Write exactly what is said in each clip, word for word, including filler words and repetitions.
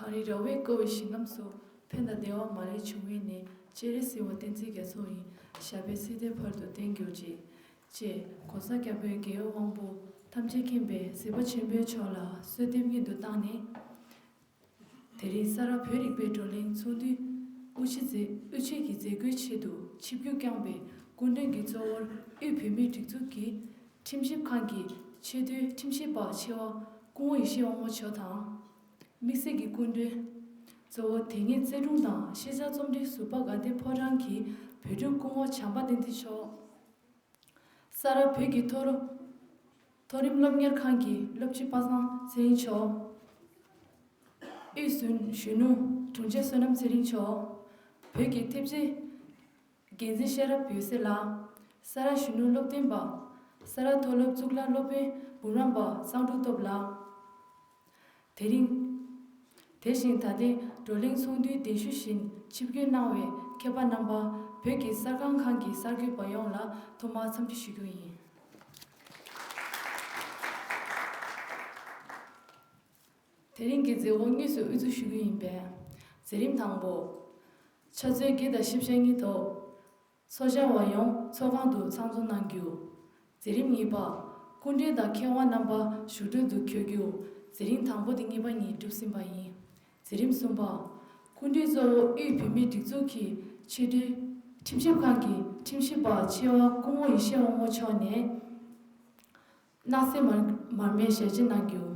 ཨ་རི་ར་བས་བསྐོར་བའི་ཞིང་ཁམས་སུ། ཕན་དང་བདེ་བ་མ་ལུས་འབྱུང་བའི་གནས། སྤྱན་རས་གཟིགས་དབང་བསྟན་འཛིན་རྒྱ་མཚོ་ཡི། ཞབས་པད་སྲིད་མཐའི་བར་དུ་བརྟན་གྱུར་ཅིག་ཅེས་༸གོང་ས་༸སྐྱབས་མགོན་རྒྱལ་བའི་དབང་པོ་ཐམས་ཅད་མཁྱེན་པའི་གཟིགས་པ་ཆེན་པོའི་མཆོག་ལ་གསོལ་འདེབས་སྙིང་དུ་བཏང་ནས། དེ་རིང་ས་རཱ་བོད་རིག་པའི་བགྲོ་གླེང་ཚོགས་འདུའི་དབུ་འབྱེད་མཛད་དབུ་འབྱེད་ཀྱི་མཛད་སྒོའི་ཆེད་དུ་ཆིབས་བསྒྱུར་བསྐྱངས་པའི་སྐུ་མགྲོན་གྱི་གཙོ་བོར་དབུས་བོད་མིའི་སྒྲིག་འཛུགས་ཀྱི་ཁྲིམས་ཞིབ་ཁང་གི་ཆེས་མཐོའི་ཁྲིམས་ཞིབ་པ་ཆེ་བ་སྐུ་ངོ་ཡེ་ཤེས་དབང་མོ་མཆོག་དང་། དམིགས་བསལ་གྱི་སྐུ་མགྲོན་གཙོ་བོ་དེ་སྔའི་རྩེ་དྲུང་དང་ཤེས་བྱ་རྩོམ་སྒྲིག་ཟུར་པ་དགའ་ལྡན་ཕོ་བྲང་གི་བོད་ཕྲུག་སྐུ་ངོ་བྱམས་པ་བསྟན་འཛིན་མཆོག་ས་རཱ་བོད་ཀྱི་མཐོ་རིམ་མཐོ་རིམ་སློབ་གཉེར་ཁང་གི་སློབ་སྤྱི་པ་སངས་ཚེ་རིང་མཆོག་དབུས་གཞོན་གཞོན་ནུ་དྲུང་ཆེ་བསོད་ནམས་ཚེ་རིང་མཆོག་བོད་ཀྱི་ཐེབས་རྩའི་འགན་འཛིན་ཤེས་རབ་འོད་ཟེར་ལགས། ས་རཱ་གཞོན་ནུ་སློབ་སྟོན་པ། ས་རཱ་མཐོ་སློབ་གཙུག་ལག་སློབ་དཔོན་འབུམ་རམས་པ་གཙང་ཕྲུག་སྟོབས་ལགས། དེ་རིང་། དེ་བཞིན་ད་ལྟའི་བགྲོ་གླེང་ཚོགས་འདུའི་གདན་ཞུ་བཞིན་ཆིབས་བསྒྱུར་གནང་བའི་མཁས་པ་རྣམ་པ། བོད་ཀྱི་གསར་ཁང་ཁང་གི་གསར་འགོད་པ་ཡོངས་ལ་ཐོག་མར་འཚམས་འདྲི་ཞུ་རྒྱུ་ཡིན། དེ་རིང་གི་མཛད་སྒོ་དངོས་སུ་དབུ་འཛུགས་ཞུ་རྒྱུ་ཡིན་པས། མཛད་རིམ་དང་པོ། ཕྱག་ཚོད་བརྒྱད་དང་བཞི་བཅུ་ཞེ་གཉིས་ཐོག་ཚོགས་བཅར་བ་ཡོངས་ཚོགས་ཁང་དུ་ཚང་འཛོམས་གནང་རྒྱུ། མཛད་རིམ་གཉིས་པ། སྐུ་མགྲོན་དང་མཁས་དབང་རྣམ་པ་བཞུགས་གྲལ་དུ་འཁོད་རྒྱུ། མཛད་རིམ་དང་པོ་དང་གཉིས་པ་གཉིས་གྲུབ་ཟིན་པ་ཡིན། མཛད་རིམ་གསུམ་པ། སྐུ་མགྲོན་གཙོ་བོ་དབུས་བོད་མིའི་སྒྲིག་འཛུགས་ཀྱི་ཆེས་མཐོའི་ཁྲིམས་ཞིབ་ཁང་གི་ཁྲིམས་ཞིབ་པ་ཆེ་བ་སྐུ་ངོ་ཡེ་ཤེས་དབང་མོ་མཆོག་ནས། སྣང་གསལ་མར་མར་མེ་ཞལ་ཕྱེ་གནང་རྒྱུ།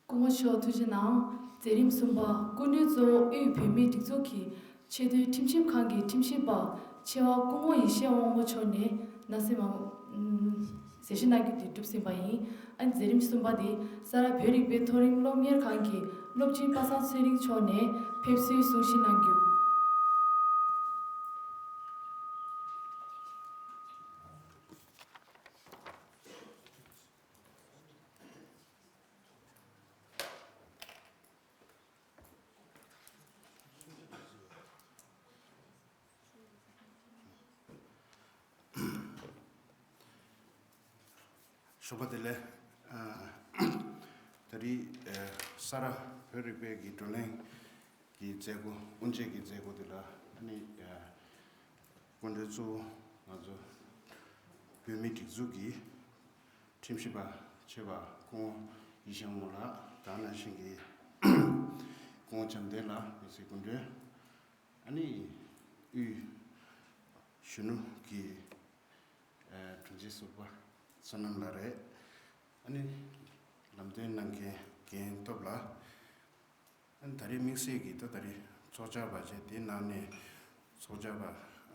སྐུ་ངོ་མཆོག་ཐུགས་རྗེ་གནང་། མཛད་རིམ་གསུམ་པ། སྐུ་མགྲོན་གཙོ་བོ་དབུས་བོད་མིའི་སྒྲིག་འཛུགས་ཀྱི་ཆེས་མཐོའི་ཁྲིམས་ཞིབ་ཁང་གི་ཁྲིམས་ཞིབ་པ་ཆེ་བ་སྐུ་ངོ་ཡེ་ཤེས་དབང་མོ་མཆོག་ནས་གནང་སེམས་མ། ཨུམ། ཞལ་བཞེས་གནང་རྒྱུ་དེ་གྲུབ་ཟིན་པ་ཡིན། ཨ་ནི་མཛད་རིམ་གསུམ་པ་དེ་ས་རཱ་བོད་རིག་པའི་མཐོ་རིམ་སློབ་གཉེར་ཁང་གི་སློབ་སྤྱི་པ་སངས་ཚེ་རིང་མཆོག་ནས་ཕེབས་བསུའི་གསུང་བཤད་གནང་རྒྱུ། ཞོགས་པ་བདེ་ལེགས། ཨ། ད་རེས་ཨ་ས་རཱ་བོད་རིག་པའི་གི་བགྲོ་གླེང་གི་མཛད་སྒོ་དབུ་འབྱེད་ཀྱི་མཛད་སྒོ་དེ་ལ་ཨ་ནི་ཨ་སྐུ་མགྲོན་གཙོ་བོ་ང་ཚོ་བོད་མིའི་སྒྲིག་འཛུགས་ཀྱི་ཁྲིམས་ཞིབ་པ་ཆེ་བ་སྐུ་ངོ་ཡེ་ཤེས་དབང་མོ་ལགས། དེ་ནང་བཞིན་གྱི་སྐུ་ངོ་བྱམས་ལྡན་ལགས། དམིགས་བསལ་སྐུ་མགྲོན། ཨ་ནི་དབུས་གཞོན་ནུ་གི་ཨ་དྲུང་ཆེ་ཟུར་པ་བསོད་ནམས་ལགས་རེད། ཨ་ནི་ལམ་སྟོན་གནང་མཁན་རྒན་སྟོབས་ལགས། ཨ་ནི་ད་རེས་དམིགས་བསལ་གྱི་ད་ད་རེས་ཚོགས་བཅར་བ་བྱས། དེའི་ནང་ནས་ཚོགས་བཅར་བ་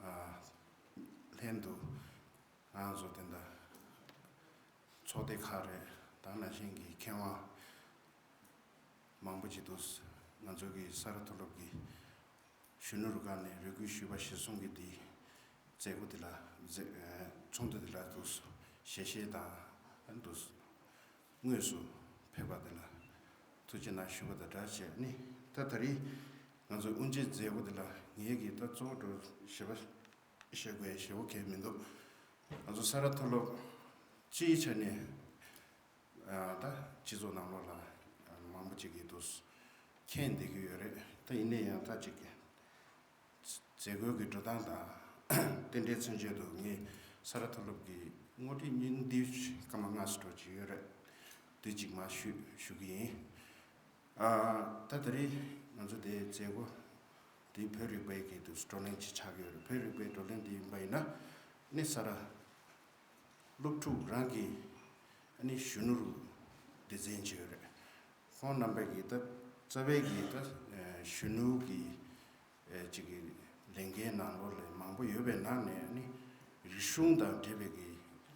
ཨ་ལྷན་དུ་ང་ཚོ་དེ་འདྲ་ཚོགས་སྡེ་ཁག་རེད། དེ་ནང་བཞིན་གྱི་མཁས་དབང་མང་པོ་ཅིག་འདུག། ང་ཚོ་གི་ས་རཱ་མཐོ་སློབ་ཀྱི་གཞོན་ནུ་རུ་ཁག་ནས་རེ་སྐུལ་ཞུས་པ་གཞིར་བཟུང་གིས་འདི་མཛད་སྒོ་འདི་ལ་མཛད་ཚོགས་འདུ་འདི་ལ་འདུག་ཞལ་བཞེས་དང་འདུག་དངོས་སུ་ཕེབས་པ་འདི་ལ་ཐུགས་རྗེ་གནང་ཞུ་བ་དང་སྦྲགས་བྱས་ནི། ད་ད་རེས་ང་ཚོ་དབུ་འབྱེད་མཛད་སྒོ་འདི་ལ་ངེད་ཀྱིས་ད་གཙོ་བོ་འགྲོ་ཞེས་པ་བཤད་དགོས་ཞེ་པོ་གང་མི་འདུག། ང་ཚོ་ས་རཱ་མཐོ་སློབ་སྤྱིའི་ཆ་ནས་ཨ་ད་སྤྱི་ཚོགས་ནང་ལོགས་ལ་མང་པོ་ཅིག་གིས་འདུག་མཁྱེན་བསྡད་ཀྱི་ཡོད་རེད། ད་ཡིན་ན་ཡང་ད་ཅིག་མཛད་སྒོའི་གི་འགྲོ་སྟངས་དང་རྟེན་འབྲེལ་མཚོན་བྱེད་དུ་ངས་ས་རཱ་མཐོ་སློབ་ཀྱི་ངོ་སྤྲོད་སྙིང་བསྡུས་སྐར་མ་ལྔ་ཙམ་འགྲོ་གི་ཡོད་རེད། དེ་ཅིག་མར་ཞུ་ཞུ་གི་ཡིན། ཨ་ད་ད་རེས་ང་ཚོ་དེ་མཛད་སྒོ་དེ་བོད་རིག་པའི་གི་དུ་བགྲོ་གླེང་ཅིག་ཆགས་ཀྱི་ཡོད་རེད། བོད་རིག་པའི་བགྲོ་གླེང་དེ་ཡིན་པ་ཡིན་ན་ནི་ས་རཱ་སློབ་ཕྲུག་རང་གི་ཨ་ནི་གཞོན་ནུ་རུ་སྡེ་ཚན་ཅིག་ཡོད་རེད། ཁོང་རྣམ་པ་གི་ད་རྩ་བའི་གི་ད་གཞོན་ནུ་གི་ཨེ་ཅིག་གི་ ལས་འགན་ནང་ལོགས་ལ་མང་པོ་ཡོད་པའི་ནང་ནས་ནི་རིག་གཞུང་དང་འབྲེལ་བའི་གི་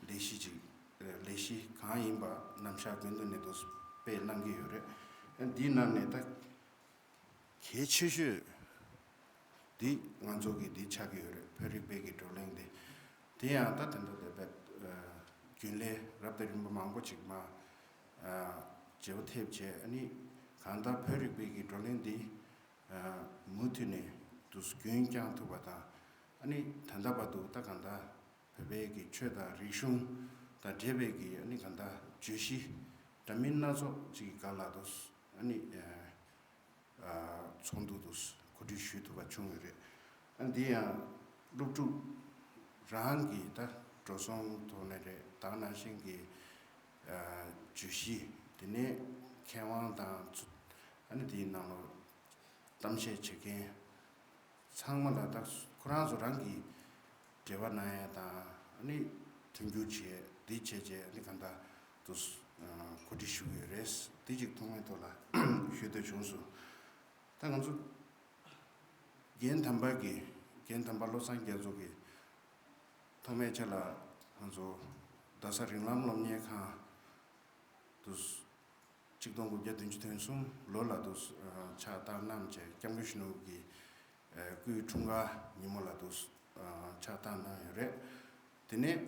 ལས་གཞི་ཅིག་ལས་གཞི་གང་ཡིན་པ་རྣམ་གཞག་དགོན་དུ་ནས་དུ་སྤེལ་གནང་གི་ཡོད་རེད། འདིའི་ནང་ནས་ད་གལ་ཆེ་ཤོས་འདི་ང་ཚོ་གི་འདི་ཆགས་ཀྱི་ཡོད་རེད། བོད་རིག་པའི་གི་བགྲོ་གླེང་དེ། དེ་ཡང་ད་དེ་འདྲ་དེ་བས་རྒྱུན་ལས་རབ་དང་རིམ་པ་མང་པོ་ཅིག་མ་བརྗེ་པོ་ཐེབས་བྱས། ཨ་ནི་གང་ལྟར་བོད་རིག་པའི་གི་བགྲོ་གླེང་འདི་མུ་མཐུད་ནས་དུ་རྒྱུན་བསྐྱང་ཐུབ་པ་དང་། ཨ་ནི་ད་ལྟ་བར་དུ་ད་གང་ལྟར་བོད་པའི་གི་ཆོས་དང་རིག་གཞུང་དང་འབྲེལ་བའི་གི་ཨ་ནི་གང་ལྟར་བརྗོད་གཞི་འདྲ་མིན་སྣ་ཚོགས་ཅིག་གི་སྒང་ལ་དུ་ཨ་ནི་ཚོགས་འདུ་དུ་གོ་སྒྲིག་ཞུ་ཐུབ་པ་བྱུང་ཡོད་རེད། ཨ་འདི་ཡང་སློབ་ཕྲུག་རང་གི་ད་འགྲོ་སོང་ཐོག་ནས་རེད། ད་ག་ནང་བཞིན་གྱི་བརྗོད་གཞི་དེ་ནས་མཁས་དབང་དང་ཚོ་ཨ་ནི་དེའི་ནང་ལོགས་གཏམ་བཤད་བྱེད་མཁན་ཚང་མ་ལ་ད་ཁོ་རང་ཚོ་རང་གི་འབྲེལ་བ་གནང་ཡ་དང་ཨ་ནི་མཐུན་འགྱུར་བྱས་འདི་བྱས་བྱས་ཨ་ནི་གང་ལྟར་དུ་གོ་སྒྲིག་ཞུ་གི་ཡོད་རེད། དེ་གཅིག་ཐོག་མའི་ཐོག་ལ་ཞུ་འདོད་བྱུང་སོང་། ད་ང་ཚོ་རྒན་དམ་པ་གི་རྒན་དམ་པ་བློ་བཟང་རྒྱ་མཚོ་གི་ཐོག་མའི་ཆ་ལ་ང་ཚོ་རྡ་ས་རིགས་ལམ་སློབ་གཉེར་ཁང་དུ་གཅིག་སྟོང་དགུ་བརྒྱ་བདུན་ཅུ་དོན་གསུམ་ལོ་ལ་དུ་ཕྱག་བཏབ་གནང་བྱས་སྐྱབས་མགོན་ཆེན་པོ་གི་སྐུའི་འཁྲུངས་སྐར་ཉིན་མོ་ལ་དུ་ཕྱག་བཏབ་གནང་ཡོད་རེད། དེ་ནས་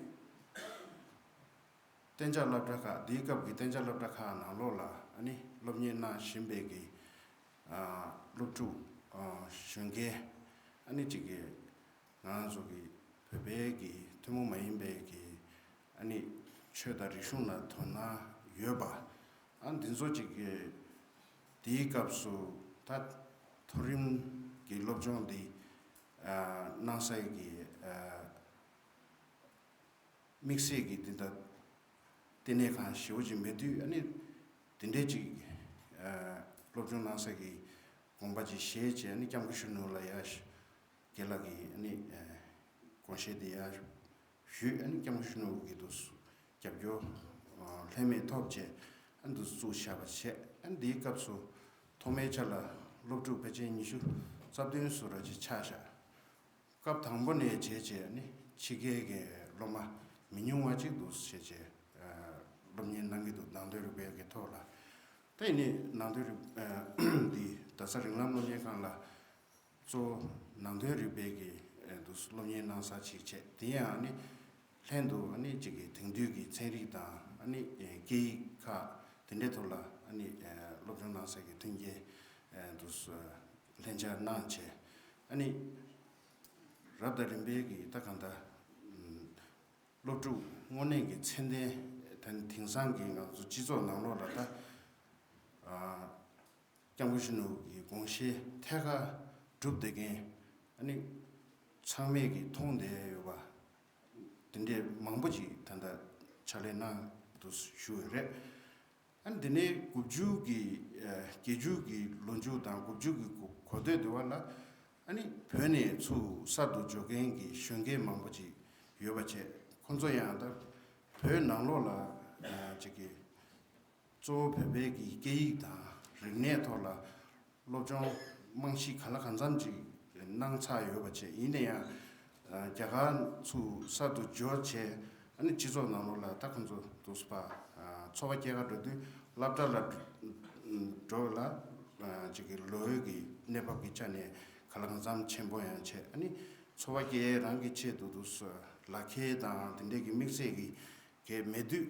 གཏན་འཇགས་སློབ་གྲྭ་ཁག་འདིའི་སྐབས་ཀྱི་གཏན་འཇགས་སློབ་གྲྭ་ཁག་ནང་ལོགས་ལ་ཨ་ནི་སློབ་གཉེར་གནང་བཞིན་པའི་གི་སློབ་ཕྲུག་གཞོན་སྐྱེས་ཨ་ནི་གཅིག་གི་ང་རང་ཚོ་གི་བོད་པའི་གི་ཐུན་མོང་མ་ཡིན་པའི་གི་ཨ་ནི་ཆོས་དང་རིག་གཞུང་ལ་དོ་སྣང་ཡོད་པ། ཨ་འདི་ཚོ་གཅིག་གི་དེའི་སྐབས་སུ་ད་མཐོ་རིམ་གྱི་སློབ་སྦྱོང་འདི་གནང་སའི་གི་དམིགས་བསལ་གྱི་འདི་ལྟ་ལྟེ་གནས་ཁང་ཞེ་པོ་ཅིག་མེད་དུས། ཨ་ནི་དེ་འདྲའི་ཅིག་སློབ་སྦྱོང་གནང་ས་གི་དགོངས་པ་ཅིག་བཞེས་བྱས། ཨ་ནི་སྐྱབས་མགོན་ཆེན་པོ་ལ་ཡར་རྒན་ལགས་ཀྱིས་ཨ་ནི་དགོངས་བཞེས་དེ་ཡར་ཞུས། ཨ་ནི་སྐྱབས་མགོན་ཆེན་པོ་གི་དུ་རྒྱབ་སྐྱོར་ལྷད་མེད་ཐོབ་བྱས། ཨ་ནི་དུ་བཙུགས་བཞག་པ་བྱས། ཨ་ནི་དེའི་སྐབས་སུ་ཐོག་མའི་ཆ་ལ་སློབ་ཕྲུག་ཕལ་ཆེར་ཉི་ཤུ་རྩ་བདུན་ཙམ་ར་ཅིག་ཆགས་བཞག་སྐབས་དང་པོ་ནས་བྱས་བྱས་ནི་ཕྱི་རྒྱལ་གྱི་སློབ་མ་མི་ཉུང་བ་ཅིག་འདུག་བྱས་བྱས་སློབ་གཉེར་གནང་གི་འདུག་ནང་དོན་རིག་པའི་གི་ཐོག་ལ། ད་ཡིན་ནའི་ནང་དོན་རིག་འདི་རྡ་ས་རིགས་ལམ་སློབ་གཉེར་ཁང་ལ་གཙོ་བོ་ནང་དོན་རིག་པའི་གི་འདུག་སློབ་གཉེར་གནང་ས་ཅིག་བྱས། དེ་ཡང་ནི་ལྷན་དུ་ནི་གཅིག་གི་དེང་དུས་ཀྱི་ཚན་རིག་དང་ནི་སྐད་ཡིག་ཁག་དེ་འདྲའི་ཐོག་ལ་ནི་སློབ་སྦྱོང་གནང་ས་གི་མཐུན་རྐྱེན་འདུག་ལྷན་སྦྱར་གནང་བྱས། ཨ་ནི་རབ་དང་རིམ་པའི་གི་ད་གང་ལྟར་སློབ་ཕྲུག་དངོས་གནས་ཀྱི་ཚད་ལྡན་ད་དེང་སང་གི་ང་ཚོ་སྤྱི་ཚོགས་ནང་ལོགས་ལ་ད་སྐྱབས་མགོན་ཆེན་པོ་གི་དགོངས་བཞེད་ཐད་ཀར་སྒྲུབ་བསྡད་མཁན་ཨ་ནི་ཚང་མས་ཀྱི་མཐོང་བསྡད་ཡོད་པ་དེ་འདྲའི་མང་པོ་ཅིག་ད་ལྟ་ཕྱག་ལས་གནང་འདུག་ཞུ་ཡོད་རེད། ཨ་ནི་དེ་ནས་དགུ་བཅུ་གི་ཨ་བརྒྱད་ཅུ་གི་ལོ་མཇུག་དང་དགུ་བཅུ་གི་གོ་གོ་ཐོས་དེ་བ་ལ་ཨ་ནི་བོད་ནས་ཚུར་གསར་དུ་འབྱོར་མཁན་གྱི་གཞོན་སྐྱེས་མང་པོ་ཅིག་ཡོད་པ་བྱས། ཁོང་ཚོ་ཡང་ད་བོད་ནང་ལོགས་ལ་ཨ་ཅིག་གི་གཙོ་བོ་བོད་པའི་གི་སྐད་ཡིག་དང་རིག་གནས་ཐོག་ལ་སློབ་སྦྱོང་རྨང་གཞི་ག་ལ་གང་འཚམ་ཅིག་གནང་ཚར་ཡོད་པ་བྱས། ཡིན་ན་ཡང་རྒྱ་གར་ཚུར་གསར་དུ་འབྱོར་བྱས་ཨ་ནི་སྤྱི་ཚོགས་ནང་ལོགས་ལ་ད་ཁོང་ཚོ་དུས་པ་འཚོ་བ་སྐྱེལ་ག་འགྲོ་དུས་སློབ་གྲྭ་ལ་འགྲོ་ལ་ཅིག་གི་ལོ་འོས་ཀྱི་གནས་བབ་ཀྱི་ཆ་ནས་ག་ལ་གང་འཚམ་ཆེན་པོ་ཡང་བྱས། ཨ་ནི་འཚོ་བ་སྐྱེལ་རང་གི་ཆེད་དུ་དུས་ལག་ཁྱེར་དང་དེ་འདྲས་ཀྱི་དམིགས་བསལ་གྱི་གལ་མེད་དུས་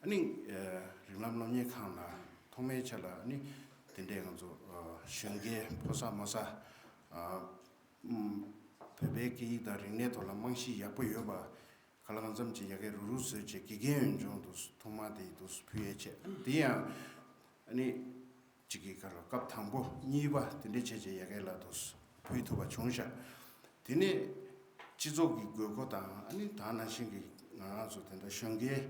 ཨ་ནི་རིགས་ལམ་སློབ་གཉེར་ཁང་ལ་ཐོག་མའི་ཆ་ལ་ཨ་ནི་དེ་འདྲས་ང་ཚོ་གཞོན་སྐྱེས་ཕོ་གསར་མོ་གསར་བོད་པའི་སྐད་ཡིག་དང་རིག་གནས་ཐོག་ལ་རྨང་གཞི་ཡག་པོ་ཡོད་པ་ག་ལ་གང་འཚམ་ཅིག་ཡ་གི་རུག་རུག་བཟོས་བྱས་དགེ་རྒན་ཡོན་ཆུང་དུ་ཐོག་མ་དེ་དུ་ཕུལ་ཡས་བྱས། དེ་ཡང་ཨ་ནི་གཅིག་གི་ཁ་ལ་སྐབས་དང་པོ་གཉིས་པ་དེ་འདྲས་བྱས་བྱས་ཡ་གི་ལ་དུ་ཕུལ་ཐུབ་པ་བྱུང་ཤག་དེ་ནས་སྤྱི་ཚོགས་ཀྱི་དགོས་མཁོ་དང་ཨ་ནི་ད་ནང་བཞིན་གྱི་ང་རང་ཚོ་དེ་འདྲ་གཞོན་སྐྱེས་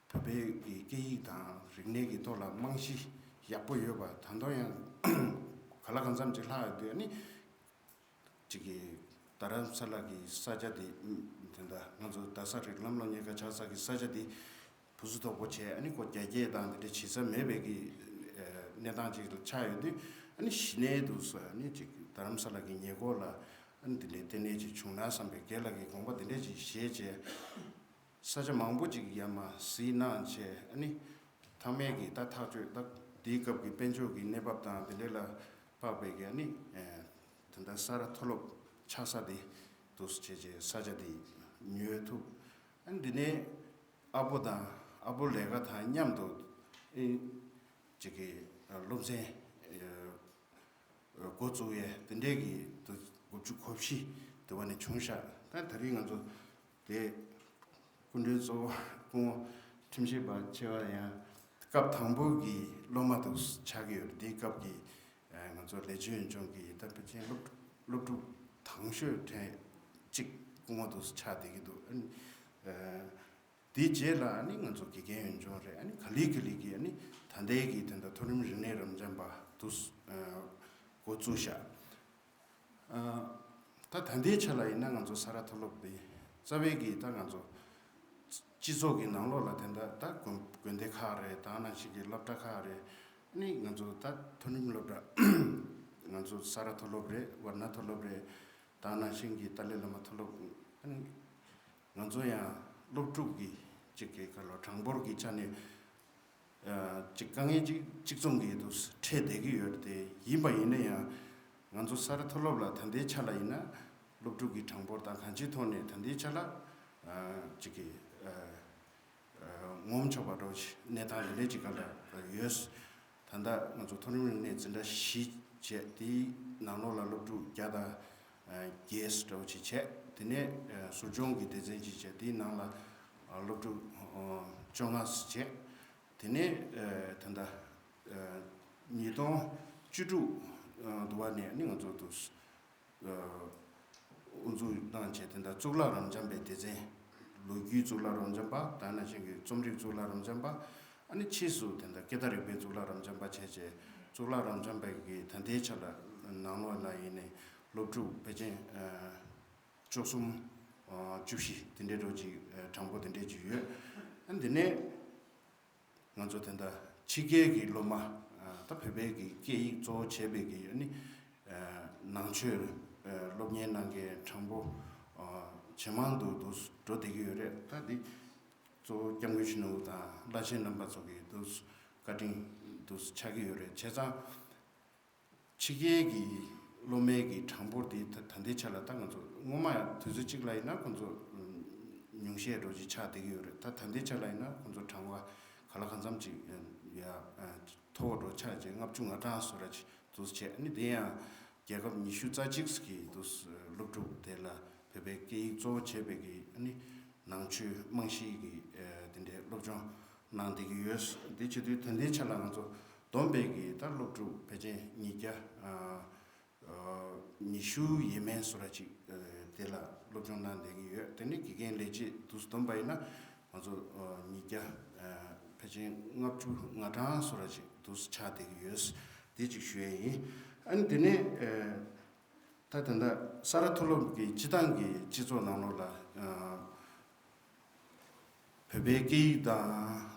བོད་པའི་གི་སྐད་ཡིག་དང་རིག་གནས་ཀྱི་ཐོག་ལ་རྨང་གཞི་ཡག་པོ་ཡོད་པ་ད་དུང་ཡང་ག་ལ་གང་འཚམ་ཅིག་ལྷག་ཡོད་དུས་ཨ་ནི་གཅིག་གི་རྡ་རམ་ས་ལ་གི་ས་ཆ་དེ་དེ་འདྲ་ང་ཚོ་རྡ་ས་རིགས་ལམ་སློབ་གཉེར་ཁང་ཆགས་ས་གི་ས་ཆ་དེ་བུ་སུ་དོག་པོ་བྱས་ཨ་ནི་ཁོ་རྒྱ་སྐྱེད་དང་དེ་འདྲ་བྱེད་ས་མེད་པའི་གི་གནས་སྟངས་ཅིག་ལ་ཆགས་ཡོད་དུས། ཨ་ནི་གཞི་ནས་འདུག་ས་ཨ་ནི་ཅིག་རྡ་རམ་ས་ལ་གི་ཉེ་འཁོར་ལ་ཨ་ནི་དེ་འདྲའི་ལྟེ་གནས་ཅིག་བྱུང་ན་བསམ་པའི་རྒན་ལགས་ཀྱི་དགོངས་པ་དེ་འདྲས་ཅིག་བཞེས་བྱས། ས་ཆ་མང་པོ་ཅིག་ཡར་མར་གཟིགས་གནང་བྱས། ཨ་ནི་ཐང་མའི་གི་ད་ཐག་གཅོད་ད་དེའི་སྐབས་ཀྱི་དཔལ་འབྱོར་གྱི་གནས་བབ་དང་དེ་འདྲས་ལ་དཔག་པའི་གི་ཨ་ནི་ད་ལྟ་ས་རཱ་མཐོ་སློབ་ཆགས་ས་དེ་འདུག་སེ་བྱས་བྱས་ས་ཆ་དེ་ཉོ་ཐུབ། ཨ་ནི་དེ་ནས་ཨ་པོ་དང་ཨ་པོ་ལས་ཀ་དང་མཉམ་དུ་ཨེ་ཅིག་གི་སློབ་ཚན་འགོ་བཙུགས་ཡས་དེ་འདྲས་ཀྱི་དུ་དགུ་བཅུ་གོ་བཞི་དུ་བ་ནས་བྱུང་ཤག་ད་ད་རིང་ང་ཚོ་དེ་སྐུ་མགྲོན་གཙོ་བོ་སྐུ་ངོ་ཁྲིམས་ཞིབ་པ་ཆེ་བ་ཡང་སྐབས་དང་པོ་གི་སློབ་མ་དུ་ཆགས་ཀྱི་ཡོད་རེད། དེའི་སྐབས་ཀྱི་ང་ཚོ་ལས་བྱེད་ཡོད་ལྗོངས་ཀྱི་ད་ཕལ་ཆེར་སློབ་སློབ་ཕྲུག་དང་ཤོས་གྲས་གཅིག་སྐུ་ངོ་དུ་ཆགས་བསྡད་ཀྱི་འདུག་ཨ་ནི། དེའི་རྗེས་ལ་ཨ་ནི་ང་ཚོ་དགེ་རྒན་ཡོད་ལྗོངས་རེད། ཨ་ནི་ག་ལེ་ག་ལེ་གིས་ཨ་ནི་ད་ལྟའི་གི་དེ་འདྲ་མཐོ་རིམ་རིག་གནས་རབ་འབྱམས་པ་དུ་འགོ་བཙུགས་ཤག་ད་ད་ལྟའི་ཆ་ལ་ཡིན་ན་ང་ཚོ་ས་རཱ་མཐོ་སློབ་དེ་རྩ་བའི་གི་ད་ང་ཚོ་སྤྱི་ཚོགས་ཀྱི་ནང་ལོགས་ལ་དེ་འདྲ་ད་དགོན་དགོན་སྡེ་ཁག་རེད། དེ་ནང་བཞིན་གྱི་སློབ་གྲྭ་ཁག་རེད། ཨ་ནི་ང་ཚོ་ད་མཐོ་རིམ་སློབ་གྲྭ་ང་ཚོ་ས་རཱ་མཐོ་སློབ་རེད། ཝར་ན་མཐོ་སློབ་རེད། དེ་ནང་བཞིན་གྱི་ཏཱ་ལའི་བླ་མ་མཐོ་སློབ། ཨ་ནི་ང་ཚོ་ཡང་སློབ་ཕྲུག་གི་ཅིག་གི་ག་ལོ་གྲངས་འབོར་གྱི་ཆ་ནས་ཨ་ཅིག་དཀའ་ངལ་ཅིག་གཅིག་མཚུངས་ཀྱི་དུ་འཕྲད་བསྡད་ཀྱི་ཡོད་དེ། ཡིན་པ་ཡིན་ན་ཡང་ང་ཚོ་ས་རཱ་མཐོ་སློབ་ལ་ད་ལྟའི་ཆ་ལ་ཡིན་ན་སློབ་ཕྲུག་གི་གྲངས་འབོར་དང་གང་ཅིའི་ཐོག་ནས་ད་ལྟའི་ཆ་ལ་ཨ་ཅིག་གི་ཨ་ངོམ་ཆོག་པ་འདྲ་བོ་ཞིག་གནས་སྟངས་འདི་འདྲའི་ཅིག་ག་ལ་ཡོད། ད་ལྟ་ང་ཚོ་མཐོ་རིམ་རིག་གནས་འཛིན་གྲྭ་བཞི་བྱས། དེའི་ནང་ལོགས་ལ་སློབ་ཕྲུག་བརྒྱ་དང་བརྒྱད་འདྲ་བོ་ཅིག་བྱས། དེ་ནས་ཟུར་སྦྱོང་གི་སྡེ་ཚན་ཅིག་བྱས། དེའི་ནང་ལ་སློབ་ཕྲུག་བཅོ་ལྔ་བྱས། དེ་ནས་ད་ལྟ་ཉིས་སྟོང་བཅུ་དྲུག་དུ་བ་ནས་ནི་ང་ཚོ་དུ་དབུ་འཛུགས་གནང་བྱས། དེ་འདྲ་གཙུག་ལག་རབ་འབྱམས་པའི་སྡེ་ཚན། ལོ་རྒྱུས་གཙུག་ལག་རབ་འབྱམས་པ། དེ་ནང་བཞིན་གྱི་རྩོམ་རིག་གཙུག་ལག་རབ་འབྱམས་པ། ཨ་ནི་ཕྱིས་སུ་དེ་འདྲ་སྐད་བརྡ་རིག་པའི་གཙུག་ལག་རབ་འབྱམས་པ་བྱས་བྱས། གཙུག་ལག་རབ་འབྱམས་པའི་གི་ད་ལྟའི་ཆ་ལ་ནང་ལོགས་ལ་ཡིན་ནའི་སློབ་ཕྲུག་ཕལ་ཆེར་བཅུ་གསུམ་བཅུ་བཞི་དེ་འདྲའི་འདྲ་བོ་ཅིག་གྲངས་འབོར་དེ་འདྲའི་ཅིག་ཡོད། ཨ་ནི་དེ་ནས་ང་ཚོ་དེ་འདྲ་ཕྱི་རྒྱལ་གྱི་སློབ་མ་ད་བོད་པའི་གི་སྐད་ཡིག་གཙོ་བོ་བྱས་པའི་གི་ཨ་ནི་ནང་ཆོས་སློབ་གཉེར་གནང་མཁན་གྲངས་པོ་ཇེ་མང་དུ་དུ་འགྲོ་བསྡད་ཀྱི་ཡོད་རེད། ད་འདི་གཙོ་བོ་སྐྱབས་མགོན་ཆེན་པོ་དང་བླ་ཆེན་རྣམ་པ་ཚོ་གི་དུ་བཀའ་དྲིན་དུ་ཆགས་ཀྱི་ཡོད་རེད། བྱས་ཙང་ཕྱི་རྒྱལ་གྱི་སློབ་མའི་གི་གྲངས་འབོར་དེ་ད་ད་ལྟའི་ཆ་ལ་ད་ང་ཚོ་སྔོན་མ་དུས་ཚོད་གཅིག་ལ་ཡིན་ན་ཁོང་ཚོ་ཉུང་ཤས་འགྲོ་ཅིག་ཆགས་བསྡད་ཀྱི་ཡོད་རེད། ད་ད་ལྟའི་ཆ་ལ་ཡིན་ན་ཁོང་ཚོ་གྲངས་ཀ་ག་ལ་གང་འཚམ་ཅིག་ཡ་མཐོ་བོ་འགྲོ་ཆགས་བྱས། ལྔ་བཅུ་ང་གྲངས་སུ་ར་ཅིག་འདུག་བྱས། ཨ་ནི་དེ་ཡང་རྒྱལ་ཁབ་ཉི་ཤུ་རྩ་གཅིག་གི་འདུག་སློབ་ཕྲུག་དེ་ལ་བོད་པའི་སྐད་ཡིག་གཙོ་བོ་བྱས་པའི་གི་ཨ་ནི་ནང་ཆོས་རྨང་གཞིའི་གི་དེ་འདྲའི་སློབ་སྦྱོང་གནང་བསྡད་ཀྱི་ཡོད། དེ་བྱེད་དུས་ད་ལྟའི་ཆ་ལ་ང་ཚོ་བསྡོམས་པའི་གི་ད་སློབ་ཕྲུག་ཕལ་ཆེར་ཉིས་བརྒྱ་ཉི་ཤུ་ཡས་མས་སུ་ར་ཅིག་དེ་ལ་སློབ་སྦྱོང་གནང་བསྡད་ཀྱི་ཡོད། དེ་ནས་དགེ་རྒན་ལས་བྱེད་དུ་བསྡོམས་པ་ཡིན་ན་ང་ཚོ་ཉིས་བརྒྱ་ཕལ་ཆེར་ལྔ་བཅུ་ང་གྲངས་སུ་ར་ཅིག་དུ་ཆགས་བསྡད་ཀྱི་ཡོད། དེ་ཅིག་ཞུ་ཡས་ཡིན། ཨ་ནི་དེ་ནས་ད་ད་ལྟ་ས་རཱ་མཐོ་སློབ་ཀྱི་སྤྱི་བཏང་གི་སྤྱི་ཚོགས་ནང་ལོགས་ལ་བོད་པའི་སྐད་ཡིག་དང་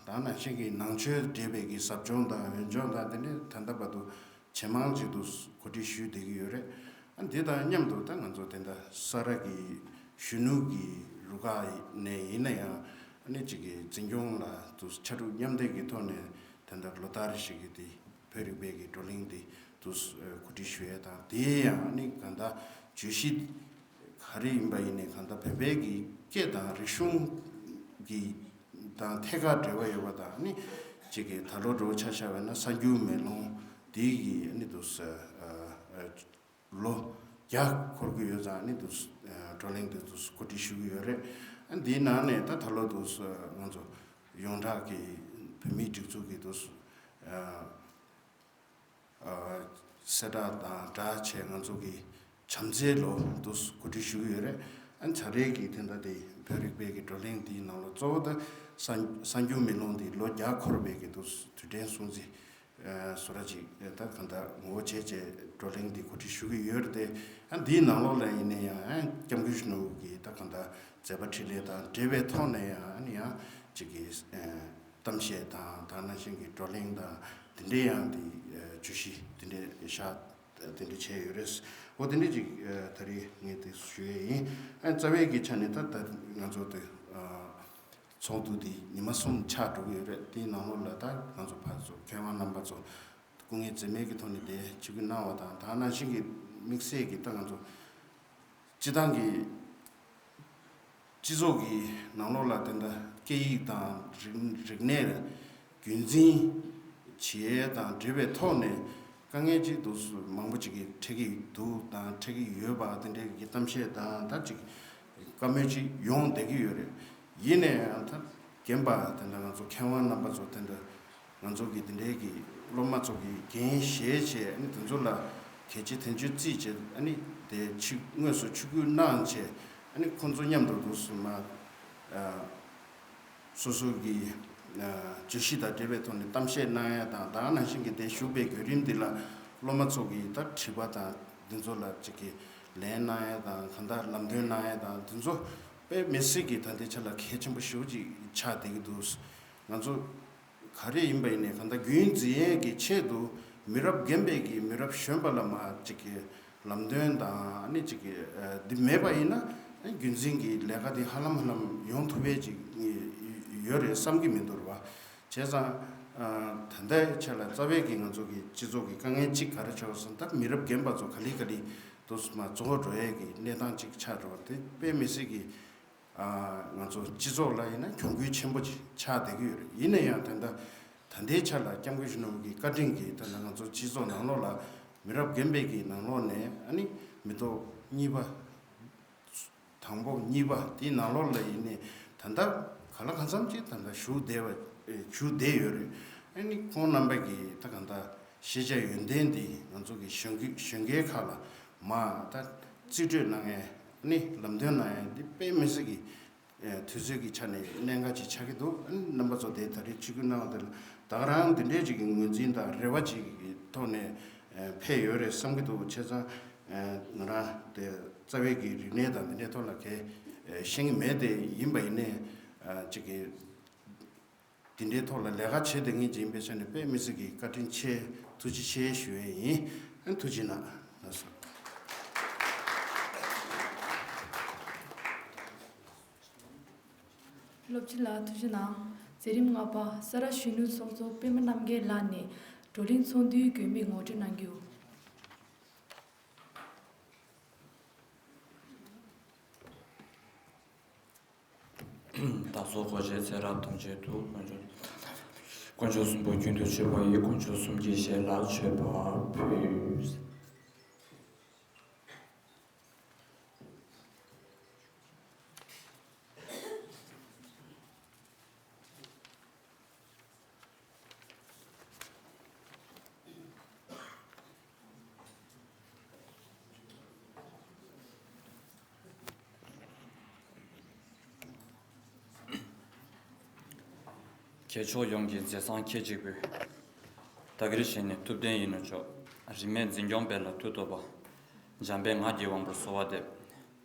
དེ་ནང་བཞིན་གྱི་ནང་ཆོས་འབྲེལ་བའི་གི་ཟབ་སྦྱོང་དང་འོས་སྦྱོང་དང་དེ་འདྲ་ད་ལྟ་བར་དུ་ཇེ་མང་ཅིག་ཏུ་གོ་སྒྲིག་ཞུས་བསྡད་ཀྱི་ཡོད་རེད། ཨ་འདི་དང་མཉམ་དུ་ད་ང་ཚོ་དེ་འདྲ་ས་རཱ་གི་གཞོན་ནུ་གི་རུ་ཁག་ནས་ཡིན་ན་ཡང་ཨ་ནི་གཅིག་གི་འཛིན་སྐྱོང་ལ་དུ་ཕྱར་གྲུ་མཉམ་འདེགས་ཀྱི་ཐོག་ནས་དེ་འདྲ་ལོ་ལྟར་ཞིག་གི་དེ་བོད་རིག་པའི་གི་བགྲོ་གླེང་དེ་དུ་གོ་སྒྲིག་ཞུ་ཡས་དང་། དེ་ཡང་ཨ་ནི་གང་ལྟར་བརྗོད་གཞི་ག་རེ་ཡིན་པ་ཡིན་ནའི་གང་ལྟར་བོད་པའི་གི་སྐད་དང་རིག་གཞུང་གི་དང་ཐད་ཀར་འབྲེལ་བ་ཡོད་པ་དང་། ཨ་ནི་གཅིག་གི་ད་ལོ་འགྲོ་ཆ་བཞག་པ་ན་གསར་འགྱུར་མེ་ལོང་དེ་གི་ཨ་ནི་དུ་ལོ་བརྒྱ་འཁོར་གྱི་ཡོད་ཙང་། ཨ་ནི་དུ་བགྲོ་གླེང་དེ་དུ་གོ་སྒྲིག་ཞུ་གི་ཡོད་རེད། ཨ་འདིའི་ནང་ནས་ད་ད་ལོ་དུ་ང་ཚོ་ཡོངས་གྲགས་ཀྱི་བོད་མིའི་སྒྲིག་འཛུགས་ཀྱི་དུ་གསལ་བསྒྲགས་དང་སྦྲགས་བྱས་ང་ཚོ་གི་བྱམས་བརྩེའི་ལོ་དུ་གོ་སྒྲིག་ཞུ་གི་ཡོད་རེད། ཨ་ནི་ད་རེས་ཀྱི་དེ་འདྲ་དེ་བོད་རིག་པའི་གི་བགྲོ་གླེང་འདིའི་ནང་ལ་གཙོ་བོ་ད་གསར་གསར་འགྱུར་མེ་ལོང་འདི་ལོ་བརྒྱ་འཁོར་བའི་གི་དུ་དུས་དྲན་སྲུང་བརྩི་བཟོ་འདྲ་ཅིག་ད་གང་ལྟར་ངོ་བོ་བྱས་བྱས་བགྲོ་གླེང་འདི་གོ་སྒྲིག་ཞུ་གི་ཡོད་རེད་དེ། ཨ་འདིའི་ནང་ལོགས་ལ་ཡིན་ན་ཡང་ཨ་སྐྱབས་མགོན་ཆེན་པོ་གི་ད་གང་ལྟར་མཛད་པ་འཕྲིན་ལས་དང་འབྲེལ་བའི་ཐོག་ནས་ཡང་ཨ་ནི་ཡང་ཅིག་གི་ གཏམ་བཤད་དང་ད་ནང་བཞིན་གྱི་བགྲོ་གླེང་དང་དེ་འདྲའི་ཡང་དེ་བརྗོད་གཞི་དེ་འདྲའི་བཞག་དེ་འདྲ་བྱས་ཡོད་རེད། འོ་དེ་འདྲ་ཅིག་ད་རེས་ངས་དེ་ཞུ་ཡས་ཡིན། ཨ་རྩ་བའི་གི་ཆ་ནས་ད་ད་ང་ཚོ་དེ་ཚོགས་འདུ་དེ་ཉི་མ་གསུམ་ཆགས་འགྲོ་གི་ཡོད་རེད། དེའི་ནང་ལོགས་ལ་ད་ང་ཚོ་ཕར་ཚུར་མཁས་དབང་རྣམ་པ་ཚོ་སྐུ་ངལ་འཛེམས་མེད་ཀྱི་ཐོག་ནས་དེ་ཆིབས་བསྒྱུར་གནང་བ་དང་ད་ནང་བཞིན་གྱི་དམིགས་བསལ་གྱི་ད་ང་ཚོ་སྤྱི་བཏང་གི་སྤྱི་ཚོགས་ཀྱི་ནང་ལོགས་ལ་དེ་འདྲ་སྐད་ཡིག་དང་རིག་རིག་གནས་རྒྱུན་འཛིན་བྱེད་ཡས་དང་འབྲེལ་བའི་ཐོག་ནས་དཀའ་ངལ་ཅིག་འདུག་མང་པོ་ཅིག་གིས་འཕྲད་ཀྱི་འདུག་དང་འཕྲད་ཀྱི་ཡོད་པ་དེ་འདྲའི་གི་གཏམ་བཤད་དང་ད་ཅིག་བཀའ་མོལ་ཅིག་ཡོང་བསྡད་ཀྱི་ཡོད་རེད། ཡིན་ནའི་ད་རྒན་པ་དེ་འདྲ་ང་ཚོ་མཁས་དབང་རྣམ་པ་ཚོ་དེ་འདྲ་ང་ཚོ་གི་དེ་འདྲའི་གི་སློབ་མ་ཚོ་གི་འགན་བཞེས་བྱས་ཨ་ནི་དེ་ཚོ་ལ་གལ་ཆེ་དོན་ཆེན་བརྩིས་བྱས་ཨ་ནི་དེ་ཕྱི་དངོས་སུ་ཆིབས་བསྒྱུར་གནང་བྱས་ཨ་ནི་ཁོང་ཚོ་མཉམ་དུ་འདུག་སེ་མར་སོ་སོ་གི་བརྗོད་གཞི་དང་འབྲེལ་བའི་ཐོག་ནས་གཏམ་བཤད་གནང་ཡ་དང་ད་ག་ནང་བཞིན་གྱི་དེ་བཞུགས་པའི་བརྒྱུད་རིམ་འདི་ལ་སློབ་མ་ཚོ་གི་ད་དྲི་བ་དང་འདི་ཚོ་ལ་ཅིག་གི་ལན་གནང་ཡ་དང་གང་ལྟར་ལམ་སྟོན་གནང་ཡ་དང་འདི་ཚོ་དཔེ་མི་སྲིད་ཀྱི་ད་ལྟའི་ཆ་ལ་གལ་ཆེན་པོ་ཞེ་པོ་ཅིག་ཆགས་བསྡད་ཀྱི་འདུག་ང་ཚོ་ག་རེ་ཡིན་པ་ཡིན་ནའི་གང་ལྟར་རྒྱུན་འཛིན་ཡས་ཀྱི་ཆེད་དུ་མི་རབས་རྒན་པས་ཀྱིས་མི་རབས་གཞོན་པ་ལ་མར་ཅིག་གི་ལམ་སྟོན་དང་ཨ་ནི་ཅིག་གི་འདི་མེད་པ་ཡིན་ན་རྒྱུན་འཛིན་གྱི་ལས་ཀ་འདི་ཧ་ལམ་ཧ་ལམ་ཡོང་ཐུབ་པའི་ཅིག་ཡོད་རེད་བསམ་གྱི་མི་འདུག་རེད་བ། བྱས་ཙང་ད་ལྟའི་ཆ་ལ་རྩ་བའི་གི་ང་ཚོ་གི་སྤྱི་ཚོགས་ཀྱི་དཀའ་ངལ་གཅིག་ག་རེ་ཆགས་སོང་ད་མི་རབས་རྒན་པ་ཚོ་ག་ལེ་ག་ལེ་དུ་མར་རྫོགས་འགྲོ་ཡས་ཀྱི་གནས་སྟངས་གཅིག་ཆགས་འགྲོ་བ་དེ་དཔེ་མི་སྲིད་ཀྱི་ང་ཚོ་སྤྱི་ཚོགས་ལ་ཡིན་ན་གྱོང་གུན་ཆེན་པོ་ཅིག་ཆགས་བསྡད་ཀྱི་ཡོད་རེད། ཡིན་ན་ཡང་ད་ལྟ་ད་ལྟའི་ཆ་ལ་སྐྱབས་མགོན་ཆེན་པོ་གི་བཀའ་དྲིན་གྱིས་ད་ལྟ་ང་ཚོ་སྤྱི་ཚོགས་ནང་ལོགས་ལ་མི་རབས་རྒན་པའི་གི་ནང་ལོགས་ནས་ཨ་ནི་མི་ཐོག་གཉིས་པ། དང་པོ་གཉིས་པ་དེའི་ནང་ལོགས་ལ་ཡིན་ནའི་ད་ལྟ་ག་ལ་གང་འཚམ་ཅིག་ད་ལྟ་བཞུགས་བསྡད་པ་བཞུགས་བསྡད་ཡོད་རེད། ཨ་ནི་ཁོང་རྣམ་པ་གིས་ད་གང་ལྟར་ཤེས་བྱ་ཡོན་ཏན་འདི་ང་ཚོ་གི་གཞོན་སྐྱེས་གཞོན་སྐྱེས་ཁག་ལ་མར་ད་རྩིས་སྤྲོད་གནང་ཡས་ཨ་ནི་ལམ་སྟོན་གནང་ཡས་འདི་དཔེ་མི་སྲིད་ཀྱི་དུས་ཚོད་ཀྱི་ཆ་ནས་གནད་འགག་ཅིག་ཆགས་ཀྱི་འདུག་ཨ་ནི་རྣམ་པ་ཚོ་དེ་ད་རེས་ཆིབས་བསྒྱུར་གནང་བ་དེ་ལ་ད་ག་རང་འདི་འདྲའི་ཅིག་གི་ངོས་འཛིན་དང་རེ་བ་ཅིག་གི་ཐོག་ནས་ཕེབས་ཡོད་རེད་བསམ་གྱི་འདུག་བྱས་ཙང་ང་རང་དེ་རྩ་བའི་གི་རིག་གནས་དང་འདི་འདྲའི་ཐོག་ལ་གལ་ཤེས་ཀྱི་མེད་དེ་ཡིན་པ་ཡིན་ནའི་ཅིག་གི་འདི་འདྲའི་ཐོག་ལ་ལས་ཀ་བྱེད་བསྡད་མཁན་ཅིག་ཡིན་པའི་ཆ་ནས་དཔེ་མི་སྲིད་ཀྱི་བཀའ་དྲིན་ཆེ་ཐུགས་རྗེ་ཆེ་ཞུ་ཡས་ཡིན། ཨ་ཐུགས་རྗེ་གནང་ལགས་སོ། སློབ་སྤྱི་ལགས་ཐུགས་རྗེ་གནང་། མཛད་རིམ་ལྔ་པ་ས་རཱ་གཞོན་ནུ་ཚོགས་གཙོ་པད་མ་རྣམ་རྒྱལ་ལགས་ནས་བགྲོ་གླེང་ཚོགས་འདུའི་དགོས་དམིགས་ངོ་སྤྲོད་གནང་རྒྱུ། བདག་སོགས་གོ་ཆའི་ཚེ་རབས་ཐམས་ཅད་དུ། དཀོན་མཆོག་དཀོན་མཆོག་གསུམ་པོ་རྒྱུན་དུ་མཆོད་པ་ཡིས། དཀོན་མཆོག་གསུམ་གྱི་ཞལ་ལ་མཆོད་པ་ཕུལ། ཁྱེད་ཕྱོགས་ཡོངས་ཀྱི་མཛད་བཟང་ཁྱེད་གཅིག་པུས། བདག་གིར་བཞེས་ནས་ཐུབ་བསྟན་ཡིད་ནུར་གཅོག་རིས་མེད་འཛིན་སྐྱོང་སྤེལ་ལ་མཐུ་སྟོབས་པ། འཇམ་དཔལ་ངག་གི་དབང་པོར་གསོལ་བ་འདེབས།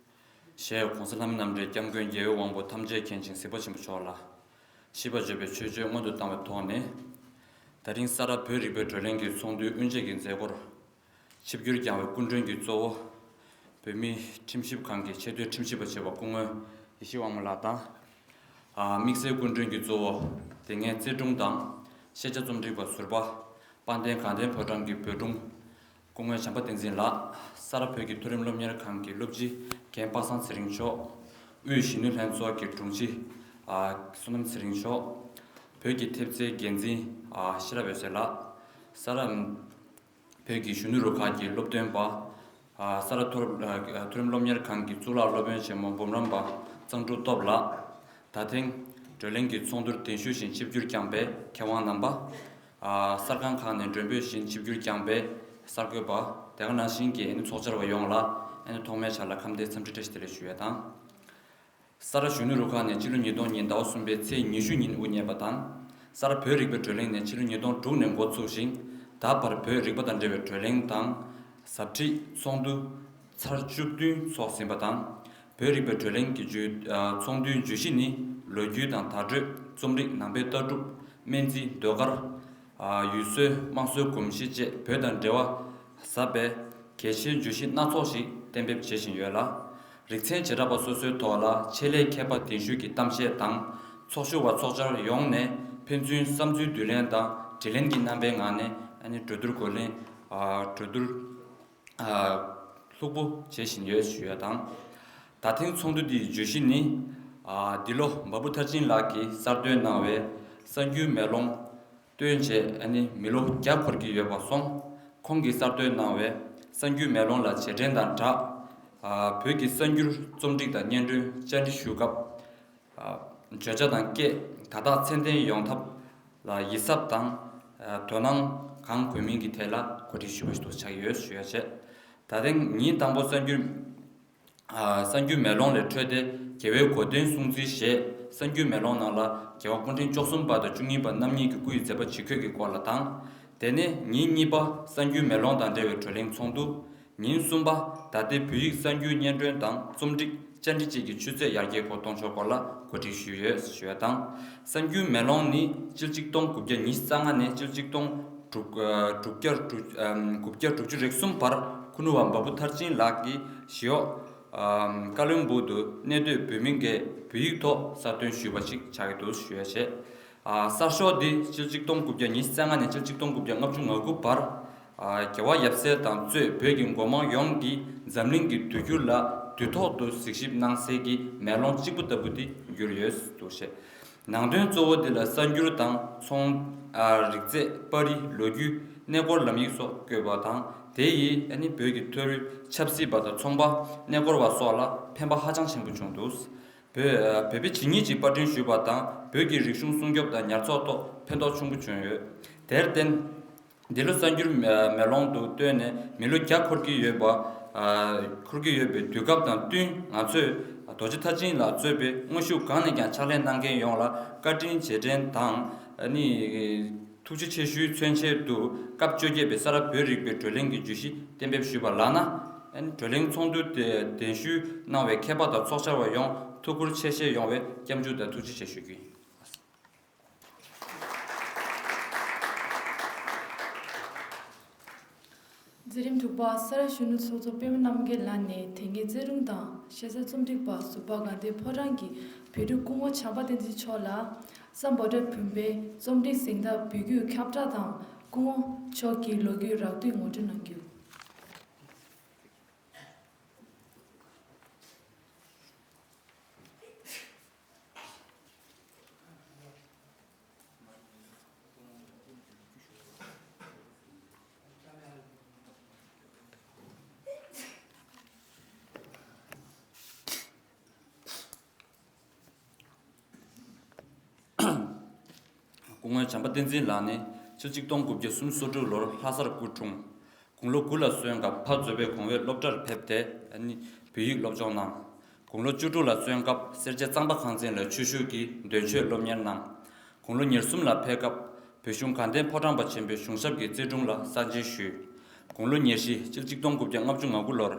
ཞེས་༸གོང་ས་ལྷ་མི་རྣམ་འདྲེན་སྐྱབས་མགོན་རྒྱལ་བའི་དབང་པོ་ཐམས་ཅད་མཁྱེན་ཅིང་གཟིགས་པ་ཆེན་པོ་མཆོག་ལ། ཤིས་པ་བརྗོད་པའི་མཆོད་བརྗོད་སྔོན་དུ་བཏང་བའི་ཐོག་ནས། ད་རིང་ས་རཱ་བོད་རིག་པའི་བགྲོ་གླེང་གི་ཚོགས་འདུའི་དབུ་འབྱེད་ཀྱི་མཛད་སྒོར། ཆིབས་བསྒྱུར་བསྐྱངས་པའི་སྐུ་མགྲོན་གྱི་གཙོ་བོ། བོད་མིའི་ཁྲིམས་ཞིབ་ཁང་གི་ཆེས་མཐོའི་ཁྲིམས་ཞིབ་པ་ཆེ་བ་སྐུ་ངོ་ཡེ་ཤེས་དབང་མོ་ལགས་དང་། དམིགས་བསལ་སྐུ་མགྲོན་གྱི་གཙོ་བོ། དེ་སྔའི་རྩེ་དྲུང་དང་། ཤེས་བྱ་རྩོམ་སྒྲིག་པ་ཟུར་པ། དཔལ་ལྡན་དགའ་ལྡན་ཕོ་བྲང་གི་བོད་དྲུང་། སྐུ་ངོ་བྱམས་པ་བསྟན་འཛིན་ལགས། ས་རཱ་བོད་ཀྱི་མཐོ་རིམ་སློབ་གཉེར་ཁང་གི་སློབ་སྤྱི་རྒན་པ་སངས་ཚེ་རིང་མཆོག་དབུས་གཞོན་ནུ་ལྷན་ཚོགས་ཀྱི་དྲུང་ཆེ། བསོད་ནམས་ཚེ་རིང་མཆོག་བོད་ཀྱི་ཐེབས་རྩའི་འགན་འཛིན། ཤེས་རབ་འོད་ཟེར་ལགས། ས་རཱ་བོད་ཀྱི་གཞོན་ནུ་རུ་ཁག་གི་སློབ་སྟོན་པ། ས་རཱ་མཐོ་རིམ་སློབ་གཉེར་ཁང་གི་གཙུག་ལག་སློབ་དཔོན་ཆེན་མོ་འབུམ་རམས་པ་གཙང་ཕྲུག་སྟོབས་ལགས། ད་ཐེངས་བགྲོ་གླེང་གི་ཚོགས་འདུར་གདན་ཞུ་ཞིང་ཆིབས་བསྒྱུར་བསྐྱངས་པའི་མཁས་དབང་རྣམ་པ། གསར་ཁང་ཁག་ནས་མགྲོན་འབོད་བཞིན་ཆིབས་བསྒྱུར་བསྐྱངས་པའི་གསར་འགོད་པ། དེ་ག་ནང་བཞིན་གྱི་ཚོགས་བཅར་བ་ཡོངས་ལ་ཐོག་མའི་ཆ་ལ་ཁམས་བདེ་འཚམས་འདྲི་བཀྲ་ཤིས་བདེ་ལེགས་ཞུ་ཡས་དང་། ས་རཱ་གཞོན་ནུ་རུ་ཁག་ནས་སྤྱི་ལོ་ཉིས་སྟོང་ཉིན་ཟླ་བ་གསུམ་པའི་ཚེས་ཉི་ཤུ་ཉིན་དབུ་བརྙེས་པ་དང་། ས་རཱ་བོད་རིག་པའི་བགྲོ་གླེང་ནས་སྤྱི་ལོ་ཉིས་སྟོང་དྲུག་ནས་འགོ་ཚུགས་ཤིང་། ད་བར་བོད་རིག་པ་དང་འབྲེལ་བའི་བགྲོ་གླེང་དང་། ཟབ་ཁྲིད་ཚོགས་འདུ་ཚར་བཅུ་བདུན་ཚོགས་ཟིན་པ་དང་། བོད་རིག་པའི་བགྲོ་གླེང་གི་བརྗོད། ཚོགས་འདུའི་བརྗོད་གཞི་ནི་ལོ་རྒྱུས་དང་བརྡ་སྤྲོད། རྩོམ་རིག་ནང་པའི་ལྟ་གྲུབ། སྨན་རྩིས། ཟློས་གར། ཨ། ཡུལ་སྲོལ། དམངས་སྲོལ་གོམས་གཤིས་བཅས་བོད་དང་འབྲེལ་བ་ཟབ་པའི་གལ་ཆེའི་བརྗོད་གཞི་སྣ་ཚོགས་ཤིག་གཏན་འབེབས་བྱེད་བཞིན་ཡོད་ལ། རིག་ཚན་བྱེ་བྲག་པ་སོ་སོའི་ཐོག་ལ་ཆེད་ལས་མཁས་པ་གདན་ཞུས་ཀྱི་གཏམ་བཤད་དང་། ཚོགས་ཞུགས་པ་ཚོགས་བཅར་ཡོངས་ནས་ཕན་ཚུན་བསམ་ཚུལ་བསྡུ་ལེན་དང་དྲི་ལན་གྱི་རྣམ་པའི་ངང་ནས། ཨ་ནི་གྲོས་བསྡུར་གོ་ལེན། ཨ། གྲོས་བསྡུར། ཨ། ལྷུག་པོ་བྱེད་བཞིན་ཡོད་ཞུ་ཡ་དང་། ད་ཐེངས་ཚོགས་འདུ་འདིའི་བརྗོད་གཞི་ནི། ཨ། འདི་ལོ་འབའ་འབུ་མཐར་ཕྱིན་ལགས་ཀྱིས་གསར་གཏོད་གནང་བའི་གསར་འགྱུར་མེ་ལོང་བཏོན་རྗེས། ཨ་ནི་མི་ལོ་བརྒྱ་འཁོར་གྱི་ཡོད་པ་སོང་། ཁོང་གིས་གསར་གཏོད་གནང་བའི་གསར་འགྱུར་མེ་ལོང་ལ་རྗེས་དྲན་དང་སྦྲགས། ཨ། བོད་ཀྱི་གསར་འགྱུར་རྩོམ་སྒྲིག་དང་སྙན་སྒྲོན་བཅར་འདྲི་ཞུ་སྐབས། ཨ། བརྗོད་བྱ་དང་སྐད་དག་དག་ཚད་ལྡན་ཡོང་ཐབས་ལ་ཡིད་གཟབ་དང་། ཨ། དོ་སྣང་གང་དགོས་མིན་གྱི་ཐད་ལ་གོ་སྒྲིག་ཞུས་པ་ཞིག་ཏུ་ཆགས་ཡོད་ཞུ་ཡ་བྱས། ད་ཐེངས་ཉིན་དང་པོ་གསར་འགྱུར། ཨ། གསར་འགྱུར་མེ་ལོང་ལས་འཕྲོས་ཏེ་རྒྱལ་བའི་གོ་སྟོན་སྲུང་བརྩི་ཞེས་གསར་འགྱུར་མེ་ལོང་ནང་ལ་རྒྱལ་བ་སྐུ་ཕྲེང་བཅུ་གསུམ་པ་དང་བཅུ་གཉིས་པ་རྣམ་གཉིས་ཀྱི་སྐུ་ཡི་མཛད་པ་ཇི་བཀོད་ཀྱི་སྐོར་ལ་དང་། དེ་ནས་ཉིན་གཉིས་པ་གསར་འགྱུར་མེ་ལོང་དང་འབྲེལ་བའི་བགྲོ་གླེང་ཚོགས་འདུ། ཉིན་གསུམ་པ་ད་ལྟའི་བོད་ཡིག་གསར་འགྱུར་སྙན་སྒྲོན་དང་རྩོམ་སྒྲིག་བཅར་འདྲི་བཅས་ཀྱི་ཆུ་ཚད་ཡར་རྒྱས་སྐོར་གཏོང་ཕྱོགས་སྐོར་ལ་གོ་སྒྲིག་ཞུས་ཡོད་ཞུ་ཡ་དང་། གསར་འགྱུར་མེ་ལོང་ནི་སྤྱི་ལོ་གཅིག་སྟོང་དགུ་བརྒྱ་ཉི་ཤུ་རྩ་ལྔ་ནས་སྤྱི་ལོ་གཅིག་སྟོང་དྲུག་ཨ། དྲུག་བརྒྱ་དྲུག་ཨ། དགུ་བརྒྱ་དྲུག་ཅུ་རེ་གསུམ་བར་ཁུ་ནུ་བ་འབའ་འབུ་མཐར་ཕྱིན་ལགས་ཀྱིས་ཞི་གཡོག་ཨ། ཀ་བློན་སྦུག་ཏུ་གནས་སྡོད་བོད་མི་འགས་བོད་ཡིག་ཐོག་གསར་འདོན་ཞུས་པ་ཞིག་ཆགས་ཀྱི་འདུག་ཞུ་ཡ་བྱས། ཨ། གསར་ཤོག་འདི་སྤྱི་ལོ་གཅིག་སྟོང་དགུ་བརྒྱ་ཉི་ཤུ་རྩ་ལྔ་ནས་སྤྱི་ལོ་གཅིག་སྟོང་དགུ་བརྒྱ་ལྔ་བཅུ་ང་དགུ་བར། ཨ། རྒྱལ་བ་ཡབ་སྲས་དང་གཙོས་བོད་ཀྱི་མགོ་དམངས་ཡོངས་ཀྱིས་འཛམ་གླིང་གི་དུས་འགྱུར་ལ་དུས་ཐོག་ཏུ་གཟིགས་ཞིབ་གནང་སའི་གི་མེ་ལོང་གཅིག་པུ་ལྟ་བུ་དེ་གྱུར་ཡོད་འདུག་ཞེས། ནང་དོན་གཙོ་བོ་དེ་ལ་གསར་འགྱུར་དང་ཚོང་། ཨ། རིག་རྩལ། པར་རིས། ལོ་རྒྱུས། གནས་སྐོར། ལམ་ཡིག་སོགས་བཀོད་པ་དང་། དེ་ཡིས་ཨ་ནི་བོད་ཀྱི་མཐོ་རིམ་ཆབ་སྲིད་པ་དང་ཚོང་པ། གནས་སྐོར་བ་སོགས་ལ་ཕན་པ་ཧ་ཅང་ཆེན་པོ་བྱུང་འདུག་བོད། བོད་པའི་ཇི་སྙེད་ཅིག་པར་སྐྲུན་ཞུས་པ་དང་། བོད་ཀྱི་རིག་གཞུང་སྲུང་སྐྱོབ་དང་ཉར་ཚགས་ཐོག་ཕན་ཐོགས་ཆེན་པོ་བྱུང་ཡོད། དེར་བརྟེན། འདི་ལོ་གསར་འགྱུར་མེ་ལོང་དུ་བཏོན་ནས་མི་ལོ་བརྒྱ་འཁོར་གྱི་ཡོད་པ། ཨ། འཁོར་གྱི་ཡོད་པའི་དུས་སྐབས་དང་བསྟུན། ང་ཚོས་རྡོ་རྗེ་མཐར་ཕྱིན་ལགས་གཙོས་པའི་དངོས་ཤུགས་གང་ནས་ཀྱང་ཕྱག་ལས་གནང་མཁན་ཡོངས་ལ་བཀའ་དྲིན་རྗེས་དྲན་དང་། ཨ་ནི་ཐུགས་རྗེ་ཆེ་ཞུའི་མཚོན་ཆེད་དུ་སྐབས་བཅོ་བརྒྱད་པའི་ས་རཱ་བོད་རིག་པའི་བགྲོ་གླེང་གི་བརྗོད་གཞི་གཏན་འབེབས་ཞུས་པ་ལགས་ན། ཨ་ནི་བགྲོ་གླེང་ཚོགས་འདུ་དེ་གདན་ཞུ་གནང་བའི་མཁས་པ་དང་ཚོགས་བཅར་བ་ཡོངས་ཐུགས་ཁུར་ཆེ་བཞེས་ཡོང་བའི་སྐྱབས་འཇུག་དང་ཐུགས་རྗེ་ཆེ་ཞུ་རྒྱུ་ཡིན། མཛད་རིམ་དྲུག་པ། ས་རཱ་གཞོན་ནུ་ཚོགས་གཙོ་པད་མ་རྣམ་རྒྱལ་ལགས་ནས་དེ་སྔའི་རྩེད་རུང་དང་ཤེས་ཚད་རྩོམ་སྒྲིག་པ་ཟུར་པ་དགའ་ལྡན་ཕོ་བྲང་གི་བོད་ཕྲུག་སྐུ་ངོ་བྱམས་པ་བསྟན་འཛིན་མཆོག་ལ་སམ་བྷོ་ཊ་བུམ་པའི་རྩོམ་སྒྲིག་གཟེངས་རྟགས་འབུལ་རྒྱུའི་ཁྱབ་བསྒྲགས་དང་། སྐུ་ངོ་མཆོག་གི་ལོ་རྒྱུས་རགས་བསྡུས་ངོ་སྤྲོད་གནང་རྒྱུ། སྐུ་ངོ་བྱམས་པ་བསྟན་འཛིན་ལགས་ནི་ཕྱི་ལོ་གཅིག་སྟོང་དགུ་བརྒྱ་སུམ་ཅུ་སོ་དྲུག་ལོར་ལྷ་སར་སྐུ་འཁྲུངས། དགུང་ལོ་དགུ་ལ་སོན་སྐབས་ཕ་མཛོད་དཔོན་གོང་འོག་སློབ་གྲྭར་ཕེབས་ཏེ་ནི་བོད་ཡིག་སློབ་སྦྱོང་གནང་། དགུང་ལོ་བཅུ་དྲུག་ལ་སོན་སྐབས་སེར་བྱེས་གཙང་པ་ཁང་ཚན་ལ་ཆོས་ཞུགས་ཀྱིས་འདོན་ཆོས་སློབ་གཉེར་གནང་། དགུང་ལོ་ཉེར་གསུམ་ལ་ཕེབས་སྐབས་བོད་གཞུང་དགའ་ལྡན་ཕོ་བྲང་པ་ཆེན་པོའི་གཞུང་ཞབས་ཀྱི་རྩིས་དྲུང་ལ་གསར་བརྗེ་ཞུས། དགུང་ལོ་ཉེར་བཞི་ཕྱི་ལོ་གཅིག་སྟོང་དགུ་བརྒྱ་ལྔ་བཅུ་ང་དགུ་ལོར་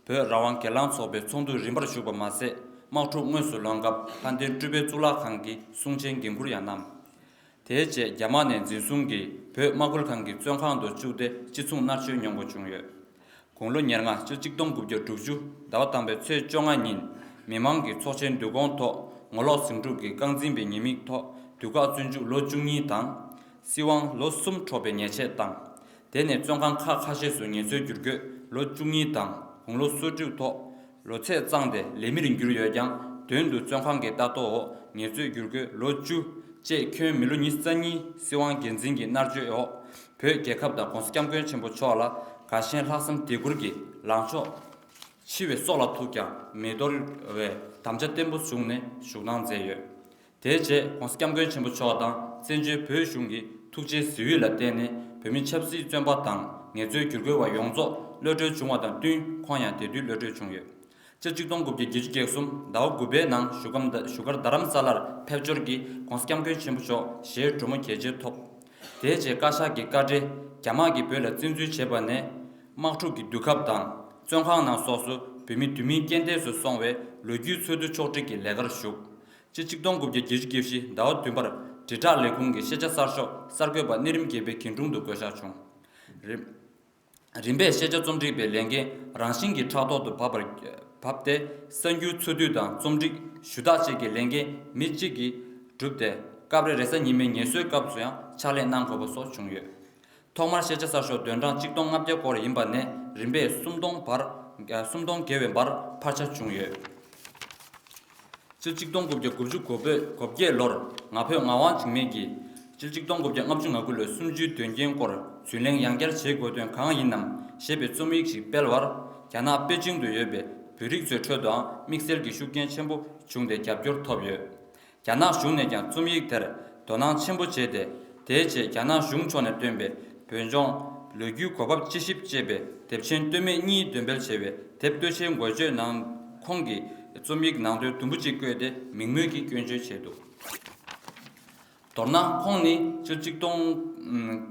བོད་རང་དབང་སྒེར་ལངས་ཚོགས་པའི་ཚོགས་འདུར་རིམ་པར་ཞུགས་པ་མ་ཟད། དམག་འཁྲུག་དངོས་སུ་ལངས་སྐབས་ལྷ་ལྡན་སྤྲུལ་པའི་གཙུག་ལག་ཁང་གི་གསུང་ཆེན་འགན་འཁུར་ཡང་གནང་། དེའི་རྗེས་རྒྱ་དམག་ནས་འཛིན་བཟུང་གིས་བོད་དམག་ཁུལ་ཁང་གི་བཙོན་ཁང་དུ་བཅུག་སྟེ་ཅི་མཚུངས་མནར་གཅོད་མྱོང་དགོས་བྱུང་ཡོད། དགུང་ལོ་ཉེར་ལྔ་ཕྱི་ལོ་གཅིག་སྟོང་དགུ་བརྒྱ་དྲུག་ཅུ་ཟླ་བ་དང་པོའི་ཚེས་བཅོ་ལྔ་ཉིན་མི་མང་གི་ཚོགས་ཆེན་འདུ་སྐོང་ཐོག་ངོ་ལོག་ཟིང་འཁྲུག་གི་རྐང་འཛིན་པའི་ཉེས་དམིགས་ཐོག་དུས་བཀག་བཙོན་འཇུག་ལོ་བཅུ་གཉིས་དང་། སྲིད་དབང་ལོ་གསུམ་འཕྲོག་པའི་ཉེས་ཆད་བཏང་། དེ་ནས་བཙོན་ཁང་ཁག་ཁ་ཤས་སུ་ངལ་རྩོལ་བསྒྱུར་བཀོད་ལོ་བཅུ་གཉིས་དང་དགུང་ལོ་སོ་དྲུག་ཐོག་ལོ་ཚད་བརྩམས་ཏེ་ལས་མིར་གྱུར་ཡོད་ཀྱང་། དོན་དུ་བཙོན་ཁང་གི་ལྟ་རྟོག་འོག་ངལ་རྩོལ་བསྒྱུར་བཀོད་ལོ་བཅུ་བཅས་ཁྱོན་མི་ལོ་ཉི་ཤུ་རྩ་གཉིས་སྲིད་དབང་སྒེར་འཛིན་གྱི་མནར་གཅོད་འོག་བོད་རྒྱལ་ཁབ་དང་༸གོང་ས་༸སྐྱབས་མགོན་ཆེན་པོ་མཆོག་ལ་དགའ་ཞེན་ལྷག་བསམ་དད་བཀུར་གྱི་ལངས་ཕྱོགས། འཆི་བའི་སྲོག་ལ་ཐུག་ཀྱང་མི་འདོར་བའི་དམ་བཅའ་བརྟན་པོ་བཟུང་ནས་བཞུགས་གནང་མཛད་ཡོད། དེའི་རྗེས་༸གོང་ས་༸སྐྱབས་མགོན་ཆེན་པོ་མཆོག་དང་བཙན་བྱོལ་བོད་གཞུང་གི་ཐུགས་རྗེའི་གཟི་འོད་ལ་བརྟེན་ནས་བོད་མི་ཆབ་སྲིད་བཙོན་པ་དང་ངལ་རྩོལ་བསྒྱུར་བཀོད་པ་ཡོངས་རྫོགས་གློད་གྲོལ་བྱུང་བ་དང་བསྟུན། ཁོང་ཡང་དེ་དུས་གློད་གྲོལ་བྱུང་ཡོད། སྤྱི་ལོ་གཅིག་སྟོང་དགུ་བརྒྱ་བརྒྱད་ཅུ་གྱ་གསུམ་ཟླ་བ་དགུ་པའི་ནང་བཞུགས་སྒར་བཞུགས་སྒར་རྡ་རམ་ས་ལར་ཕེབས་འབྱོར་གྱིས་༸གོང་ས་༸སྐྱབས་མགོན་ཆེན་པོ་མཆོག་ཞལ་དྲོན་མོ་རྒྱས་མཇལ་ཐོབ། དེའི་རྗེས་བཀའ་ཤག་གི་བཀའ་ཁྲོལ་རྒྱ་དམག་གིས་བོད་ལ་བཙན་འཛུལ་བྱས་པ་ནས་དམག་འཁྲུག་གི་དུས་སྐབས་དང་བཙོན་ཁང་ནང་སོགས་སུ་བོད་མི་དུས་མིན་རྐྱེན་འདས་སུ་སོང་བའི་ལོ་རྒྱུས་འཚོལ་བསྡུ་ཕྱོགས་སྒྲིག་གི་ལས་ཀར་ཞུགས། སྤྱི་ལོ་གཅིག་སྟོང་དགུ་བརྒྱ་བརྒྱད་ཅུ་གྱ་བཞི་ཟླ་བ་བདུན་པར་ དྲིལ་བསྒྲགས་ལས་ཁུངས་ཀྱི་ཤེས་བྱ་གསར་ཤོག་གསར་འགོད་པ་གནས་རིམ་བརྒྱད་པའི་འགན་དྲུང་དུ་བསྐོས་གཤགས་བྱུང་། རིམ་རིམ་པས་ཤེས་བྱ་རྩོམ་སྒྲིག་པའི་ལས་འགན་རང་བཞིན་གྱིས་ཕྲག་ཐོག་ཏུ་བབས་པར་བབས་ཏེ། གསར་འགྱུར་འཚོལ་སྡུད་དང་རྩོམ་སྒྲིག་ཞུ་དག་བཅས་ཀྱི་ལས་འགན་མི་གཅིག་གིས་བསྒྲུབས་ཏེ། སྐབས་རེ་རེས་གཟའ་ཉི་མའི་ངལ་གསོའི་སྐབས་སུ་ཡང་ཕྱག་ལས་གནང་དགོས་པ་སོགས་བྱུང་ཡོད། ཐོག་མར་ཤེས་བྱ་གསར་ཤོག་དོན་གྲངས་གཅིག་སྟོང་ལྔ་བརྒྱ་སྐོར་ཡིན་པ་ནས་རིམ་པས་སུམ་སྟོང་བར་སུམ་སྟོང་བརྒལ་བའི་བར་འཕར་ཆ་བྱུང་ཡོད། སྤྱི་ལོ་གཅིག་སྟོང་དགུ་བརྒྱ་དགུ་བཅུ་གོ་བོད་གོ་བརྒྱད་ལོར་ང་ཕོད་ངག་དབང་འཇིགས་མེད་ཀྱིས། སྤྱི་ལོ་གཅིག་སྟོང་དགུ་བརྒྱ་ལྔ་བཅུ་ང་དགུ་ལོའི་གསུམ་བཅུའི་དོན་རྐྱེན་སྐོར་རྒྱུས་ལོན་ཡང་བསྐྱར་བྱེད་དགོས་དོན་གང་ཡིན་ནམ་ཞེས་པའི་རྩོམ་ཡིག་ཞིག་སྤེལ་བར། རྒྱ་ནག་པེ་ཅིང་དུ་ཡོད་པའི་བོད་རིགས་ཚོའི་ཁྲོད་དུའང་དམིགས་བསལ་གྱི་ཤུགས་རྐྱེན་ཆེན་པོ་བྱུང་སྟེ་རྒྱབ་སྐྱོར་ཐོབ་ཡོད། རྒྱ་ནག་གཞུང་ནས་ཀྱང་རྩོམ་ཡིག་དེར་དོ་སྣང་ཆེན་པོ་བྱས་ཏེ། དེའི་རྗེས་རྒྱ་ནག་གཞུང་ཕྱོགས་ནས་བཏོན་པའི་བོད་ལྗོངས་ལོ་རྒྱུས་གོ་བབ་དཔྱད་ཞིབ་ཅེས་པའི་དེབ་ཆེན་སྟོད་སྨད་གཉིས་འདོན་སྤེལ་བྱས་པའི་དེབ་སྟོད་ཆེན་འགོ་བརྗོད་ནང་ཁོང་གི་རྩོམ་ཡིག་ནང་དོན་དུམ་བུ་གཅིག་བཀོད་དེ་མིང་མེད་ཀྱིས་སྐྱོན་བརྗོད་བྱས་འདུག་མདོར་ན་ཁོང་ནི་སྤྱི་ལོ་གཅིག་སྟོང་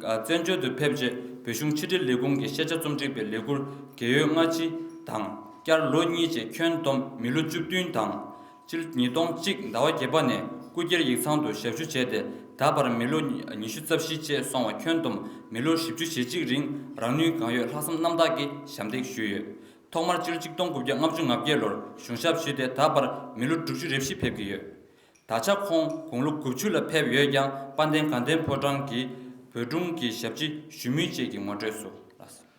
བཙན་བྱོལ་དུ་ཕེབས་རྗེས་བོད་གཞུང་ཕྱི་དྲིལ་ལས་ཁུངས་ཀྱི་ཤེས་བྱ་རྩོམ་སྒྲིག་པའི་ལས་ཁུར་རྒས་ཡོལ་སྔ་ཕྱི་དང་བསྐྱར་ལོ་གཉིས་རྗེས་ཁྱོན་བསྡོམས་མི་ལོ་བཅུ་བདུན་དང་། སྤྱི་ལོ་ཉིས་སྟོང་གཅིག་ཟླ་བ་བརྒྱད་པ་ནས་སྐུ་སྒེར་ཡིག་ཚང་དུ་ཞབས་ཞུ་བྱས་ཏེ། ད་བར་མི་ལོ་ཉི་ཤུ་རྩ་བཞི་བཅས་སོང་བ་ཁྱོན་བསྡོམས་མི་ལོ་བཞི་བཅུ་ཞེ་གཅིག་རིང་རང་ནུས་གང་ཡོད་ལྷག་བསམ་རྣམ་དག་གིས་ཞབས་འདེགས་ཞུས་ཡོད། ཐོག་མར་སྤྱི་ལོ་གཅིག་སྟོང་དགུ་བརྒྱ་ལྔ་བཅུ་ང་བརྒྱད་ལོར་གཞུང་ཞབས་ཞུས་ཏེ་ད་བར་མི་ལོ་དྲུག་ཅུ་རེ་བཞི་ཕེབས་ཀྱི་ཡོད། ད་ཆ་ཁོང་དགུང་ལོ་དགུ་བཅུ་ལ་ཕེབས་ཡོད་ཀྱང་། དཔལ་ལྡན་དགའ་ལྡན་ཕོ་བྲང་གི་བོད་དྲུང་གི་ཞབས་ཕྱི་ཞུ་མུས་བཅས་ཀྱི་ངོ་སྤྲོད་སུ་ལགས།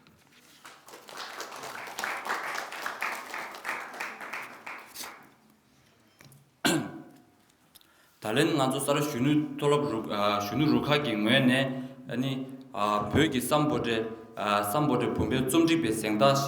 ད་ལན་ང་ཚོ་ས་རཱ་གཞོན་ནུ་མཐོ་སློབ་རུ་ཨ་གཞོན་ནུ་རུ་ཁག་གི་ངོས་ནས་ཨ་ནི་ཨ་བོད་ཀྱི་སམ་བྷོ་ཊའི་ཨ་སམ་བྷོ་ཊའི་བུམ་པའི་རྩོམ་སྒྲིག་པའི་གཟེངས་རྟགས་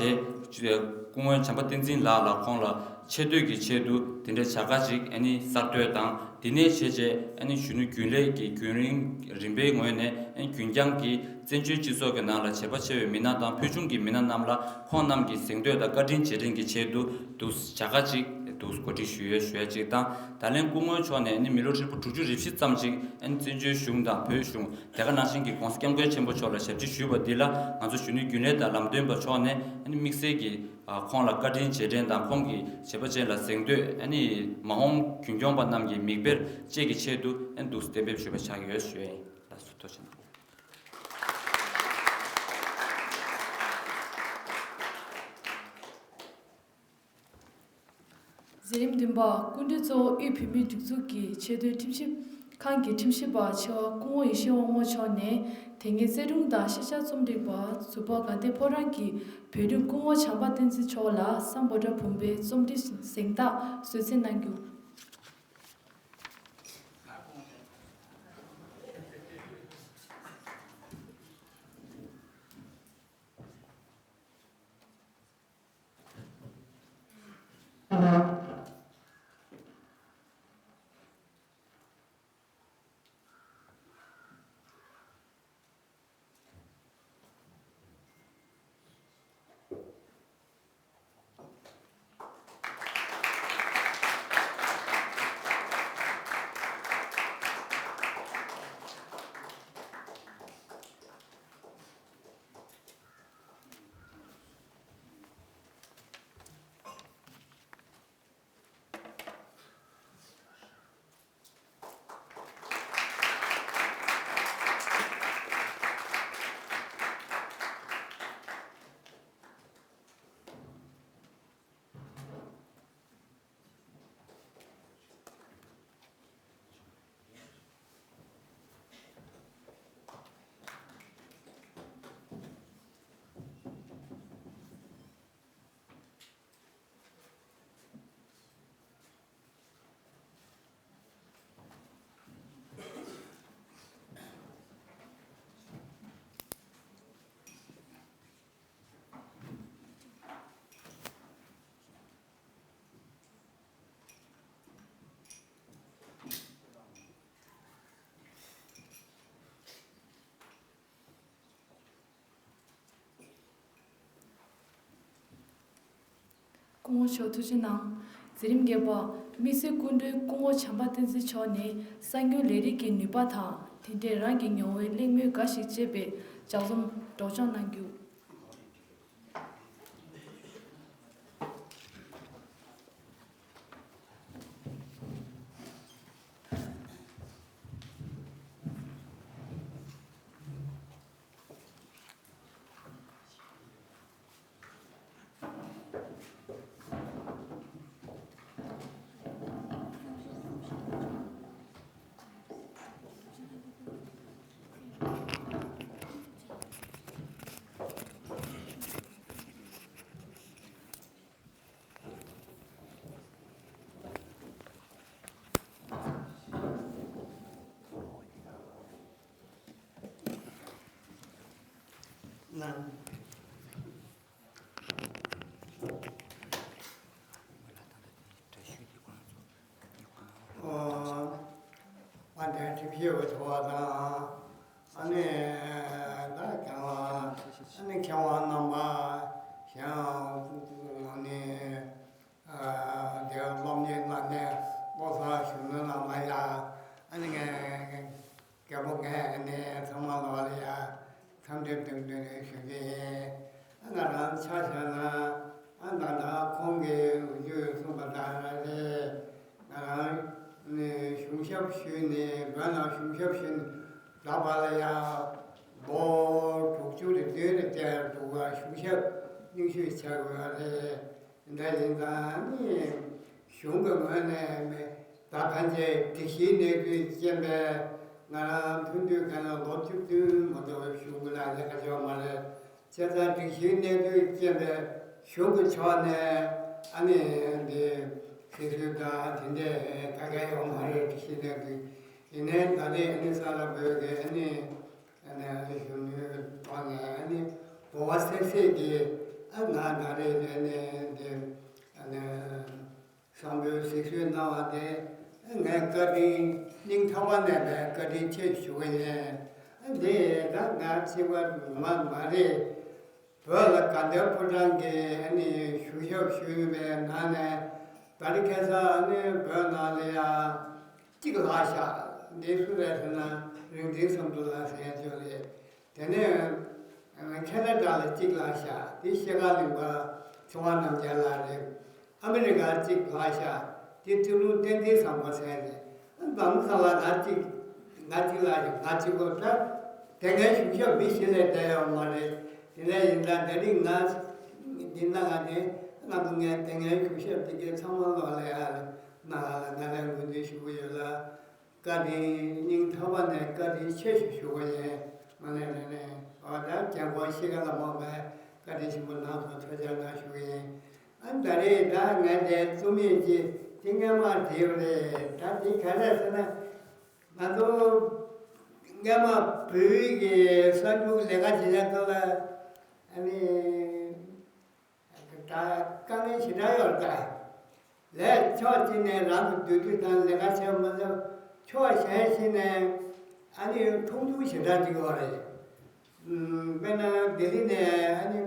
ཞེས་སྐུ་ངོ་བྱམས་པ་བསྟན་འཛིན་ལགས་ལ་ཁོང་ལ་ཆེ་བསྟོད་ཀྱི་ཆེད་དུ་དེ་འདྲའི་བྱ་དགའ་ཅིག་ཨ་ནི་གསར་གཏོད་དང་། དེ་ནས་བྱས་རྗེས་ཨ་ནི་གཞོན་ནུ་རྒྱུན་ལས་ཀྱི་རྒྱུན་རིང་རིམ་པའི་ངོས་ནས་ཨ་ནི་རྒྱུན་བསྐྱངས་ཀྱིས་བཙན་བྱོལ་སྤྱི་ཚོགས་ཀྱི་ནང་ལ་བྱེད་པ་ཆེ་བའི་མི་སྣ་དང་ཕུལ་བྱུང་གི་མི་སྣ་རྣམས་ལ་ཁོང་རྣམས་ཀྱི་གཟེངས་བསྟོད་དང་བཀའ་དྲིན་རྗེས་དྲན་གྱི་ཆེད་དུ་འདུག་བྱ་དགའ་ཅིག་འདུག་གོ་སྒྲིག་ཞུ་ཡོད་ཞུ་ཡ་ཅིག་དང་། ད་ལན་སྐུ་ངོ་མཆོག་ནས་ཨ་ནི་མི་ལོ་ཧྲིལ་པོ་དྲུག་ཅུ་རེ་བཞི་ཙམ་ཅིག་ཨ་ནི་བཙན་བྱོལ་གཞུང་དང་བོད་གཞུང་དེ་ག་ནང་བཞིན་གྱི་༸གོང་ས་༸སྐྱབས་མགོན་ཆེན་པོ་མཆོག་ལ་ཞབས་ཕྱི་ཞུས་པ་འདི་ལ་ང་ཚོ་གཞོན་ནུ་རྒྱུན་ལས་དང་ལམ་སྟོན་པ་མཆོག་ནས་ཨ་ནི་དམིགས་བསལ་གྱི་ཨ་ཁོང་ལ་བཀའ་དྲིན་རྗེས་དྲན་དང་ཁོང་གི་བྱེད་པ་ཅན་ལ་གཟེངས་བསྟོད། ཨ་ནི་མ་འོངས་རྒྱུན་སྐྱོང་པ་རྣམས་ཀྱི་མིག་དཔེར་བཅས་ཀྱི་ཆེད་དུ་ཨ་ནི་འདུག་གཏན་འབེབས་ཞུས་པ་ཆགས་ཡོད་ཞུ་ཡ་ཡིན། ལགས་སོ། ཐུགས་རྗེ་གནང་། མཛད་རིམ་བདུན་པ། སྐུ་མགྲོན་གཙོ་བོ་དབུས་བོད་མིའི་སྒྲིག་འཛུགས་ཀྱི་ཆེས་མཐོའི་ཁྲིམས་ཞིབ་ཁང་གི་ཁྲིམས་ཞིབ་པ་ཆེ་བ་སྐུ་ངོ་ཡེ་ཤེས་དབང་མོ་མཆོག་ནས་དེ་སྔའི་རྩོམ་སྒྲིག་པ་ཤེས་བྱ་རྩོམ་སྒྲིག་པ་ཟུར་པ་དགའ་ལྡན་ཕོ་བྲང་གི་བོད་དྲུང་སྐུ་ངོ་བྱམས་པ་བསྟན་འཛིན་མཆོག་ལ་སམ་བྷོ་ཊ་བུམ་པའི་རྩོམ་སྒྲིག་གཟེངས་རྟགས་གསོལ་སྩལ་གནང་རྒྱུ། སྐུ་ངོ་མཆོག་ཐུགས་རྗེ་གནང་། མཛད་རིམ་བརྒྱད་པ། དམིགས་བསལ་སྐུ་མགྲོན་སྐུ་ངོ་བྱམས་པ་བསྟན་འཛིན་མཆོག་ནས་གསར་འགྱུར་ལས་རིགས་ཀྱི་ནུས་པ་དང་དེ་འབྲེལ་རང་གི་མྱོང་བའི་གླེང་མོལ་འགའ་ཞིག་ཅེས་པའི་ལྗགས་རྩོམ་སྒྲོག་སྦྱང་གནང་རྒྱུ། གནང་། ཨོ། དཔལ་ལྡན་ཁྲིམས་ཞིབ་པ་ཚོ་དང་། ཨ་ནི་ད་མཁས་དབང་ཨ་ནི་མཁས་དབང་རྣམ་པ་གཞན་ཨ་ནི། དེ་སློབ་གཉེར་གནང་མཁན་བློ་བཟང་གཞོན་ནུ་རྣམས་ལ་ཡང་ཨ་ནི་ངས་རྒད་པོ་ངས་ཨ་ནི་ཚང་མ་ལ་ཡང་འཚམས་འདྲི་དང་བསྟུན་ནས་ཞུ་གི་ཡིན། ཨ་ང་རང་ཆ་བཞག་ན་ཨ་ད་ལྟ་ཁོང་གིས་ལོ་རྒྱུས་གསུངས་པ་ལྟར་རེད། ང་རང་ནི་གཞུང་ཞབས་ཞུས་ནས་བོད་ནང་གཞུང་ཞབས་ཞུས་ནས་ད་བར་ལ་ཡང་ལོ་དྲུག་ཅུ་རེ་བདུན་རེ་བསྡད་འདུག་ག་གཞུང་ཞབས་རྙིང་ཤོས་ཆགས་ཡོད་རེད། འདི་ཡིན་ཙང་ནི་གཞུང་གི་ངོས་ནས་མི་ད་ཕན་ཆད་སྒྲིག་གཞིའི་གནས་ཚུལ་རྐྱེན་པས་ང་རང་ཐུག་དུས་ག་ལ་ལོ་བཅུ་བདུན་མ་གཏོགས་གཞུང་གི་ལ་ལས་ཀ་བྱས་མ་རེད། བྱས་ཙང་སྒྲིག་གཞིའི་གནས་ཚུལ་རྐྱེན་པས་གཞུང་གི་ཕྱོགས་ནས་ཨ་ནི་འདི་སྲིད་ཟུར་དང་དེ་འདྲས་ག་ག་ཡོད་མ་རེད། སྒྲིག་གཞིའི་གནས་ཚུལ་ཡིན་ནའི་ད་རེས་ཨ་ནི་ས་ལ་བོད་ཀྱི་ཨ་ནི། ཨ་ནི་གཞོན་ནུའི་ཐོག་ནས་ཨ་ནི་གོ་བ་སད་སད་ཀྱིས་ཨ་ང་ད་རེས་ཨ་ནི་འདི་ཨ་ནི་བསམ་ཚུལ་གཟིགས་ཞིབ་གནང་བ་དེ་ངས་བཀའ་དྲིན་སྙིང་ཐག་པ་ནས་བཀའ་དྲིན་ཆེ་ཞུ་གི་ཡིན། ཨ་འདི་ད་ང་གཅིག་པ་མ་མ་རེད། བོད་ལ་དགའ་ལྡན་ཕོ་བྲང་གི་ཨ་ནི་གཞུང་ཞབས་ཞུས་པའི་ནང་ནས་ད་རེས་ཁ་སང་ཨ་ནི་བོད་ནང་ལ་ཡ་གཅིག་ལྷག་ཤག་འདི་སུ་རེད་ཟེར་ན་རིག་འཛིན་བསམ་གྲུབ་ལགས་ཟེར་མཁན་ཅིག་རེད། དེ་ནས་ཁེ་ན་ཌ་ལ་གཅིག་ལྷག་ཤག་འདི་ཤེལ་དཀར་གླིང་པ་ཚེ་དབང་རྣམ་རྒྱལ་ལགས་རེད། ཨ་མི་རི་ཀར་གཅིག་ལྷག་ཤག་འདི་སྤྱི་ནོར་བསྟན་འཛིན་བཟང་པོ་ཟེར་རེད། ཨ་འཛམ་བུ་གླིང་ལ་ང་གཅིག་ང་གཅིག་ལྷག་ཤག་ང་གཅིག་པོ་ད་དེ་སྔའི་གཞུང་ཞབས་མི་ཞིག་ལས་བསྡད་ཡོད་མ་རེད། དེ་འདྲ་ཡིན་ཙང་ད་རིང་ང་འདི་ན་ང་ནི་ང་ཚོ་ངའི་དེ་སྔའི་གཞུང་ཞབས་དེ་གའི་ཚང་མ་ལོག་ལ་ཡ་ན་ང་ལ་ང་ལ་ངོས་འཛིན་ཞུ་གི་ཡོད་ལ། བཀའ་དྲིན་སྙིང་ཐག་པ་ནས་བཀའ་དྲིན་ཆེ་ཞུ་ཞུ་གི་ཡིན། མ་ནས་ནས་ནས་འོ་ད་རྒན་གོག་ཤི་ཁ་ལ་མོ་བས་བཀའ་དྲིན་ཆེན་པོ་གནང་སོང་། ཐུགས་རྗེ་གནང་ཞུ་གི་ཡིན། ཨ་ད་རེས་ད་ངས་དེ་རྩོམ་ཡིག་ཅིག་དེ་སྔོན་མ་བྲིས་པ་རེད། ད་དེ་ག་རེ་ཟེར་ན་ང་ཚོ་སྔོན་མ་བོད་ཡིག་གི་གསར་འགྱུར་ལས་ཀ་བྱེད་ཡག་སྐབས་ལ་ཨ་ནི། ད་དཀའ་ངལ་ཞེ་དྲག་ཡོད་རེད་ད། ལས་ཕྱོགས་གཅིག་ནས་རང་གི་འདོད་འདོད་དང་ལས་ཀ་བྱེད་མ་ཐུབ། ཕྱོགས་གཞན་ཞིག་ནས་ཨ་ནི་མཐོང་ཆུང་ཞེ་དྲག་ཅིག་ཡོད་རེད། ཨམ། དཔེར་ན་ལྡི་ལི་ནས་ཨ་ནི་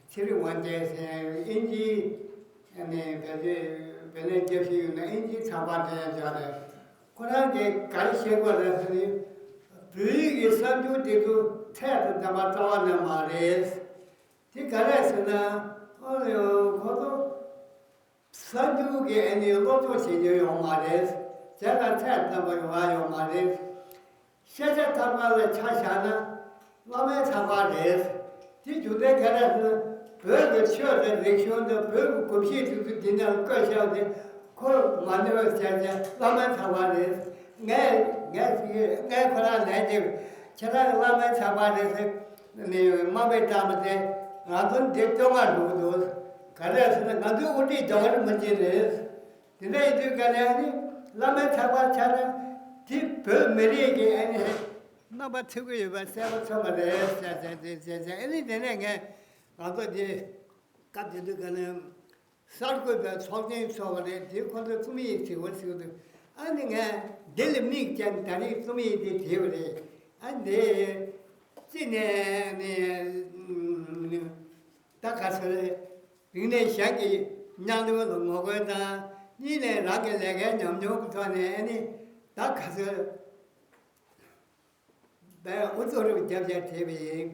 ཚེ་རིང་དབང་རྒྱལ་ཟེར་དབྱིན་ཇིའི་ཨ་ནི་བེད་སྤྱོད་བེད་ལེན་རྒྱབ་བཞིན་ཡོད་ན་དབྱིན་ཇིའི་ཚགས་པར་དེ་ཡང་ཅིག་རེད། ཁོ་རང་གིས་ག་རེ་བཤད་དགོས་རེད་ཟེར་ན། བོད་ཡིག་གི་གསར་འགྱུར་དེ་ཚོ་ཚད་དང་ལྡན་པ་རྩ་བ་ནས་མ་རེད། དེ་ག་རེ་ཟེར་ན། ཨོ་ཡོ་ཁོ་ཚོ་གསར་འགྱུར་གྱི་ཨ་ནི་སློབ་སྦྱོང་བྱེད་རྒྱུ་ཡོད་མ་རེད། བྱས་ཙང་ཚད་ལྡན་པ་ཡོང་བ་ཡོད་མ་རེད། ཤེས་བྱ་ཚགས་པར་ལ་ཆ་བཞག་ན་བླ་མའི་ཚགས་པར་རེད། དེ་རྒྱུ་མཚན་ག་རེ་ཟེར་ན། བོད་ཀྱི་ཆོས་དང་རིག་གཞུང་དང་བོད་ཀྱི་གོམས་གཤིས་དེ་ཚོ་འདི་ནང་བཀོད་བཞག་སྟེ། ཁོ་མ་ནོར་བ་བྱས་བྱས་བླ་མའི་ཚགས་པར་རེད། ངས་ངས་ངས་ཁོ་རང་ལན་བརྒྱབ། ཁྱེད་རང་གི་བླ་མའི་ཚགས་པར་རེད་ཟེར་ནས་དམའ་འབེབས་བཏང་བ་དེ་ང་ཚོ་འདི་བསྟོད་བསྔགས་འགྲོ་གི་འདུག་ག་རེ་ཟེར་ན་ང་ཚོའི་དབུ་ཁྲིད་རྒྱ་གར་མི་ཆེན་རེད། དེ་འདྲ་ཡིན་དུས་ག་ནས་ནི་བླ་མའི་ཚགས་པར་ཆགས་ན་དེ་བོད་མི་རིགས་ཀྱི་ཨ་ནི་རྣམ་པ་ཐོས་ཀྱི་ཡོད་པ་གསལ་པོ་མཚོན་པ་རེད་ཟེར་ཟེར་ཟེར་ཟེར་ཟེར། ཨ་ནི་དེ་ནས་ངས་ང་ཚོ་དེ་སྐབས་དེ་དུས་ག་ནས། གསར་འགོད་པའི་ཚོགས་ཆེན་ཚོགས་པ་རེད། དེ་ཁོ་ཚོས་རྩོམ་ཡིག་བྲིས་པ་ཟེར་འདུག་ཨ་ནི་ངས་འདི་ལ་དམིགས་ཀྱང་ད་རེས་རྩོམ་ཡིག་འདི་བྲིས་པ་རེད། ཨ་འདི་གཅིག་ནས་ནི་ད་ག་ཚོད་རིག་གནས་གཞན་གྱི་མཉམ་དུ་ལ་ངོ་རྒོལ་དང་། གཉིས་ནས་རང་གི་ལས་ཀའི་ཉམས་མྱོང་གི་ཐོག་ནས་ཨ་ནི་ད་ག་ཚོད། པའི་ཨུ་ཚུགས་རེ་བརྒྱབ་བྱས་བྲིས་པ་ཡིན།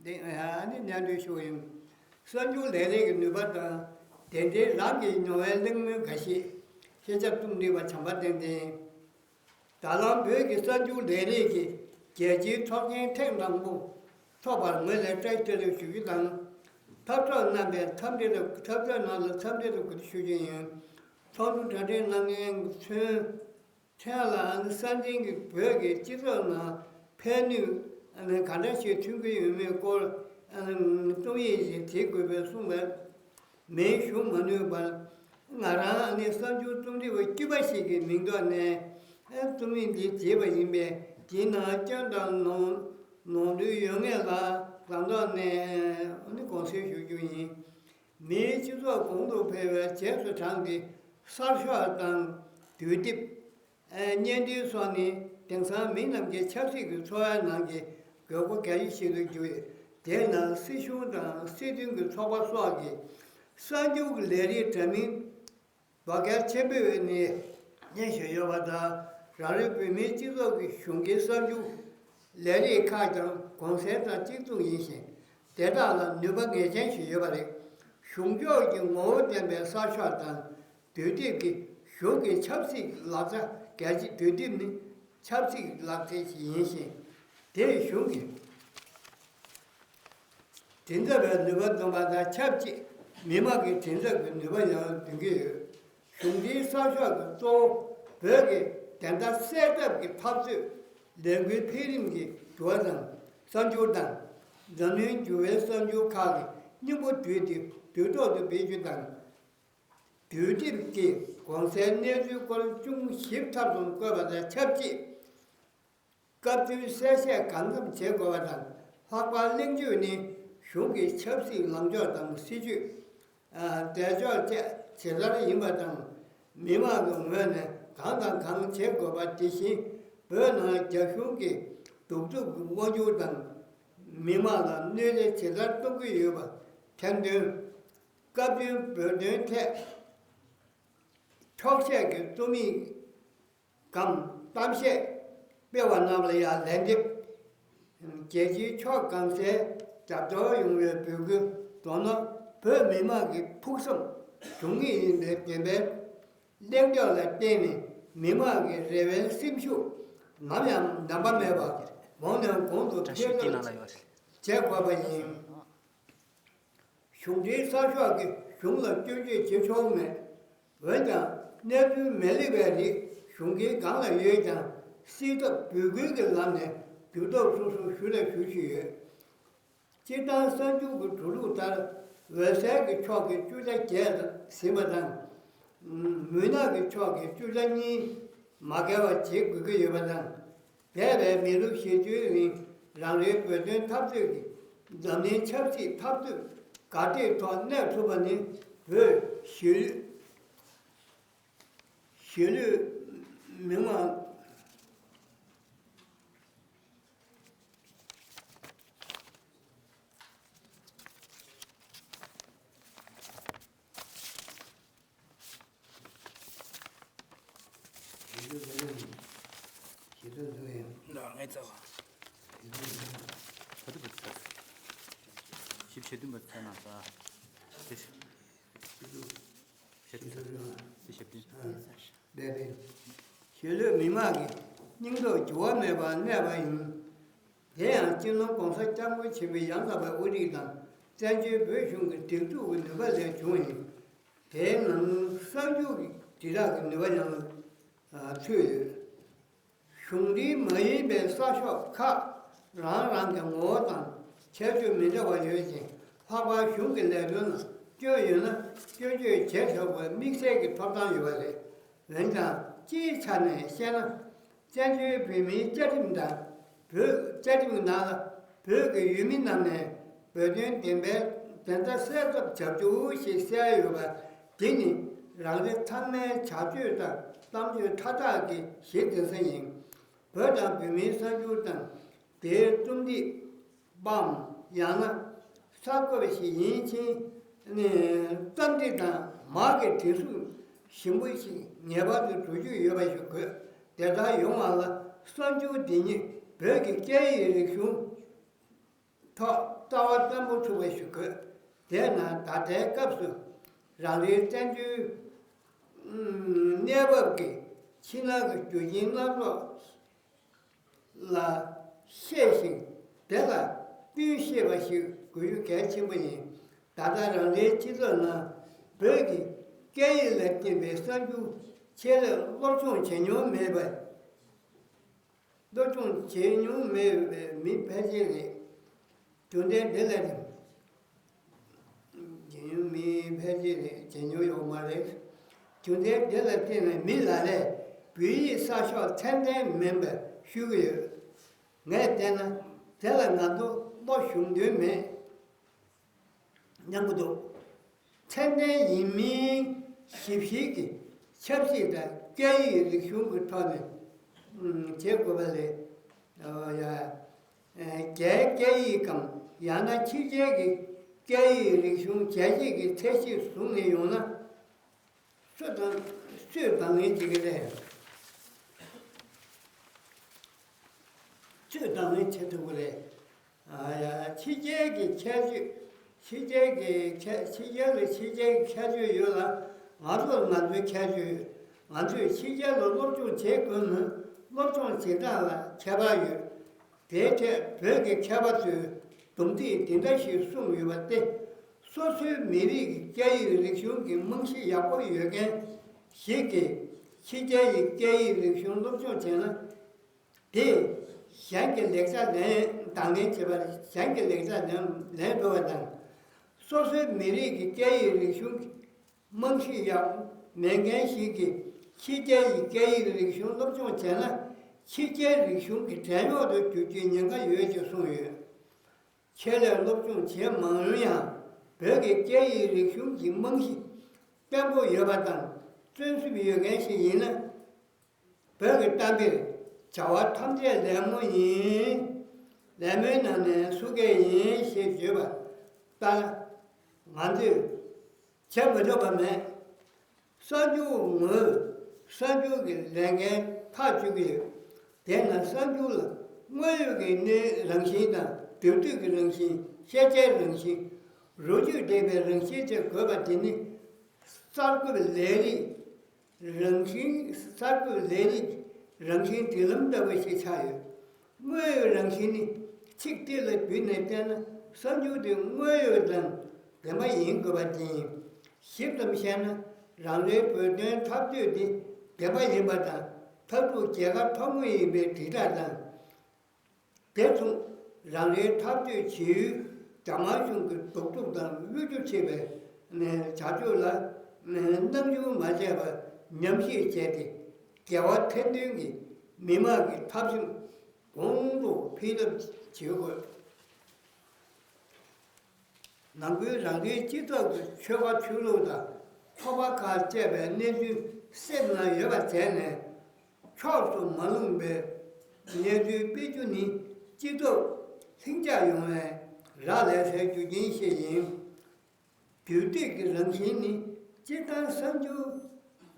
འདི་ཨ་ནི་སྙན་སྒྲོན་ཞུ་བ་ཡིན། གསར་འགྱུར་ལས་རིགས་ཀྱི་ནུས་པ་དང་དེ་འབྲེལ་རང་གི་མྱོང་བའི་གླེང་མོལ་འགའ་ཞིག་ཤེས་བྱ་རྩོམ་སྒྲིག་པ་བྱམས་པ་བསྟན་འཛིན། ད་ལམ་བོད་ཀྱི་གསར་འགྱུར་ལས་རིགས་ཀྱི་རྒྱལ་སྤྱིའི་ཚོགས་ཆེན་ཐེངས་དང་པོ་འཚོགས་པར་ངོས་ལེགས་བཀྲ་ཤིས་བདེ་ལེགས་ཞུ་རྒྱུ་དང་། འཐབ་གྲོགས་རྣམ་པས་འཚམས་འདྲི་དང་འཐབ་རྩོད་ནང་ལ་འཚམས་འདྲི་དང་གུས་བཏུད་ཞུ་རྒྱུ་ཡིན། ཚོགས་འདུ་གྲ་སྒྲིག་གནང་མཁན་ཚུན། ཕྲན་ལ་ས་འཛིན་གྱིས་བོད་ཀྱི་སྤྱི་ཚོགས་ནང་ཕན་ནུས་ག་འདྲ་ཞིག་ཐོན་གྱི་ཡོད་མེད་སྐོར་རྩོམ་ཡིག་ཅིག་བྲིས་དགོས་པའི་གསུངས་པས། མིང་ཞུ་མ་ནུས་པར་ང་རང་ནི་གསར་འགྱུར་རྩོམ་སྒྲིག་པ་སྐྱིད་པ་ཞིག་གི་མིང་ཐོག་ནས་རྩོམ་ཡིག་འདི་བྲིས་པ་ཡིན་པས། དེའི་ནང་སྐྱོན་དང་ནོར། ནོར་འཁྲུལ་ཡོད་ངེས་ལ་ལམ་ཐོག་ནས་ནི་དགོངས་སེལ་ཞུ་རྒྱུ་ཡིན། མིའི་སྤྱི་ཚོགས་གོང་དུ་འཕེལ་བའི་རྗེས་སུ་འབྲངས་ཏེ་གསར་ཤོག་དང་དུས་དེབ། ཨ། བརྙན་འཕྲིན་སོགས་ནི་དེང་སང་མི་རྣམས་ཀྱི་ཆབ་སྲིད་ཀྱི་འཚོ་བའི་ནང་གི་དགོས་མཁོ་གལ་ཆེ་ཞིག་ཏུ་གྱུར་ཡོད། དེས་ན་སྲིད་གཞུང་དང་སྲིད་དོན་གྱི་ཚོགས་པ་སོགས་ཀྱིས་གསར་འགྱུར་གྱི་ལས་རིགས་འདྲ་མིན་དོ་གལ་ཆེན་པོའི་ནི་སྙན་ཞུ་ཡོད་པ་དང་། རང་རེའི་བོད་མིའི་སྤྱི་ཚོགས་ཀྱི་གཞུང་གི་གསར་འགྱུར་ལས་རིགས་ཁག་ཀྱང་གོང་གསལ་དང་གཅིག་མཚུངས་ཡིན་ཞིང་། དེ་དག་ལ་ནུས་པ་ངེས་ཅན་ཞིག་ཡོད་པ་རེད། གཞུང་ཕྱོགས་ཀྱི་ངོ་བོ་ལྡན་པའི་གསར་ཤོག་དང་དུས་དེབ་ཀྱིས་གཞུང་གི་ཆབ་སྲིད་ལག་ཆ་གལ་ཆེ། དུས་དེབ་ནི་ཆབ་སྲིད་ལག་ཆ་ཞིག་ཡིན་ཞིང་། དེས་གཞུང་གི་མགྲིན་ཚབ་པའི་ནུས་པ་འདོན་པ་དང་ཆབས་ཅིག་མི་དམངས་ཀྱི་མགྲིན་ཚབ་ཀྱི་ནུས་པ་ཡང་འདོན་གྱི་ཡོད། གཞུང་འབྲེལ་གསར་ཤོག་གི་གཙོ་བོ་བོད་ཀྱི་བདེན་མཐའ་གསལ་ཐབས་ཀྱི་འཐབ་རྩོད་ལས་འགུལ་འཕེལ་རིམ་གྱི་འགྱུར་བ་དང་། གསར་འགྱུར་དང་། འཛམ་གླིང་འགྱུར་བའི་གསར་འགྱུར་ཁག་གི་སྙིང་པོ་བསྡུས་ཏེ་དུས་ཐོག་ཏུ་སྤེལ་རྒྱུ་དང་། དུས་དེབ་ཀྱིས་གོང་གསལ་གནས་ཚུལ་སྐོར་ཅུང་ཞིབ་ཕྲ་ཙམ་བཀོད་པ་དང་ཆབས་ཅིག་སྐབས་བསྟུན་གསལ་བཤད་གང་འཚམ་བྱེད་དགོས་པ་དང་། ལྷག་པར་གླེང་བརྗོད་ནི་གཞུང་གི་ཆབ་སྲིད་ལངས་ཕྱོགས་དང་སྲིད་བྱུས། ཨ། དལ་འབྱོར་བཅས་ཇི་ལྟར་ཡིན་པ་དང་། མི་དམངས་ཀྱི་ངོས་ནས་གང་དང་གང་བྱེད་དགོས་པ། དེ་བཞིན་བོད་ནང་རྒྱ་གཞུང་གི་གདུག་རྩུབ་ཀྱི་དབང་སྒྱུར་དང་། མི་དམངས་ལ་གནོད་འཚེ་ཇི་ལྟར་གཏོང་གི་ཡོད་པ། ཐེར་འདོན། སྐབས་བསྟུན་བོད་དོན་ཐད་འཁྱོག་བཤད་ཀྱི་རྩོམ་ཡིག་གམ་གཏམ་བཤད་སྤེལ་བ་རྣམས་ལ་ཡང་ལན་འདེབས། རྒྱལ་སྤྱིའི་ཕྱོགས་གང་སའི་རྒྱབ་སྐྱོར་ཡོང་བའི་འབོད་སྐུལ། མདོར་ན་བོད་མི་དམངས་ཀྱི་ཕུགས་བསམ་འབྱུང་གནས་ཡིན་པའི་བདེན་པའི་གླེང་བརྗོད་ལ་བརྟེན་ནས་མི་དམངས་ཀྱི་རེ་བའི་སེམས་ཤུགས་ནམ་ཡང་ཉམས་པ་མེད་པར་གོང་ནས་གོང་དུ་འཕེལ་ཐབས་བྱེད་དགོས་པ་ཡིན། གཞུང་འབྲེལ་གསར་ཤོག་གིས་གཞུང་ལ་སྐྱོན་བརྗོད་བྱེད་ཆོག་མེད། འོན་ཀྱང་གནས་ཚུལ་མི་ལེགས་པའི་རིགས་གཞུང་གི་སྒང་ལ་ཡོད་ཀྱང་སེལ་ཐབས་འབོད་སྐུལ་གྱི་ལམ་ནས་དུས་ཐོག་སོ་སོར་ཞུ་ལ་ཞུ་བཞིན་ཡོད། སྤྱིར་བཏང་གསར་འགྱུར་གྱི་འགྲོ་ལུགས་ལྟར་འོད་གསལ་གྱི་ཕྱོགས་ཀྱི་བཅུ་ཆ་བརྒྱད་ཟིན་པ་དང་། མུན་ནག་གི་ཕྱོགས་ཀྱི་བཅུ་ཆ་གཉིས་མ་འགལ་བ་བྱེད་དགོས་ཀྱི་ཡོད་པ་དང་། འདས་པའི་མི་ལོ་བཞི་བཅུའི་རིང་རང་རེའི་བོད་དོན་འཐབ་རྩོད་ཀྱིས་འཛམ་གླིང་ཆབ་སྲིད་འཐབ་རྩོད་གར་སྟེགས་ཐོག་གནས་ཐུབ་པ་ནི་བོད་གཞིས་ལུས་གཞིས་ལུས་མི་དམངས། ཞེ་དྲག་འདུག་ཡང་། ལགས་ངས་རྩ་བ། ག་དུས་བུ་ཚ། ཞིབ་ཆེ་དུས་བུ་ཚ་ན་ས། དེ་ཞིབ། ཞེ་དྲག་འདུག་ཡང་། དེ་ཞིབ་དུས། ལས་རེད། ཞིང་ལུས་མི་དམངས་ཀྱི་སྙིང་སྟོབས་འགྱུར་བ་མེད་པར་གནས་པ་ཡིན། དེ་ཡང་སྤྱི་ནོར་༸གོང་ས་༸སྐྱབས་མགོན་ཆེན་པོའི་ཡང་དག་པའི་དབུ་ཁྲིད་དང་བཙན་བྱོལ་བོད་གཞུང་གི་སྒྲིག་འཛུགས་ཀྱི་ནུས་པ་ལས་བྱུང་ཡིན། དེའི་ནང་གསར་འགྱུར་གྱི་དྲིལ་བསྒྲགས་ཀྱི་ནུས་པ་ཡང་ཚུད་ཡོད། གཞུང་འབྲེལ་མ་ཡིན་པའི་གསར་ཤོག་ཁག་རང་རང་གི་ངོ་བོ་དང་ཁྱད་ཆོས་མི་འདྲ་བ་ཡོད་ཅིང་། ལྷག་པར་གཞུང་གི་ལས་དོན་ལ་སྐྱོན་ཡོད་ན་སྐྱོན་བརྗོད་བྱེད་ཆོག་པའི་དམིགས་བསལ་གྱི་ཐོབ་ཐང་ཡོད་པ་རེད། འོན་ཀྱང་སྤྱིའི་ཆ་ནས་བཤད་ན། བཙན་བྱོལ་བོད་མིའི་བཅའ་ཁྲིམས་དང་། བོད་བཅའ་ཁྲིམས་ནང་ལ་བོད་ཀྱི་ཡུལ་མི་རྣམས་ནས་བོད་དོན་བདེན་པའི་བདེན་མཐའ་གསལ་ཐབས་བྱ་རྒྱུ་ཞེས་གསལ་ཡོད་པ། འདི་ནི་རང་རེ་ཚང་མའི་བྱ་སྤྱོད་དང་གཏམ་བརྗོད་མཐའ་དག་གི་གཞི་འཛིན་ས་ཡིན། བོད་དང་བོད་མིའི་གསར་འགྱུར་དང་། དེའི་རྩོམ་སྒྲིག་པའམ་ཡང་ན་གསར་འགོད་པ་ཞིག་ཡིན་ཕྱིན། ནི་རྩོམ་སྒྲིག་དང་མ་གི་སྒྲིག་སྲོལ་ཞིབ་པོ་ཞིག་ངེས་པར་དུ་འགྲོ་རྒྱུ་ཡོད་པ་ཞིག་དགོས། དེ་ལྟར་ཡོང་བ་ལ་གསར་འགྱུར་འདི་ཉིད་བོད་ཀྱི་སྐད་ཡིག་རིག་གཞུང་ཐོག་ལྟ་བ་བརྟན་པོ་ཚུགས་པ་ཞིག་དགོས། དེས་ན་ད་ལྟའི་སྐབས་སུ་རང་རེའི་བཙན་བྱོལ་གནས་བབ་ཀྱི་ཕྱི་ནང་གི་རྒྱུ་རྐྱེན་སྣ་ཚོགས་ལ་ཤེས་ཤིང་དེ་ལ་བསྟུན་ཤེས་པ་ཞིག་དགོས་རྒྱུ་གལ་ཆེན་པོ་ཡིན། ད་ལྟ་རང་རེའི་སྤྱི་ཚོགས་ནང་བོད་ཀྱི་སྐད་ཡིག་ལ་བརྟེན་པའི་གསར་འགྱུར་ཆེད་ལས་སློབ་སྦྱོང་བྱེད་མྱོང་མེད་པ། སློབ་སྦྱོང་བྱེད་མྱོང་མེད་པའི་མི་ཕལ་ཆེར་རེད། རྒྱུ་མཚན་འདི་ལ་རེད། རྒྱལ་ཡོངས་མི་ཕལ་ཆེར་རེད། བྱེད་མྱོང་ཡོད་མ་རེད། རྒྱུ་མཚན་འདི་ལ་བརྟེན་ནས་མི་ལ་ལས་བོད་ཡིག་གསར་ཤོག་ཚད་ལྡན་མིན་པ་ཤོད་ཀྱི་ཡོད། ངས་བལྟས་ན། དེ་ལ་ང་ཚོ་བློ་ཞུམ་འདོད་མེད་སྙམ་གྱི་འདུག། ཚད་ལྡན་ཡིན་མིན་ཞིབ་བཤེར་གྱི་ཆབ་སྲིད་དང་སྐད་ཡིག་རིག་གཞུང་གི་ཐོག་ནས་ཨུམ་བྱེད་དགོས་པ་ལས། ཨ་ཡ། ཨ་རྒྱའི་སྐད་ཡིག་གམ་ཡང་ན་ཕྱི་རྒྱལ་གྱི་སྐད་ཡིག་རིག་གཞུང་རྒྱལ་སྤྱི་གི་ཚད་གཞིར་བཟུང་ནས་ཡོང་ན། སུ་དང་སུས་དང་ལེན་བྱེད་ཀྱི་རེད། སུས་དང་ལེན་བྱེད་ཐུབ་ཀྱི་རེད། ཨ་ཡ། ཕྱི་རྒྱལ་གྱི་ཁྱད་ཆོས། ཕྱི་རྒྱལ་གྱི་ཁྱད། ཕྱི་རྒྱལ་ལ་ཕྱི་རྒྱལ་གྱི་ཁྱད་ཆོས་ཡོད་ལ། ང་ཚོ་ལ་ང་ཚོའི་ཁྱད་ཆོས་ཡོད། ང་ཚོས་ཕྱི་རྒྱལ་ལ་སློབ་སྦྱོང་བྱེད་དགོས་ན་སློབ་སྦྱོང་བྱེད་སྟངས་ལ་ཁྱད་པར་ཡོད། དེའི་ཐད་བོད་ཀྱི་མཁས་པ་ཚོས་སྡོམ་ཚིག་འདི་འདྲ་ཞིག་གསུངས་ཡོད་པ་སྟེ། སོ་སོའི་མི་རིགས་ཀྱི་སྐད་ཡིག་རིག་གཞུང་གི་རྨང་གཞི་ཡག་པོ་ཡོད་མཁན་ཞིག་གིས་ཕྱི་རྒྱལ་ཡི་སྐད་ཡིག་རིག་གཞུང་སློབ་སྦྱོང་བྱས་ན། དེས་གཞན་གྱི་ལེགས་ཆ་ལེན་དང་ལེན་བྱེད་པར། གཞན་གྱི་ལེགས་ཆ་ལེན་ལེན་དགོས་པ་དང་། སོ་སོའི་མི་རིགས་ཀྱི་སྐད་ཡིག་རིག་གཞུང་གི་རྨང་གཞི་ཡག་མེད་མཁན་ཞིག་གིས་ཕྱི་རྒྱལ་ཡི་སྐད་ཡིག་རིག་གཞུང་སློབ་སྦྱོང་བྱས་ན། ཕྱི་རྒྱལ་རིག་གཞུང་གི་བྲན་གཡོག་ཏུ་འགྱུར་རྒྱུའི་ཉེན་ཁ་ཡོད་ཅེས་གསུངས་ཡོད། ཆེད་ལས་སློབ་སྦྱོང་བྱེད་མང་རུང་ཡང་། བོད་ཀྱི་སྐད་ཡིག་རིག་གཞུང་གི་རྨང་གཞི་བརྟན་པོ་ཡོད་པ་དང་བརྩོན་ཤུགས་ཡོད་མཁན་ཞིག་ཡིན་ན། བོད་ཀྱི་གཏམ་དཔེར། བྱ་བ་ཐམས་ཅད་ལད་མོ་ཡིན། ལད་མོའི་ནང་ནས་སུ་སྐད་ཡིན་ཞེས་བརྗོད་པ་ལྟར། ང་ཚོས་བྱེད་མི་ཐུབ་པ་མེད། གསར་འགྱུར་དངོས། གསར་འགྱུར་གྱི་ལས་འགན་ཐག་གཅོད་ཀྱི་ཡོད། དེས་ན་གསར་འགྱུར་ལ་དངོས་ཡོད་ཀྱི་གནས་རང་བཞིན་དང་། དུས་དུས་ཀྱི་རང་བཞིན། ཤེས་བྱའི་རང་བཞིན། རོ་བཅུད་ལྡན་པའི་རང་བཞིན་བཅས་དགོས་པ་དེ་ནི། གསར་འགོད་ལས་རིགས་རང་བཞིན། གསར་འགོད་ལས་རིགས་རང་བཞིན་མདུན་ལམ་ལྟ་བུ་ཞིག་ཆགས་ཡོད། དངོས་ཡོད་རང་བཞིན་ནི་ཚིག་དེ་ལ་བརྒྱུད་ནས་བལྟས་ན། གསར་འགྱུར་དེ་དངོས་ཡོད་དང་ལྡན་པ་ཡིན་དགོས་པ་དེ་ཡིན། ཞིབ་ཙམ་བཤད་ན། རང་རེའི་བོད་དོན་འཐབ་རྩོད་དེ་བདེན་པ་ཡིན་པ་དང་། མཐར་ཐུག་རྒྱལ་ཁ་ཐོབ་དངོས་ཡིན་པའི་དྲིལ་བསྒྲགས་དང་། དེ་མཚུངས། རང་རེའི་འཐབ་རྩོད་བྱེད་ཡུལ་རྒྱ་དམར་གཞུང་གི་གདུག་རྩུབ་དང་བློས་འགེལ་བྱེད་པའི་བྱ་སྤྱོད་ལ་སྣང་ཆུང་མ་བྱས་པར་ཉམས་ཞིབ་བྱས་ཏེ། འགལ་བ་ཐེར་འདོན་གྱིས་མི་དམངས་ཀྱི་འཐབ་སེམས་གོང་དུ་འཕེལ་ཐབས་བྱེད་དགོས། ནང་ཁུལ་རང་རེའི་སྤྱི་ཚོགས་ཀྱི་ཆོལ་ཁ་ཆོས་ལུགས་དང་ཚོགས་པ་ཁག་བཅས་པའི་གནས་ཚུལ་སེམས་ནང་ཡོད་པ་བྱས་ནས། ཕྱོགས་སུ་མ་ལྷུང་བའི་གནས་ཚུལ་སྤེལ་རྒྱུ་ནི་སྤྱི་ཚོགས་ལྷིང་འཇགས་ཡོང་བའི་རག་ལས་སའི་རྒྱུ་རྐྱེན་ཞིག་ཡིན། དུས་དེབ་ཀྱི་རང་བཞིན་ནི། སྤྱིར་བཏང་གསར་འགྱུར།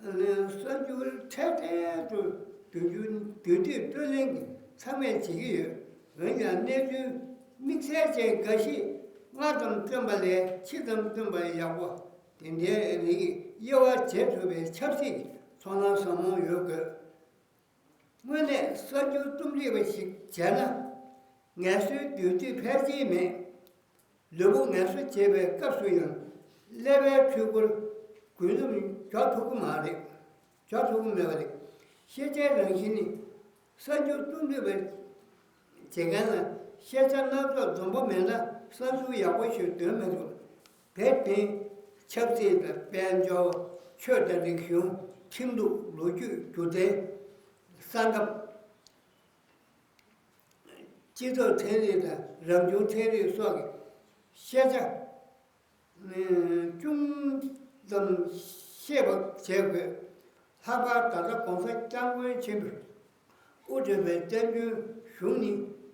གསར་འགྱུར་འཕྲལ་བསྟན་དུ་བསྡུ་རྒྱུ། དུས་དེབ་བརྩོན་ལེན་གྱི་ཚང་མས་བྱེད་ཀྱི་ཡོད། འོན་ཀྱང་གནས་ཚུལ་དམིགས་བསལ་ཅན་འགའ་ཞིག་སྔ་ཙམ་བཏོན་པ་ལས་ཕྱི་ཙམ་བཏོན་པ་ཡག་པོ། དེ་འདྲའི་རིགས་དབྱེ་བ་འབྱེད་ཐུབ་པའི་ཆབ་སྲིད་ཀྱི་ཚོར་སྣང་ཟབ་མོ་ཡོད་དགོས། དངོས་གནས་གསར་འགྱུར་རྩོམ་སྒྲིག་པ་ཞིག་བྱས་ན། ངལ་གསོའི་དུས་ཚོད་ཕལ་ཆེར་མེད། ལུས་པོ་ངལ་གསོ་བྱེད་པའི་སྐབས་སུ་ཡང་ཀླད་པའི་འཕྲུལ་འཁོར་རྒུན་འབྲུམ་འཇོག་ཐུབ་ཀྱི་མ་རེད། འཇོག་ཐུབ་ཀྱི་མེད་པ་རེད། ཤེས་བྱའི་རང་བཞིན་ནི། གསར་འགྱུར་རྩོམ་སྒྲིག་པ་བྱེད་མཁན་ལ་ཤེས་བྱ་སྣ་ཚོགས་འཛོམས་པོ་མེད་ན་གསར་འགྱུར་ཡག་པོ་ཞིག་འདོན་མི་ཐུབ། དེར་བརྟེན། ཆབ་སྲིད་དང་། དཔལ་འབྱོར། ཆོས་དང་རིག་གཞུང་། ཁྲིམས་ལུགས། ལོ་རྒྱུས། སྒྱུ་རྩལ། ས་ཁམས། སྤྱི་ཚོགས་ཚན་རིག་དང་རང་བྱུང་ཚན་རིག་སོགས་ཀྱི་ཤེས་བྱ་ཅུང་ཙམ་ཤེས་པ་བྱེད་དགོས། ལྷག་པར་ད་ལྟ་༸གོང་ས་༸སྐྱབས་མགོན་ཆེན་པོས་དབུ་ཁྲིད་པའི་བཙན་བྱོལ་གཞུང་ནི་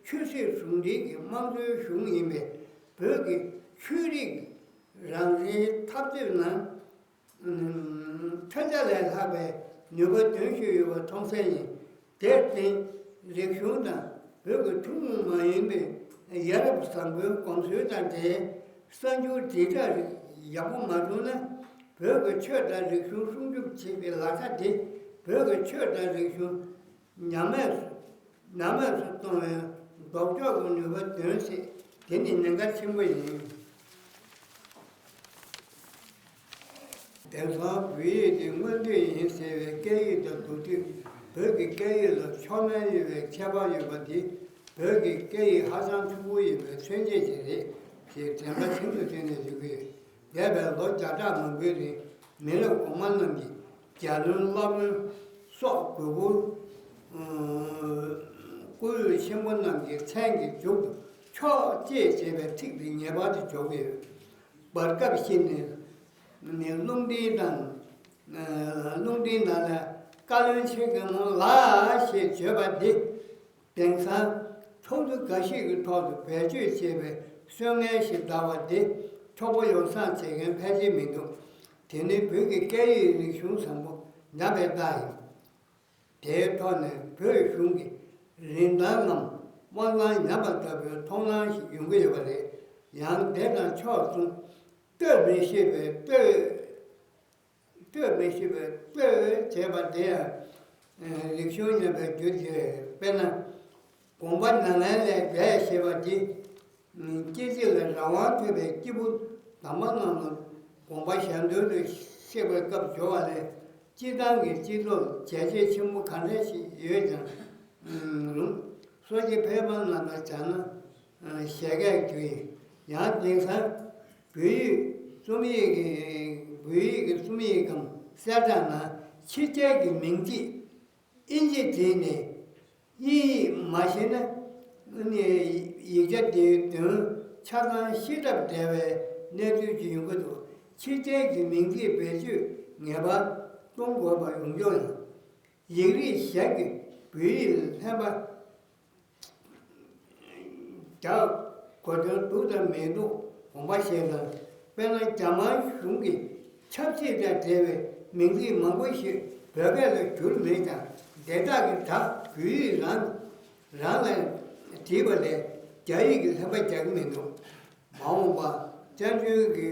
ཆོས་སྲིད་ཟུང་འབྲེལ་གྱི་དམངས་གཙོའི་གཞུང་ཡིན་པས། བོད་ཀྱི་ཆོས་རིག་རང་རེའི་འཐབ་རྩོད་ནང་ཐོན་རྒྱ་ལས་ལྷག་པའི་ནུས་པ་འདོན་ཤེས་ཡོད་པ་མཐོང་གསལ་ཡིན། དེར་བརྟེན། རིག་གཞུང་དང་བོད་ཀྱི་ཐུན་མོང་མ་ཡིན་པའི་ཡ་རབས་བཟང་པོའི་གོམས་སྲོལ་དང་འབྲེལ། གསར་འགྱུར་དྲིལ་བསྒྲགས་རིགས་ཡག་པོ་མ་བསྒྲུབས་ན། བོད་ཀྱི་ཆོས་དང་རིག་གཞུང་སྲུང་སྐྱོབ་བྱེད་པའི་ལག་ཆ་དེ། བོད་ཀྱི་ཆོས་དང་རིག་གཞུང་ཉམས་དམས་སུ། ཉམས་དམས་སུ་གཏོང་བའི་ལྡོག་ཕྱོགས་ཀྱི་ནུས་པ་འདོན་སྲིད། དེ་ནི་ཉེན་ཁ་ཆེན་པོ་ཡིན། དེང་སང་བོད་ཡིག་དེ་མངོན་འདོད་ཡིན་ཟེར་བའི་སྐད་ཡིག་དང་བསྡུར་དུས། བོད་ཀྱི་སྐད་ཡིག་ལ་མཆོག་དམན་ཡོད་པའི་ཁྱད་པར་ཡོད་པ་འདི། བོད་ཀྱི་སྐད་ཡིག་ཧ་ཅང་ཕྱུག་པོ་ཡིན་པའི་མཚོན་བྱེད་ཅིག་རེད་ཅེས་དྲན་པ་ཤིན་ཏུ་དྲན་ནས་བཞུགས་ཀྱི་ཡོད། འདས་པའི་ལོ་བརྒྱ་ཕྲག་མང་པོའི་རིང་། མི་རབས་གོང་མ་རྣམས་ཀྱིས་རྒྱལ་བློན། བླ་བློན་སོགས་དགོས་མཁོ། ཨ། སྐུ་འོད་ཆེན་པོ་རྣམས་ཀྱི་མཚན་གྱི་མཇུག་ཏུ་མཆོག་ཅེས་བྱས་པའི་ཚིག་དེ་ངེས་པར་དུ་འཇོག་གི་ཡོད། བར་སྐབས་ཤིག་ནས་ནི་རླུང་འཕྲིན་དང་། རླུང་འཕྲིན་ནང་ལ་བཀའ་བློན་ཆེན་གྱི་མོ་ལགས་ཞེས་བརྗོད་པ་འདི། དེང་སང་ཚོགས་འདུ་འགའ་ཞིག་གི་ཐོག་ཏུ་བེད་སྤྱོད་བྱས་པའི་སྲོལ་ངན་ཞིག་དར་བ་འདི་ཆོག་པ་ཡོང་སང་བྱེད་མཁན་ཕལ་ཆེར་མི་འདུག་དེ་ནི་བོད་ཀྱི་སྐད་ཡིག་རིག་གཞུང་བཟང་པོ་ཉམས་པའི་རྟགས་ཡིན། དེའི་ཐོག་ནས་བོད་གཞུང་གི་རིན་ཐང་ངམ་དབང་ཐང་ཉམས་པ་ལྟ་བུའི་མཐོང་སྣང་ཞིག་ཡོང་གི་ཡོད་པ་རེད། ཡང་དེ་དང་ཕྱོགས་མཚུངས་ལྟོས་མི་ཤེས་པའི་ལྟོས། ལྟོས་མི་ཤེས་པའི་ལྟོས་བྱས་པ་དེ་ཡང་རིག་གཞུང་ཉམས་པའི་རྒྱུ་རེད། དཔེར་ན། དགོངས་པ་ནམ་ལངས་ལས་འགལ་ཞེས་པ་འདི། སྐྱེ་མཆེད་ལ་རང་དབང་ཐོབ་པའི་སྐྱེས་བུ་དམ་པ་རྣམས་ལ་དགོངས་པ་གཞན་དོན་དུ་གཤེགས་པའི་སྐབས་སྦྱོར་བ་ལས་སྤྱིར་བཏང་གི་སྤྱི་ཚོགས་ལ་བྱས་རྗེས་ཆེན་པོ་ག་འདྲ་ཞིག་ཡོད་ཀྱང་རུང་། སོ་སྐྱེ་ཕལ་པ་རྣམས་ལ་སྦྱར་ན་བཞད་གད་རྒྱུ་ཡིན། ཡང་དེང་སང་བོད་ཡིག་རྩོམ་ཡིག་གི་བོད་ཡིག་གི་རྩོམ་ཡིག་གམ་གསལ་བསྒྲགས་ནང་ཕྱི་རྒྱལ་གྱི་མིང་ཚིག་ཨིན་ཇི་བྲིས་ནས་དབྱིན་ཡིག་མ་ཤེས་ན་ནི་ཡིག་ཆ་དེའི་དོན་ཆ་ཚང་ཤེས་ཐབས་བྲལ་བའི་གནས་ཚུལ་ཅིག་ཡོང་གི་འདུག་ཕྱི་རྒྱལ་གྱི་མིང་ཚིག་བེད་སྤྱོད་ངེས་པར་གཏོང་དགོས་པ་ཡོང་རྒྱུ་ཡང་། ཡིག་རིགས་གཞན་གྱི་བོད་ཡིག་ལ་ལྷན་པ་རྒྱག་དགོས་དོན་འདུག་དང་མི་འདུག་དགོངས་པ་བཞེས་དང་། དཔེར་ན་རྒྱ་དམར་གཞུང་གི་ཆབ་སྲིད་དང་འབྲེལ་བའི་མིང་ཚིག་མང་པོ་ཞིག་བོད་སྐད་ལ་བསྒྱུར་མེད་ཀྱང་དེ་དག་གི་སྒྲ་བོད་ཡིག་རང་རང་ལ་བྲིས་པ་ལས་རྒྱ་ཡིག་གི་ལྷན་པ་རྒྱག་གི་མི་འདུག་མ་འོངས་པ་བཙན་བྱོལ་གྱི་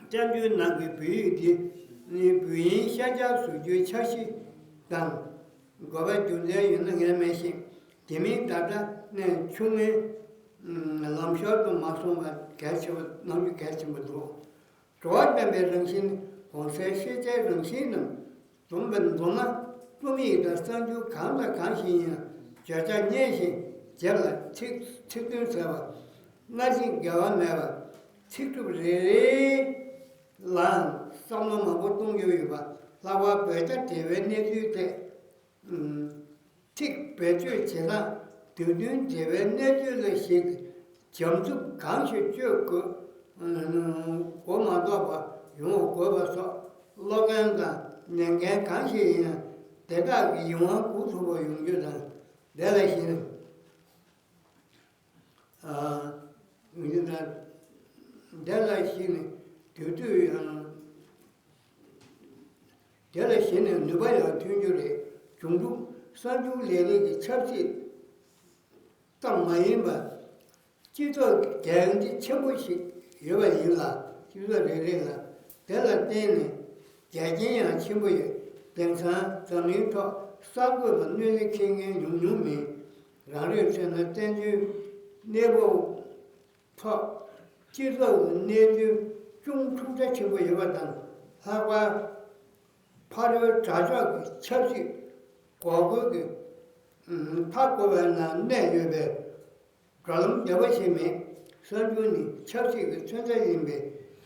བཙན་བྱོལ་ནང་གི་བོད་ཡིག་འདི་ནི་བོད་ཡིག་ཤན་སྦྱར་བཟོ་རྒྱུའི་འཆར་གཞི་དང་དགོས་པ་རྒྱུ་མཚན་ཡོད་ན་ངས་མི་ཤེས། དེ་མིན་ད་ལྟ་ནས་ཆུང་ངུའི་ལམ་ཞོར་དུ་མ་སོང་བ་གལ་ཆེ་བ་གནང་རྒྱུ་གལ་ཆེན་པོ་འདུག་འགྲོ་བ་བརྟན་པའི་རང་བཞིན་གོང་གསལ་ཤེས་བྱའི་རང་བཞིན་རྣམས་འཛོམས་པའི་མདོར་ན་རྩོམ་ཡིག་དང་གསར་འགྱུར་གང་དང་གང་ཞིག་ཡིན་ཡང་བརྗོད་བྱ་སྙན་ཞིང་རྗེབ་ལ་ཚིག་ཚིག་དོན་གསལ་བ། སྔ་ཕྱི་འགལ་བ་མེད་པ། ཚིག་གྲུབ་རེ་རེ་ལའང་བསམ་བློ་མང་པོ་གཏོང་རྒྱུ་ཡོད་པ། ལྷག་པར་བོད་རྒྱ་འབྲེལ་བའི་གནས་ཚུལ་ཐད། ཚིག་བེད་སྤྱོད་བྱེད་སྟངས་དུས་མཐུན་འབྲེལ་བའི་གནས་ཚུལ་ལ་གཞིགས་ཏེ་འཇམ་རྩུབ་གང་ཞིག་སྤྱོད་དགོས། མགོ་མ་འདོགས་པ་ཡོང་དགོས་པ་སོགས་བློ་འགེལ་དང་ཉན་འགེལ་གང་ཞིག་ཡིན་ན་དེ་དག་གི་ཡིད་དབང་འགུག་ཐུབ་པ་ཡོང་རྒྱུ་དང་དེ་ལ་གཞི་ནས། ཨ། ཡིན་ན། དེ་ལ་གཞི་ནས་དུས་དུས་ཡང་། དེ་ལ་གཞི་ནས་ནུས་པ་ཡང་ཐོན་རྒྱུ་རེད། འབྱུང་འགྱུར་གསར་འགྱུར་ལས་རིགས་ཀྱི་ཆབ་སྲིད་ཙམ་མ་ཡིན་པར། སྤྱི་ཚོགས་འགན་འཁྲི་ཆེན་པོ་ཞིག་ཡོད་པ་ཡིན་ལ། སྤྱི་ཚོགས་རེ་རེ་ལ་དེ་ལ་བརྟེན་ནས་འགལ་རྐྱེན་ཡང་ཆེན་པོ་ཡོད། དེང་སང་འཛམ་གླིང་ཐོག་གསར་འགོད་པ་གནོད་འཚེ་འཁྱེར་མཁན་ཉུང་ཉུང་མིན། རང་རེའི་ཚོད་ན་བཙན་བྱོལ་གནས་བབ་ཐོག་སྤྱི་ཚོགས་ཀྱི་གནས་ཚུལ་ཅུང་འཁྲུག་ཆ་ཆེན་པོ་ཡོད་པ་དང་། ལྷག་པར་ཕ་རོལ་དགྲ་ཕྱོགས་ཀྱི་ཆབ་སྲིད་འགོག་རྒོལ་གྱི་མཐའ་བསྐོར་བའི་ནང་གནས་ཡོད་པས། བགྲོད་ལམ་བདེ་བ་ཞིག་མེད། གསར་འགྱུར་ནི་ཆབ་སྲིད་ཀྱི་མཚོན་རྟགས་ཡིན་པས།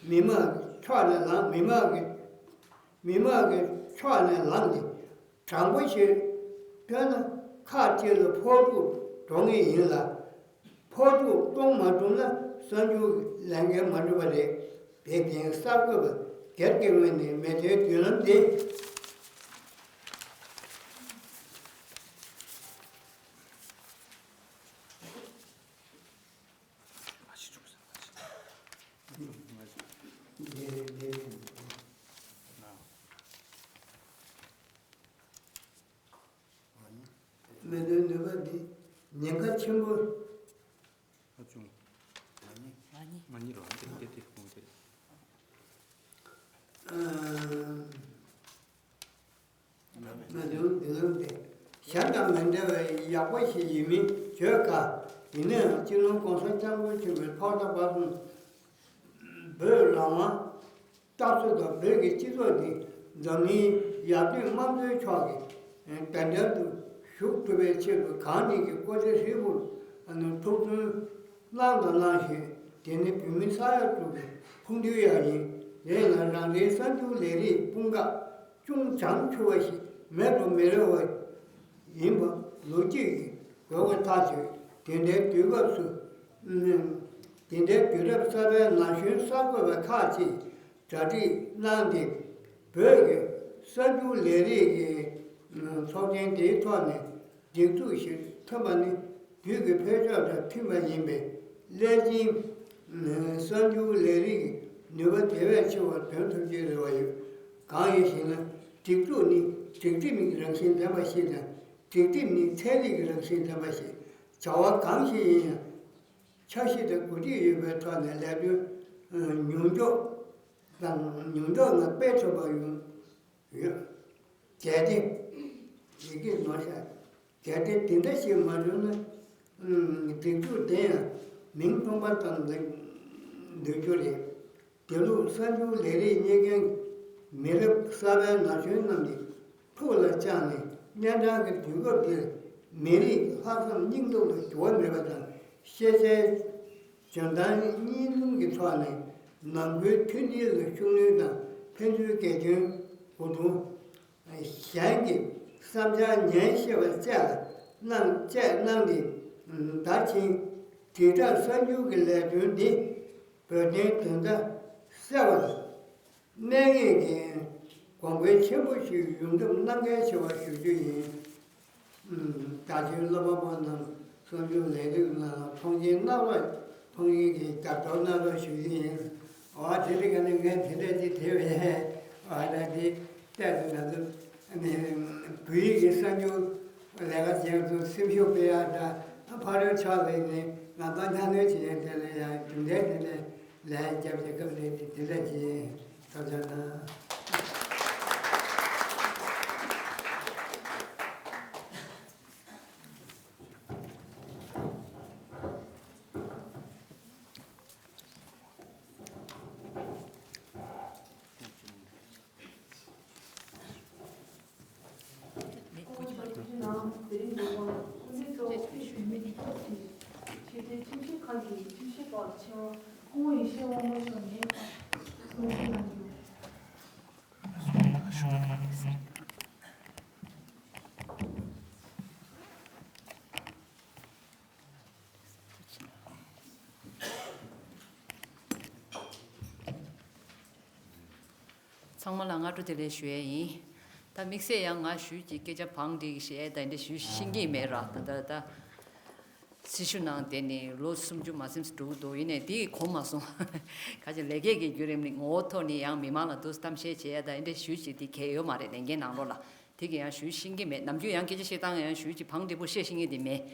མི་དམངས་ཀྱི་ཕྱོགས་ནས་ལངས། མི་དམངས་ཀྱི་མི་དམངས་ཀྱི་ཕྱོགས་ནས་ལངས་ཏེ། དྲང་པོ་ཞིག་སྟོན་ན་ཁག་ཅིག་ལ་ཕོག་ཐུག་འགྲོ་ངེས་ཡིན་ལ། ཕོག་ཐུག་གཏོང་མ་ཐུབ་ན་གསར་འགྱུར་ལས་འགན་མ་འགྲུབ་པ་རེད། དེ་བཞིན་གསར་འགོད་པ་སྒེར་གྱི་ངོས་ནས་མི་ཚེའི་མདུན་ལམ་དེ། མི་དོན་ནུས་པ་འདི་ཉེན་ཁ་ཆེན་པོ། ཨ་ཅུང་། ང་གཉིས། ང་གཉིས་རོ། དེ་དེ་དེ་ཁོང་དེ། ཨ། ང་ཚོའི་མདུན་ལམ་དེ་གཞན་དང་མི་འདྲ་བའི་ཡག་པོ་ཞིག་ཡིན་མིན་བརྗོད་དཀའ། ཡིན་ནའང་སྤྱི་ནོར་༸གོང་ས་༸སྐྱབས་མགོན་ཆེན་པོས་ཐོག་མཐའ་བར་གསུམ་བོད་རང་དབང་རྟགས་གསལ་དང་བོད་ཀྱི་སྤྱི་ཚོགས་འདི་འཛམ་གླིང་ཡར་ཐོན་དམངས་གཙོའི་ཕྱོགས་ཀྱི་བདེན་དོན་དུ་ཞུགས་ཐུབ་པའི་ཆེད་དུ་གང་ཉིད་ཀྱི་སྐུ་ཚེ་ཧྲིལ་པོར་ཐུགས་བརྩོན་གནང་དང་གནང་བཞིན། དེ་ནི་བོད་མི་ས་ཡ་དྲུག་གི་ཕུགས་འདུན་ཡང་ཡིན། རེད་ལ་རང་རེའི་གསར་འགྱུར་ལས་རིགས་དཔུང་ཁག་ཅུང་བྱང་ཆུབ་པ་ཞིག་མེད་དུ་མི་རུང་བ་ཡིན་པ་ལོ་རྒྱུས་ཀྱི་ དགོས་པ་ཐག་ཆོད། དེ་འདྲའི་དུས་སྐབས་སུ། དེ་འདྲའི་དུས་རབས་གསར་པའི་ན་གཞོན་གསར་འགོད་པ་ཁག་ཅིག་གྲ་སྒྲིག་གནང་སྟེ། བོད་ཀྱི་གསར་འགྱུར་ལས་རིགས་ཀྱི་ཚོགས་ཆེན་དེའི་ཐོག་ནས་སྒྲིག་འཛུགས་ཤིག་ཐོན་པ་ནི་དུས་ཀྱི་འཕེལ་ཕྱོགས་དང་མཐུན་པ་ཡིན་པས། སླད་ཕྱིན་གསར་འགྱུར་ལས་རིགས་ཀྱི་ནུས་པ་དེ་བས་ཆེ་བ་ཐོན་ཐུབ་རྒྱུའི་རེ་བ་ཡོད། གང་ཡིན་ཞེ་ན། སྒྲིག་འཛུགས་ནི་སྒྲིག་ཁྲིམས་ཀྱི་རང་བཞིན་ལྡན་པ་ཞིག་དང་། སྒྲིག་ཁྲིམས་ནི་ཚན་རིག་གི་རང་བཞིན་ལྡན་པ་ཞིག་བྱ་བ་གང་ཞིག་ཡིན་ཡང་འཆར་གཞི་དང་འགོ་ཁྲིད་ཡོད་པའི་ཐོག་ནས་ལས་དོན་མྱུར་མགྱོགས་དང་མྱུར་མགྱོགས་ངང་སྤེལ་ཐུབ་པ་ཡོང་ཡོད། གལ་ཏེ། ཡི་གེ་ནོར་ཤག་གལ་ཏེ་དེ་འདྲ་ཞིག་མ་བྱུང་ན། སྒྲིག་འཛུགས་དེ་ཡང་མིང་ཐོགས་པ་ཙམ་ལས་འདོད་རྒྱུ་རེད། དེ་ལུགས་གསར་འགྱུར་ལས་རིགས་གཉེར་མཁན་མི་རབས་གསར་པའི་ན་གཞོན་རྣམས་ཀྱིས་ཐུགས་ལ་བཅངས་ནས། གནས་འདྲ་གི་དུས་སྐབས་འདིར་མི་རིགས་ལྷག་བསམ་སྙིང་སྟོབས་ལ་འགྱུར་བ་མེད་པ་དང་། ཤེས་བྱའི་འཇོན་ཐང་གཉིས་འཛོམས་ཀྱི་ཐོག་ནས་ནང་ཁུལ་མཐུན་སྒྲིལ་ལ་ཤུགས་སྣོན་དང་། ཕན་ཚུན་དགེ་སྐྱོན་གོ་བསྡུར། གཞན་གྱི་བསམ་འཆར་ཉན་ཤེས་པ་བཅས་ལ་གནང་བཅས་གནང་སྟེ། ད་ཕྱིན་དྲིལ་བསྒྲགས་གསར་འགྱུར་གྱི་ལས་དོན་འདི་བོད་དོན་དོན་དག་གསལ་བར་གནས་ངེས་ཀྱི་གོང་འཕེལ་ཆེན་པོ་ཞིག་ཡོང་ཐབས་གནང་གལ་ཆེ་བ་ཞུ་རྒྱུ་ཡིན། ད་ཕྱིན་སློབ་མ་པོ་རྣམས་གསར་འགྱུར་ལས་རིགས་ནང་ལ་མཐོང་ཆེན་གནང་རོགས། མཐོང་ཆེན་གྱི་རྒྱབ་སྐྱོར་གནང་རོགས་ཞུ་རྒྱུ་ཡིན། འོ་དེ་རིང་ག་ནས་ངས་དེ་འདྲ་ཅིག་དྲིས་པས། འོ་ད་དེ་ལྟས་དུ་ང་ཚོ་ནི་བོད་ཡིག་གི་གསར་འགྱུར་ལས་ཀ་བྱེད་དུ་སེམས་ཤུགས་སྤེལ་ཡག་དང་། ཕ་རོལ་ཕྱོགས་ལ་ནི་ང་ཚོ་སྙན་སེང་བྱེད་ཡག་དེ་ལ་ཡང་གྲུབ་འབྲས་དེ་ནས་ལན་རྒྱབ་བྱེད་སྐབས་ལས་དེ་དེ་འདྲ་བྱེད། ཐུགས་རྗེ་གནང་། ཚང་མ་ལ་སྔ་དྲོ་བདེ་ལེགས་ཞུ་ཡས་ཡིན། ད་དམིགས་བསལ་ཡང་ང་ཞུས་ཀྱི་སྐད་ཆ་བང་སྒྲིག་བྱས་ད་འདི་ཞུ་ཤེས་ཀྱི་མེད་ར། ད་ད་ད་སྲི་ཞུ་ནང་དེ་ནི་ལོ་སུམ་ཅུ་མ་ཟིན་འགྲོ་གི་འདུག་ཡིན་ནའི་དེ་གོམས་མ་སོང་། ཁ་ཅིག་ལས་ཀའི་གི་བརྒྱུད་རིམ་ནི་ངོ་བོ་ཐོག་ནས་ཡང་མི་མང་ལ་འདུག་གཏམ་བཤད་བྱས་ཡ་ད་འདི་ཞུས་ཀྱི་དེ་གལ་ཡོད་མ་རེད། ལས་འགན་ནང་ལོགས་ལ། དེ་གི་ཡང་ཞུ་ཤེས་ཀྱི་མེད། ནམ་རྒྱུན་ཡང་སྐད་ཆ་བཤད་སྟངས་ཡང་ཞུ་ཅིག་བང་སྒྲིག་པོ་བཤད་ཤེས་ཀྱི་དེ་མེད།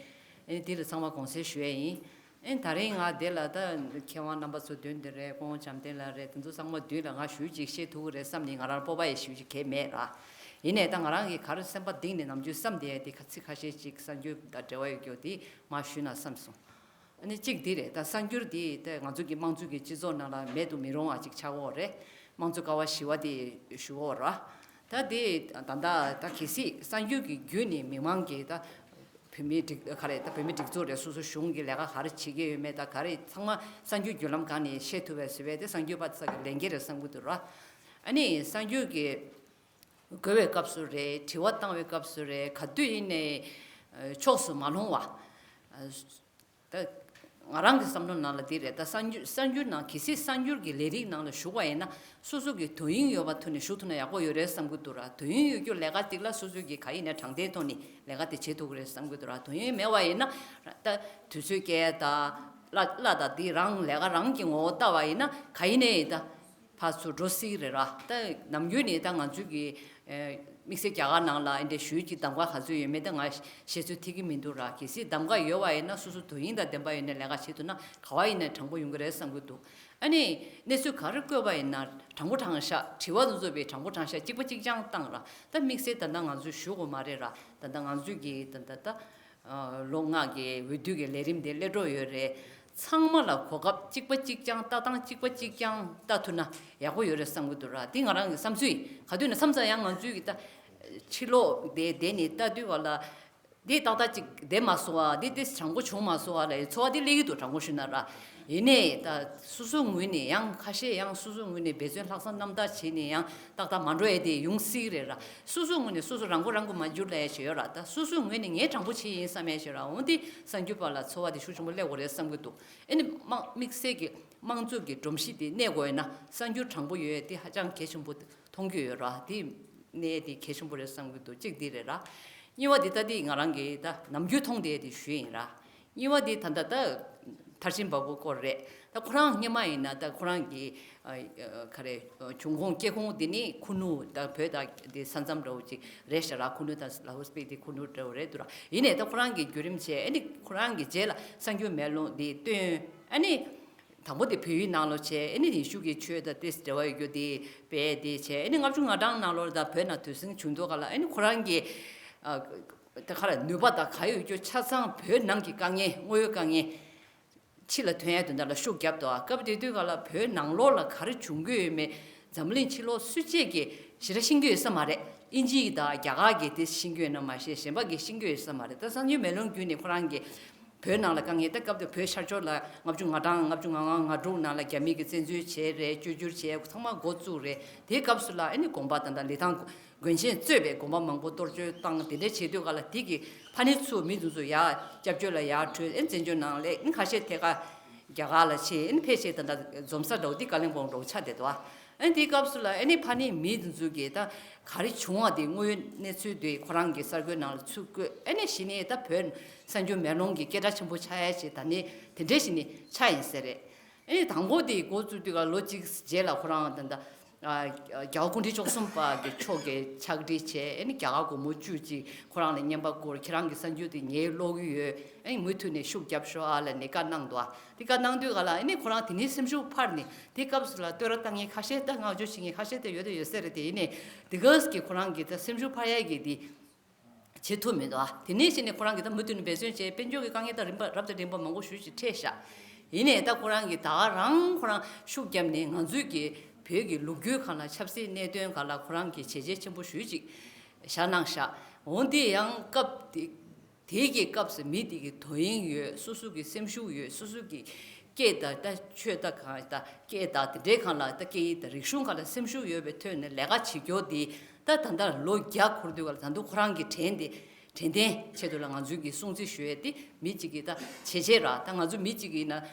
ཨེ་དེ་ལ་ཚང་མ་དགོངས་སེལ་ཞུ་ཡས་ཡིན། ཨེ་ད་རིང་ང་དེ་ལ་ད་མཁས་དབང་རྣམ་པ་ཚོ་མདུན་དེ་རེད། སྐུ་ངོ་བྱམས་བརྟན་ལགས་རེད། དེ་ཚོ་ཚང་མ་མདུན་ལ་ང་ཞུ་ཅིག་བཤད་ཐུབ་ཀྱི་རེད་བསམ་ནས། ང་རང་སྤོབས་པ་ཡི་ཞུ་ཅིག་གས་མེད་ར། ཡིན་ནའི་ད་ང་རང་གི་ག་རེ་སེམས་པ་གཏིང་ནས་ནམ་རྒྱུན་བསམ་དེ་དེ་ཁ་ཚིག་ཁ་ཤས་ཅིག་གསར་འགྱུར་དང་འབྲེལ་བ་ཡོད་རྒྱུ་དེ་མ་ཞུས་ན་བསམ་སོང་། ཨ་ནི་གཅིག་འདི་རེད། ད་གསར་འགྱུར་འདི་ད་ང་ཚོ་གི་དམངས་གཙོ་གི་སྤྱི་ཚོགས་ནང་ལ་མེད་དུ་མི་རུང་བ་ཅིག་ཆགས་ཡོད་རེད། དམངས་གཙོ་ཀ་བ་བཞི་པ་དེ་ཞུ་ཡོད་ར། ད་དེ་ད་ད་ད་གལ་སྲིད་གསར་འགྱུར་གྱི་བརྒྱུད་ནས་མི་མང་གིས་ད་བོད་མིའི་སྒྲིག་ག་རེ་ད་བོད་མིའི་སྒྲིག་འཛུགས་རེད། སོ་སོ་གཞུང་གི་ལས་ཀ་ག་རེ་བྱེད་ཀྱི་ཡོད་མེད་ད་ག་རེ་ཚང་མ་གསར་འགྱུར་བརྒྱུད་ལམ་སྒང་ནས་ཤེས་ཐུབ་པའི་བཟོ་བའི་དེ་གསར་འགྱུར་པ་ཚོ་གི་ལས་འགན་རེད་བསམ་གྱི་འདུག་ར། ཨ་ནི་གསར་འགྱུར་གྱི་དགོས་པའི་སྐབས་སུ་རེད། དྲི་བ་བཏང་བའི་སྐབས་སུ་རེད། ག་དུས་ཡིན་ནའི་ཕྱོགས་སུ་མ་ལྷུང་བ། ད་ང་རང་གི་བསམ་བློ་ནང་ལ་འདི་རེད། ད་གསར་འགྱུར་གསར་འགྱུར་ནང་གལ་སྲིད་གསར་འགྱུར་གྱི་ལས་རིགས་ནང་ལ་ཞུགས་པ་ཡིན་ན་སོ་སོ་གི་དོ་དབྱིངས་ཡོད་པ་ཐོག་ནས་ཞུགས་ཐུབ་ན་ཡག་པོ་ཡོད་རེད་བསམ་གྱི་འདུག་ར། དོ་དབྱིངས་ཡོད་རྒྱུ་ལས་ཀ་ཅིག་ལ་སོ་སོ་གི་ག་ཡིན་ནའི་དྲང་བདེན་ཐོག་ནས་ལས་ཀ་དེ་བྱེད་ཐུབ་ཀྱི་རེད་བསམ་གྱི་འདུག་ར། དོ་དབྱིངས་མེད་པ་ཡིན་ན་ད་དུས་ཚོད་སྐྱེལ་དང་གླ་གླ་དང་འདི་རང་ལས་ཀ་རང་གི་ངོ་བོ་ལྟ་བ་ཡིན་ན་ག་ཡིན་ནའི་ད། ཕར་ཚུར་འགྲོ་སྲིད་རེད་ར། ད་ནམ་རྒྱུན་ནས་ད་ང་ཚོའི་གི་དམིགས་བསལ་རྒྱ་གར་ནང་ལ་ཨེ་འདྲ་ཞུས་ཀྱི་གདམ་ག་ག་ཚོད་ཡོད་མེད་ད་ང་བཤད་ཚོད་ཐིག་གི་མི་འདུག་ར། གལ་སྲིད་གདམ་ག་ཡོད་པ་ཡིན་ན་སོ་སོ་དོ་དབྱིངས་དང་ལྡན་པ་ཡོད་ནས་ལས་ཀ་བྱེད་ཐུབ་ན་ག་བ་ཡིན་ནས་དྲང་པོ་ཡོང་གི་རེད་བསམ་གྱི་འདུག་ཨ་ནི་གནས་ཚུལ་ག་རེ་བཀོད་པ་ཡིན་ན་དྲང་པོ་དྲང་བཞག་དྲི་བ་དེ་ཚོ་བས་དྲང་པོ་དྲང་བཞག་གཅིག་པ་གཅིག་རྐྱང་བཏང་ར། ད་དམིགས་བསལ་ད་ལྟ་ང་ཚོས་ཞུ་དགོས་མ་རེད་ར། ད་ལྟ་ང་ཚོས་ཀྱི་ད་ལྟ་ད། ལོ་ལྔ་གི་འོས་བསྡུ་གི་ལས་རིམ་དེ་སླེབས་འགྲོ་ཡོད་རེད། ཚང་མ་ལ་གོ་སྐབས་གཅིག་པ་གཅིག་རྐྱང་ལྟ་སྟངས་གཅིག་པ་གཅིག་རྐྱང་ལྟ་ཐུབ་ན་ཡག་པོ་ཡོད་རེད་བསམ་གྱི་འདུག་ར། དེ་ང་རང་གི་བསམ་ཚུལ་ཡིན། ག་དུས་ན་མཚམས་མཚམས་ཡང་ང་ཚོའི་གི་ལྟ་ཕྱི་ལོགས་དེ་དེ་ནས་ལྟ་དུས་བ་ལ་ འདི་ཏག་ཏག་ཅིག་བསྡད་མ་སོང་བ། འདི་ཏིས་དྲང་པོ་བྱུང་མ་སོང་བ་ལ་ཚོར་བ་འདི་སླེབས་ཀྱི་འདུག། དྲང་པོ་ཞུས་ན་ར། ཡིན་ནའི་ད་སོ་སོའི་ངོས་ནས་ཡང་ཁ་ཤས་ཡང་སོ་སོའི་ངོས་ནས་འབད་བརྩོན་ལྷག་བསམ་རྣམ་དག་བྱས་ནས་ཡང་ཏག་ཏག་མ་འགྲོ་ཡས་དེ་ཡོང་སྲིད་རེད་ར། སོ་སོའི་ངོས་ནས་སོ་སོ་རང་མགོ་རང་གིས་མ་འགྱུར་ལབ་ཡས་ཞིག་ཡོད་ར། ད་སོ་སོའི་ངོས་ནས་ངས་དྲང་པོ་བྱས་ཡིན་བསམ་ཡས་ཞིག་ཡོད་ར། འོ་འདི་གསར་འགྱུར་པ་ལ་ཚོར་བ་དེ་ཤུགས་ཆེན་པོ་སླེབས་དགོས་རེད་བསམ་གྱི་འདུག། ཨ་ནི་དམངས་དམིགས་བསལ་གྱི་དམངས་གཙོ་གི་སྒྲོམ་གཞི་དེ་གནས་དགོས་ཡོད་ན་གསར་འགྱུར་དྲང་པོ་ཡོད་ཡས་དེ་ཧ་ཅང་གལ་ཆེན་པོ་མཐོང་རྒྱུ་ཡོད་ར། དེ་གནས་དེ་གལ་ཆེན་པོ་རེད་བསམ་གྱི་འདུག། གཅིག་འདི་རེད་ར། གཉིས་པ་འདི་ད་འདི་ང་རང་གིས་ད་ནམ་རྒྱུན་མཐོང་བསྡད་དེ་ཞུས་ཡིན་ར། གཉིས་པ་འདི་ད་ད་ད་མཐར་ཕྱིན་པ་པོ་སྐོར་རེད། ད་ཁོ་རང་སྔོན་མ་ཡིན་ན་ད་ཁོ་རང་གི་ཨ་ཨ་ག་རེ་བྱུང་ཁུངས་སྐྱེས་ཁུངས་འདི་ནི་ཁུ་ནུ་ད་བོད་དང་འདི་ས་མཚམས་འདྲ་བོ་ཅིག་རེད་ཤག་ར། ཁུ་ནུ་དང་ལ་ཧུ་སྤེ་འདི་ཁུ་ནུ་འདྲ་བོ་རེད་འདུག་ར། ཡིན་ནའི་ད་ཁོ་རང་གི་བརྒྱུད་རིམ་བྱས། ཨ་ནི་ཁོ་རང་གི་རྗེས་ལ་གསར་འགྱུར་མེ་ལོང་འདི་བཏོན། ཨ་ནི། དང་པོ་དེ་བོད་ཡིག་ནང་ལོགས་བྱས། ཨ་ནི་ཡེ་ཤུ་གི་ཆོས་དང་ཏིས་འབྲེལ་བ་ཡོད་རྒྱུ་དེ་སྤེལ་དེ་བྱས། ཨ་ནི་ལྔ་བཅུ་ང་གྲངས་ནང་ལོགས་ལ་ད་བོད་ནང་དུས་ཟིང་བྱུང་དུས་ག་ལ། ཨ་ནི་ཁོ་རང་གི་ཨ་དེ་ག་ལ་ནུས་པ་དང་ག་ཡོད་རྒྱུ་ཆ་ཚང་བོད་ནང་གི་དཀའ་ངལ་དངོས་ཡོད་དཀའ་ངལ་ཕྱི་ལ་ཐོན་ཡ་དོན་དག་ལ་ཤུགས་བརྒྱབ་འདུག། ཨ་སྐབས་དེ་དུས་ག་ལ་བོད་ནང་ལོགས་ལ་ག་རེ་བྱུང་གི་ཡོད་མེད་འཛམ་གླིང་ཕྱི་ལོགས་སུ་གཅིག་གིས་ཞེ་དྲག་ཤེས་ཀྱི་ཡོད་ས་མ་རེད། དབྱིན་ཇི་དང་རྒྱ་གར་གྱིས་དེ་ཤེས་ཀྱི་ཡོད་ན་མ་ཤེས། གཞན་པ་གིས་ཤེས་ཀྱི་ཡོད་ས་མ་རེད། ད་གསར་འགྱུར་མེ་ལོང་བརྒྱུད་ནས་ཁོ་རང་གིས་བོད་ནང་ལ་དཀའ་ངལ། ད་སྐབས་དེ་བོད་ཤར་ཕྱོགས་ལ་ལྔ་བཅུ་ང་གྲངས་ལྔ་བཅུ་ང་ལྔ་ང་དྲུག་ནང་ལ་རྒྱ་མི་གིས་བཙན་འཛུལ་བྱས་རེད། བཅོས་བསྒྱུར་བྱས་ཚང་མ་འགོ་བཙུགས་རེད། དེའི་སྐབས་སུ་ལ་ཨ་ནི་དགོན་པ་དང་ད་ལི་ཐང་དགོན་ཆེན་གཙོས་པའི་དགོན་པ་མང་པོ་གཏོར་བཅོམ་བཏང་། དེ་འདྲ་བྱེད་དུས་ག་ལ་དེ་གི་ཕ་ནི་ཚུར་མི་དེ་ཚོ་ཡར་སྐྱབས་བཅོལ་ལ་ཡར་བྲོས། ཨ་ནི་བཙན་བྱོལ་ནང་ལ་ཨ་ནི་ཁ་ཤས་ཐད་ཀར་རྒྱ་གར་ལ་ཕྱིན། ཨ་ནི་ཕལ་ཆེར་ད་ལྟ་འཛོམས་ས་འདྲ་བོ་འདི་ཀ་ལིམ་པོང་འདྲ་བོ་ཆགས་བསྡད་འདུག། ཨ་ནི་དེའི་སྐབས་སུ་ལ་ཨ་ནི་ཕ་ནི་མི་དེ་ཚོ་གིས་ད་ག་རེ་བྱུང་བ་དེ་དངོས་ཡོད་གནས་ཚུལ་དེ་ཁོ་རང་གི་གསར་འགོད་ནང་ལ་ཚུར་བཀོད། ཨ་ནི་གཞི་ནས་ད་བོད་གསར་འགྱུར་མེ་ལོང་གི་སྐད་གྲགས་ཆེན་པོ་ཆགས་ཡ་ཅིག་ད་ནི་དེ་འདྲ་ཞིག་ནི་ཆགས་ཡིན་ས་རེད། ཨ་ནི་དང་པོ་དེ་འགོ་བཙུགས་དུས་ག་ལོ་གཅིག་རྗེས་ལ་ཁོ་རང་ད་ལྟ་ཨ་རྒྱལ་བ་སྐུ་ཕྲེང་བཅུ་གསུམ་པ་གི་མཆོག་གི་ཕྱག་བྲིས་བྱས། ཨ་ནི་རྒྱ་གར་སྒོར་མོ་བཅུ་ཅིག་ཁོ་རང་ལ་བརྙན་པར་བསྐུར། ཁྱེད་རང་གི་གསར་འགྱུར་དེ་ངས་ཀློག་གི་ཡོད། ཨ་ནི་མུ་མཐུད་ནས་ཤུགས་རྒྱབ་ཤོག་ཨ་ལབ་ནས་བཀའ་གནང་འདུག། ཨ་དེ་བཀའ་གནང་དུས་ག་ལ་ཨ་ནི་ཁོ་རང་དེ་ནས་སེམས་ཤུགས་འཕར་ནས། དེ་སྐབས་སུ་ལ་བསྟོད་ར་བཏང་མཁན་ཁ་ཤས་ད་བསྔགས་བརྗོད་བྱེད་མཁན་ཁ་ཤས་ད་ཡོད་དང་ཡོད་ས་རེད། དེ་ཡིན་ནའི་དེ་ག་གི་ཁོ་རང་གི་ད་སེམས་ཤུགས་འཕར་ཡ་གི་དེ་བྱེད་ཐུབ་མི་འདུག། ཨ་དེ་ནས་གཞི་ནས་ཁོ་རང་གིས་ད་མུ་མཐུད་ནས་འབད་བརྩོན་བྱས། དཔལ་འབྱོར་གྱི་དཀའ་ངལ་དང་རིམ་པ་རབ་དང་རིམ་པ་མང་པོ་ཞེ་ཅིག་འཕྲད་ཤག། ཡིན་ནའི་ད་ཁོ་རང་གིས་ད་ག་རང་ཁོ་རང་ཤུགས་བརྒྱབ་ནས་ང་ཚོའི་གི་བོད་ཀྱི་ལོ་རྒྱུས་སྒང་ལ་ཆབ་སྲིད་གནད་དོན་སྒང་ལ་ཁོ་རང་གིས་བྱས་རྗེས་ཆེན་པོ་ཞེ་ཅིག་བཞག་གནང་ཤག། འོ་འདི་ཡང་སྐབས་དེ་དེའི་གི་སྐབས་སུ་མི་དེ་གི་དོ་དབྱིངས་ཡོད། སོ་སོ་གི་སེམས་ཤུགས་ཡོད། སོ་སོ་གི་སྐད་དང་ད་ཆོས་དང་གང་ད་སྐད་དང་དེ་འདྲའི་སྒང་ལ་ད་སྐད་ཡིག་དང་རིག་གཞུང་སྒང་ལ་སེམས་ཤུགས་ཡོད་པའི་ཐོག་ནས་ལས་ཀ་བྱེད་རྒྱུ་དེ། ད་ད་ལྟ་ལོ་བརྒྱ་འཁོར་དུས་ག་ལ་ད་དུང་ཁོ་རང་གི་དྲན་དེ་དྲན་རྟེན་ཆེད་དུ་ལ་ང་ཚོའི་གི་སྲུང་བརྩི་ཞུ་ཡས་དེ་མི་གཅིག་གི་ད་བྱས་རྗེས་ར། ད་ང་ཚོ་མི་གཅིག་གི་ཡིན་ན་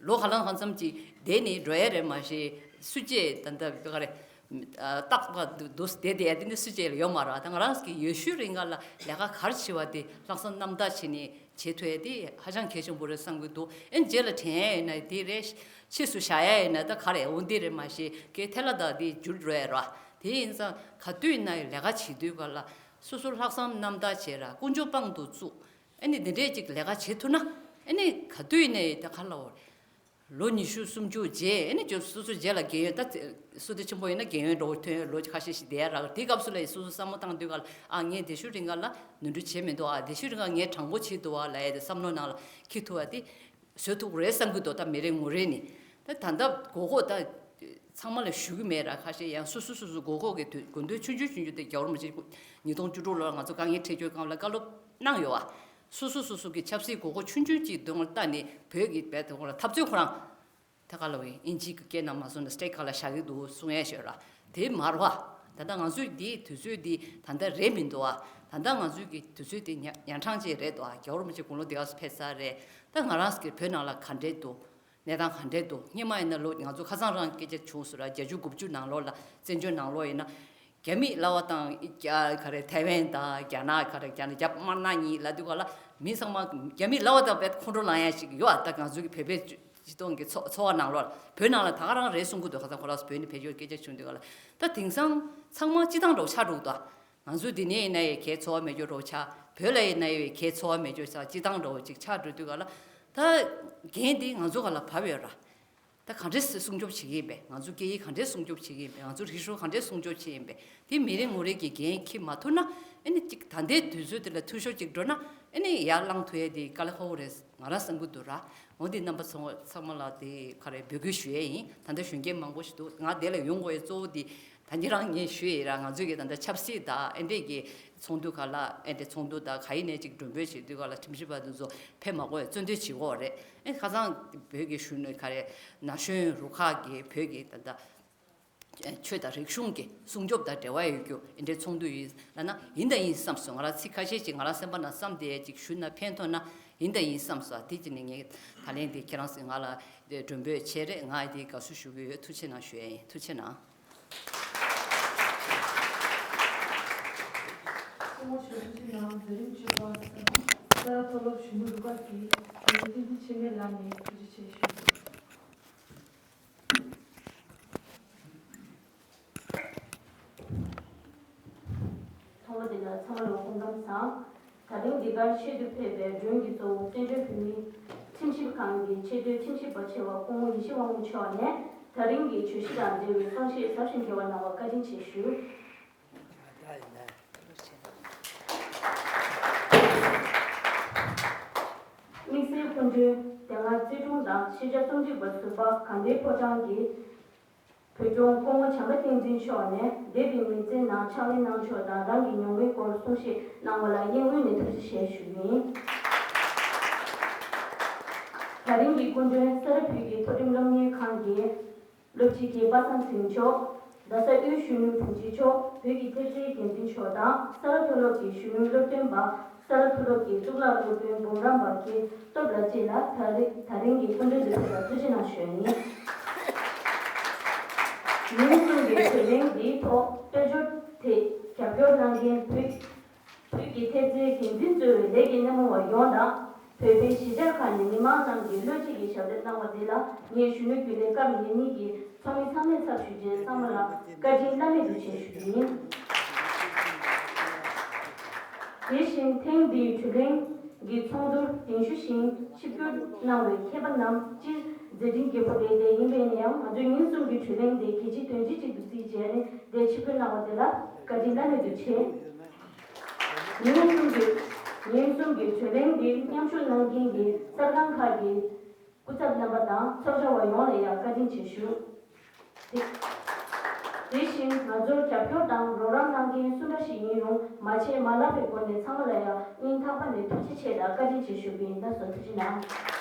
ལོ་ག་ལ་གང་འཚམ་ཅིག་བསྡད་ནས་འགྲོ་ཡས་རེད། མ་གཞི་སུ་གཅིག་ད་ལྟ་ག་རེ་རྟག་པར་འདུག་བསྡད་བསྡད་ཡ་དེ་འདྲ་སུ་གཅིག་ལ་ཡོད་མ་རེད། ད་ང་རང་གི་ཡོད་ཤུལ་རིང་ག་ལ་ལས་ཀ་ག་རེ་བྱེད་པ་དེ་ལྷག་བསམ་རྣམ་དག་བྱས་ནས་བྱེད་ཐུབ་ཡ་དེ་ཧ་ཅང་གལ་ཆེན་པོ་རེད་བསམ་གྱི་འདུག། ཨེ་རྗེས་ལ་དྲན་ཡ་ཡིན་ན་དེ་རེད། ཕྱིས་སུ་བཞག་ཡ་ཡིན་ན་ད་ག་རེ་འོ་འདི་རེད། མ་གཞི་སྐད་ཐལ་ལ་དག་དེ་འགྱུར་འགྲོ་ཡ་རེད། དེ་ཡིན་ཙང་ག་དུས་ཡིན་ན་ལས་ཀ་བྱེད་དུས་ག་ལ་སོ་སོ་ལྷག་བསམ་རྣམ་དག་བྱས་ར་ཀུན་སྤྱོད་དཔང་དུ་བཙུགས། ཨེ་ནི་འདི་འདྲས་ཅིག་ལས་ཀ་བྱེད་ཐུབ་ན་ཨེ་ནི་ག་དུས་ཡིན་ནའི་ད་ག་ལ་འོ། ལོ་ཉི་ཤུ་སུམ་ཅུ་རྗེས་ཨེ་ནི་ཅོ་སོ་སོ་རྗེས་ལ་རྒན་ཡོལ་ད་བསོད་བདེ་ཆེན་པོ་ཡིན་ན་རྒན་ཡོལ་འགྲོ་ཐོན་ལོ་ཁ་ཤས་ཤིག་བསྡད་ཡ་རག། དེ་སྐབས་སུ་ལ་སོ་སོ་བསམ་བློ་བཏང་དུས་ག་ལ་ཨ་ངས་དེ་ཤུ་རིང་ག་ལ་ནོར་འཁྲུལ་བྱས་མི་འདུག། ཨ་དེ་ཤུ་རིང་ག་ངས་དྲང་པོ་བྱས་འདུག་ཨ་ལབ་ཡ་དེ་བསམ་བློ་ནང་ལ་འཁྱེར་ཐུབ་པ་དེ་བཟོ་ཐུབ་ཀྱི་རེད་བསམ་གྱི་འདུག། ད་མི་རེ་ངོ་རེ་ནས་ད་ད་ལྟ་མགོ་སྐོར་ད་ཚང་མ་ལ་ཞུ་གི་མེད་ར། ཁ་ཤས་ཡང་སོ་སོ་སོ་སོ་མགོ་སྐོར་གྱི་དུས་དགོས་འདུན་ཆུང་ཆུང་ཆུང་ཆུང་དེ་རྒྱལ་བ་རིན་པོ་ཆེ་ཉིས་སྟོང་བཅུ་དྲུག་ལོར་ང་ཚོ་དཀའ་ངལ་འཕྲད་རྒྱུའི་སྒང་ལ་བཀའ་སློབ་གནང་ཡོད་བ། སོ་སོ་སོ་སོ་གི་ཆབ་སྲིད་མགོ་སྐོར་ཆུང་ཆུང་ཅིག་དོན་ལ་བལྟས་ནས་བོད་ཀྱི་བལ་དུ་ལ་འཐབ་རྩོད་ཁོ་རང་ད་ག་ལ་བའི་ཨིན་ཇི་གི་སྐད་ནང་མ་སོང་ན་སི་ཊེག་ཧོལ་ཌར་ལ་བཞག་གི་འདུག་གསུང་ཡས་ཤོད་ར། དེ་མ་རེད་བ། ད་ལྟ་ང་ཚོའི་འདིའི་དུས་ཚོད་འདི་ད་ལྟ་རེད་མི་འདུག་བ། ད་ལྟ་ང་ཚོའི་གི་དུས་ཚོད་དེ་ཉ་ཉ་ཕྲང་ཅིག་རེད་འདུག་བ། རྒྱལ་བ་རིན་པོ་ཆེ་དགུང་ལོ་འདི་ག་སུ་ཕེབས་ཚར་རེད། ད་ང་རང་ཚོ་གི་བོད་ནང་ལ་ག་འདྲས་འདུག། གནས་སྟངས་ག་འདྲས་འདུག། སྔོན་མ་ཡིན་ན་ལོ་ང་ཚོ་ཁ་སང་རང་སྐད་ཆ་བྱུང་སོང་ར། བརྒྱད་ཅུ་དགུ་བཅུ་ནང་ལོགས་ལ་བཙན་བྱོལ་ནང་ལོགས་ཡིན་ན། རྒྱ་མི་གླ་བ་དང་རྒྱ་ག་རེ་ཐའེ་ཝན་དང་རྒྱ་ནག་ག་རེ་རྒྱ་ནག་རྒྱ་དམར་ནག་གཉིས་ལབ་དུས་ག་ལ་མི་ཚང་མ་རྒྱ་མི་གླ་བ་དང་བེད་ཁོང་ཁྲོ་ལངས་ཡ་ཞིག་ཡོད་ཨ། ད་ང་ཚོའི་གི་བོད་པའི་སྤྱི་སྤྱི་སྟོང་གི་ཚོ་ཚོར་བ་ནང་ལོགས་ལ་བོད་ནང་ལ་ད་ག་རང་རེད་གསུང་གི་འདུག། ཁ་སང་ཁོ་རང་ཚོ་བོད་ནས་ཕེབས་ཡོད་སྐད་ཆ་བྱུང་དུས་ག་ལ་ད་དེང་སང་ཚང་མ་སྤྱི་བཏང་འདྲ་བོ་ཆགས་འགྲོ་གི་འདུག་ཨ། ང་ཚོ་འདི་ནས་ཡིན་ན་ཡང་གའི་ཚོར་བ་མེད་རྒྱུ་རོ་ཆ། བོད་ལ་ཡིན་ན་ཡང་གའི་ཚོར་བ་མེད་རྒྱུ་ཆ། སྤྱི་བཏང་འདྲ་བོ་ཅིག་ཆགས་འགྲོ་དུས་ག་ལ་ད་འགན་འདི་ང་ཚོ་ག་ལ་བབས་ཡོད་ར། ད་ག་འདྲས་སྲུང་སྐྱོབ་བྱེད་ཀྱི་ཡིན་པས། ང་ཚོ་སྐད་ཡིག་ག་འདྲས་སྲུང་སྐྱོབ་བྱེད་ཀྱི་ཡིན་པས། ང་ཚོ་རིག་གཞུང་ག་འདྲས་སྲུང་སྐྱོབ་བྱེད་ཀྱི་ཡིན་པས། དེ་མི་རེ་ངོ་རེ་གི་འགན་འཁྱེར་མ་ཐུབ་ན་ཨ་ནི་ཅིག་ད་ལྟའི་དུས་ཚོད་དེ་ལ་འཐུས་ཤོར་ཅིག་འགྲོ་ན་ཨ་ནི་ཡར་ལངས་ཐུབ་ཡས་དེ་དཀའ་ལས་ཁག་པོ་རེད་ང་རང་བསམ་གྱི་འདུག་ར། འོ་འདི་རྣམ་པ་ཚང་མ་ཚང་མ་ལ་དེ་ག་རེ་འབོད་སྐུལ་ཞུ་ཡས་ཡིན། ད་ལྟ་གཞོན་སྐྱེས་མང་པོ་ཞིག་འདུག་ང་དེ་ལ་ཡོང་དགོས་ཡས་གཙོ་བོ་དེ་ད་གིན་རང་ངས་ཞུས་ཡས་ར། ང་ཚོའི་གི་ད་ལྟ་ཆབ་སྲིད་དང་ཨེ་འདྲས་ཀྱི་ཚོགས་འདུ་ག་ལ་ཨེ་འདྲས་ཚོགས་འདུ་དང་ག་ཡིན་ནས་ཅིག་མགྲོན་འབོད་བྱེད་དུས་ག་ལ་ཁྲིམས་ཞིབ་པ་དེ་ཚོ་ཕེབས་མ་དགོས་ཡས་རྩོད་འདོད་བྱེད་དགོས་རེད། ཨེ་ཁ་སང་བོད་ཀྱི་གཞོན་ནུ་ག་རེ་ན་གཞོན་རུ་ཁག་གི་བོད་ཀྱི་ད་ལྟ་ཆོས་དང་རིག་གཞུང་གི་སྲུང་སྐྱོབ་དང་འབྲེལ་བ་ཡོད་རྒྱུ་འདི་འདྲའི་ཚོགས་འདུ་ཡིན་ལབ་ན་ཡིན་དང་ཡིན་བསམ་སོང་། ང་རང་ཚིག་ཁ་ཤས་ཅིག་ང་རང་སེམས་པ་ནང་བསམ་བསྡད་ཅིག་ཞུས་ན་ཕན་ཐོགས་ན་ཡིན་དང་ཡིན་བསམ་སོང་། དེ་ཅི་ནས་ངས་ད་ལན་འདི་ཁྱེད་རང་ཚོས་ང་ལ་མགྲོན་འབོད་བྱས་རེད། ང་འདི་དགའ་བསུ་ཞུ་གི་ཡོད། ཐུགས་རྗེ་གནང་ཞུ་ཡ་ཡིན། ཐུགས་རྗེ་གནང་། སྐུ་ངོ་ཆེན་པོ་ཆེ་ནང་མཛད་རིམ་བཅུ་པ་ས་ས་ར་མཐོ་སློབ་གཞོན་ནུ་རུ་ཁག་གི་ཨ་ནེ་བསྟན་འཛིན་འཆི་མེད་ལགས་ནས་ཐུགས་རྗེ་ཆེ་ཞུ། མཐོང་བ་དེ་ལ་ཚང་མ་ལ་སྐུ་ཁམས་བཟང་། ད་རིང་འདི་གར་ཆེད་དུ་ཕེབས་པའི་མགྲོན་གྱི་གཙོ་བོ་བཙན་བྱོལ་བོད་མིའི་ཁྲིམས་ཞིབ་ཁང་གི་ཆེས་མཐོའི་ཁྲིམས་ཞིབ་པ་ཆེ་བ་སྐུ་ངོ་ཡེ་ཤེས་དབང་མོ་མཆོག་ནས་ད་རིང་གི་བརྗོད་གཞི་དང་འབྲེལ་བའི་གསུང་བཤད་ཟབ་ཞིང་རྒྱས་པ་གནང་བར་བཀའ་དྲིན་ཆེ་ཞུ། དམིགས་བསལ་སྐུ་མགྲོན་དེ་སྔ་རྩིས་དྲུང་དང་ཤེས་བྱ་རྩོམ་སྒྲིག་པ་ཟུར་པ་དགའ་ལྡན་ཕོ་བྲང་གི་བོད་སྐྱོང་སྐུ་ངོ་བྱམས་པ་བསྟན་འཛིན་མཆོག་ནས་འདས་པའི་ཉིན་མཚན་ནང་ཕྱག་ལས་གནང་ཕྱོགས་དང་རང་གི་མྱོང་བའི་སྐོར་གསུང་བཤད་གནང་བ་ལ་སྙིང་དབུས་ནས་ཐུགས་རྗེ་ཆེ་ཞུ་རྒྱུ་ཡིན། ད་རིང་གི་སྐུ་མགྲོན་ས་རཱ་བོད་ཀྱི་མཐོ་རིམ་སློབ་གཉེར་ཁང་གི་སློབ་སྤྱི་རྒན་པ་སངས་ཚེ་རིང་མཆོག་རྡ་ས་དབུས་གཞོན་ནུའི་དྲུང་ཆེ་མཆོག་བོད་ཀྱི་ཐེབས་རྩའི་འགན་འཛིན་མཆོག་དང་ས་རཱ་མཐོ་སློབ་ཀྱི་གཞོན་ནུའི་སློབ་སྟོན་པ། ས་རཱ་མཐོ་སློབ་ཀྱི་གཙུག་ལག་སློབ་དཔོན་འབུམ་རམས་པ་མཁྱེན་སྟོབས་ལགས་བཅས་ལ་ད་རེ་ད་རིང་གི་སྐུ་མགྲོན་དུ་ཕེབས་པར་ཐུགས་རྗེ་གནང་ཞུ་ཡ་ཡིན། ཉིན་གསུམ་གྱི་གྲོས་གླེང་འདིའི་ཐོག་དཔལ་འབྱོར་ཐད་རྒྱབ་སྐྱོར་གནང་མཁན་བོད་བོད་ཀྱི་ཐེབས་རྩའི་འགན་འཛིན་གཙོས་པའི་ལས་ཀྱི་སྣེ་མོ་བ་ཡོངས་དང་། བོད་པའི་གཞིས་ཆགས་ཁག་ནས་མི་མང་རྣམས་ཀྱིས་བློ་གཅིག་གིས་ཞབས་འདེགས་གནང་བ་འདི་ལ་ངས་གཞོན་ནུ་རྒྱུན་ལས་སྐབས་ཉེར་གཉིས་ཀྱི་ཚོགས་མི་ཚང་མའི་ཚབ་ཞུས་རྗེས་ཚང་མ་ལ་བཀའ་དྲིན་བླ་མེད་དུ་ཆེ་ཞུ་རྒྱུ་ཡིན། དེ་བཞིན་ཐེངས་འདིའི་གྲོས་གླེང་གི་ཚོགས་འདུར་གདན་ཞུ་ཞིང་ཆིབས་བསྒྱུར་གནང་བའི་མཁས་པ་རྣམས་སྤྱིར་མཛད་འཕྲིན་རྒྱས་པོ་རེད་དེ། ཡིན་པས་ན་ཡང་ང་ཚོའི་ཉིན་གསུམ་གྱི་གྲོས་གླེང་དེ་གལ་ཆེའི་དོན་ཆེན་ཅིག་ཏུ་བརྩིས་བྱས་ནས་དེ་ཆིབས་བསྒྱུར་གནང་བ་དེ་ལ་བཀའ་དྲིན་བླ་མེད་དུ་ཆེ། ཉིན་གསུམ་གྱི་ཉིན་གསུམ་གྱི་གྲོས་གླེང་འདིར་མཉམ་ཞུགས་གནང་མཁན་གྱི་གསར་ཁང་ཁག་གི་སྐུ་ཚབ་རྣམ་པ་དང་ཚོགས་བཅར་བ་ཡོངས་ལ་ཡང་བཀའ་དྲིན་ཆེ་ཞུ། དེ་དེ་བཞིན་ང་ཚོར་རྒྱབ་སྐྱོར་དང་རོགས་རམ་གནང་མཁན་སུ་འདྲ་ཞིག་ཡིན་རུང་མ་ཆད་མ་བརླག་པའི་སྒོ་ནས་ཚང་མ་ལ་ཡང་སྙིང་ཐག་པ་ནས་ཐུགས་རྗེ་ཆེ་དང་བཀའ་དྲིན་ཆེ་ཞུ་གི་ཡིན། ད་སོ་ཐུགས་རྗེ་གནང་།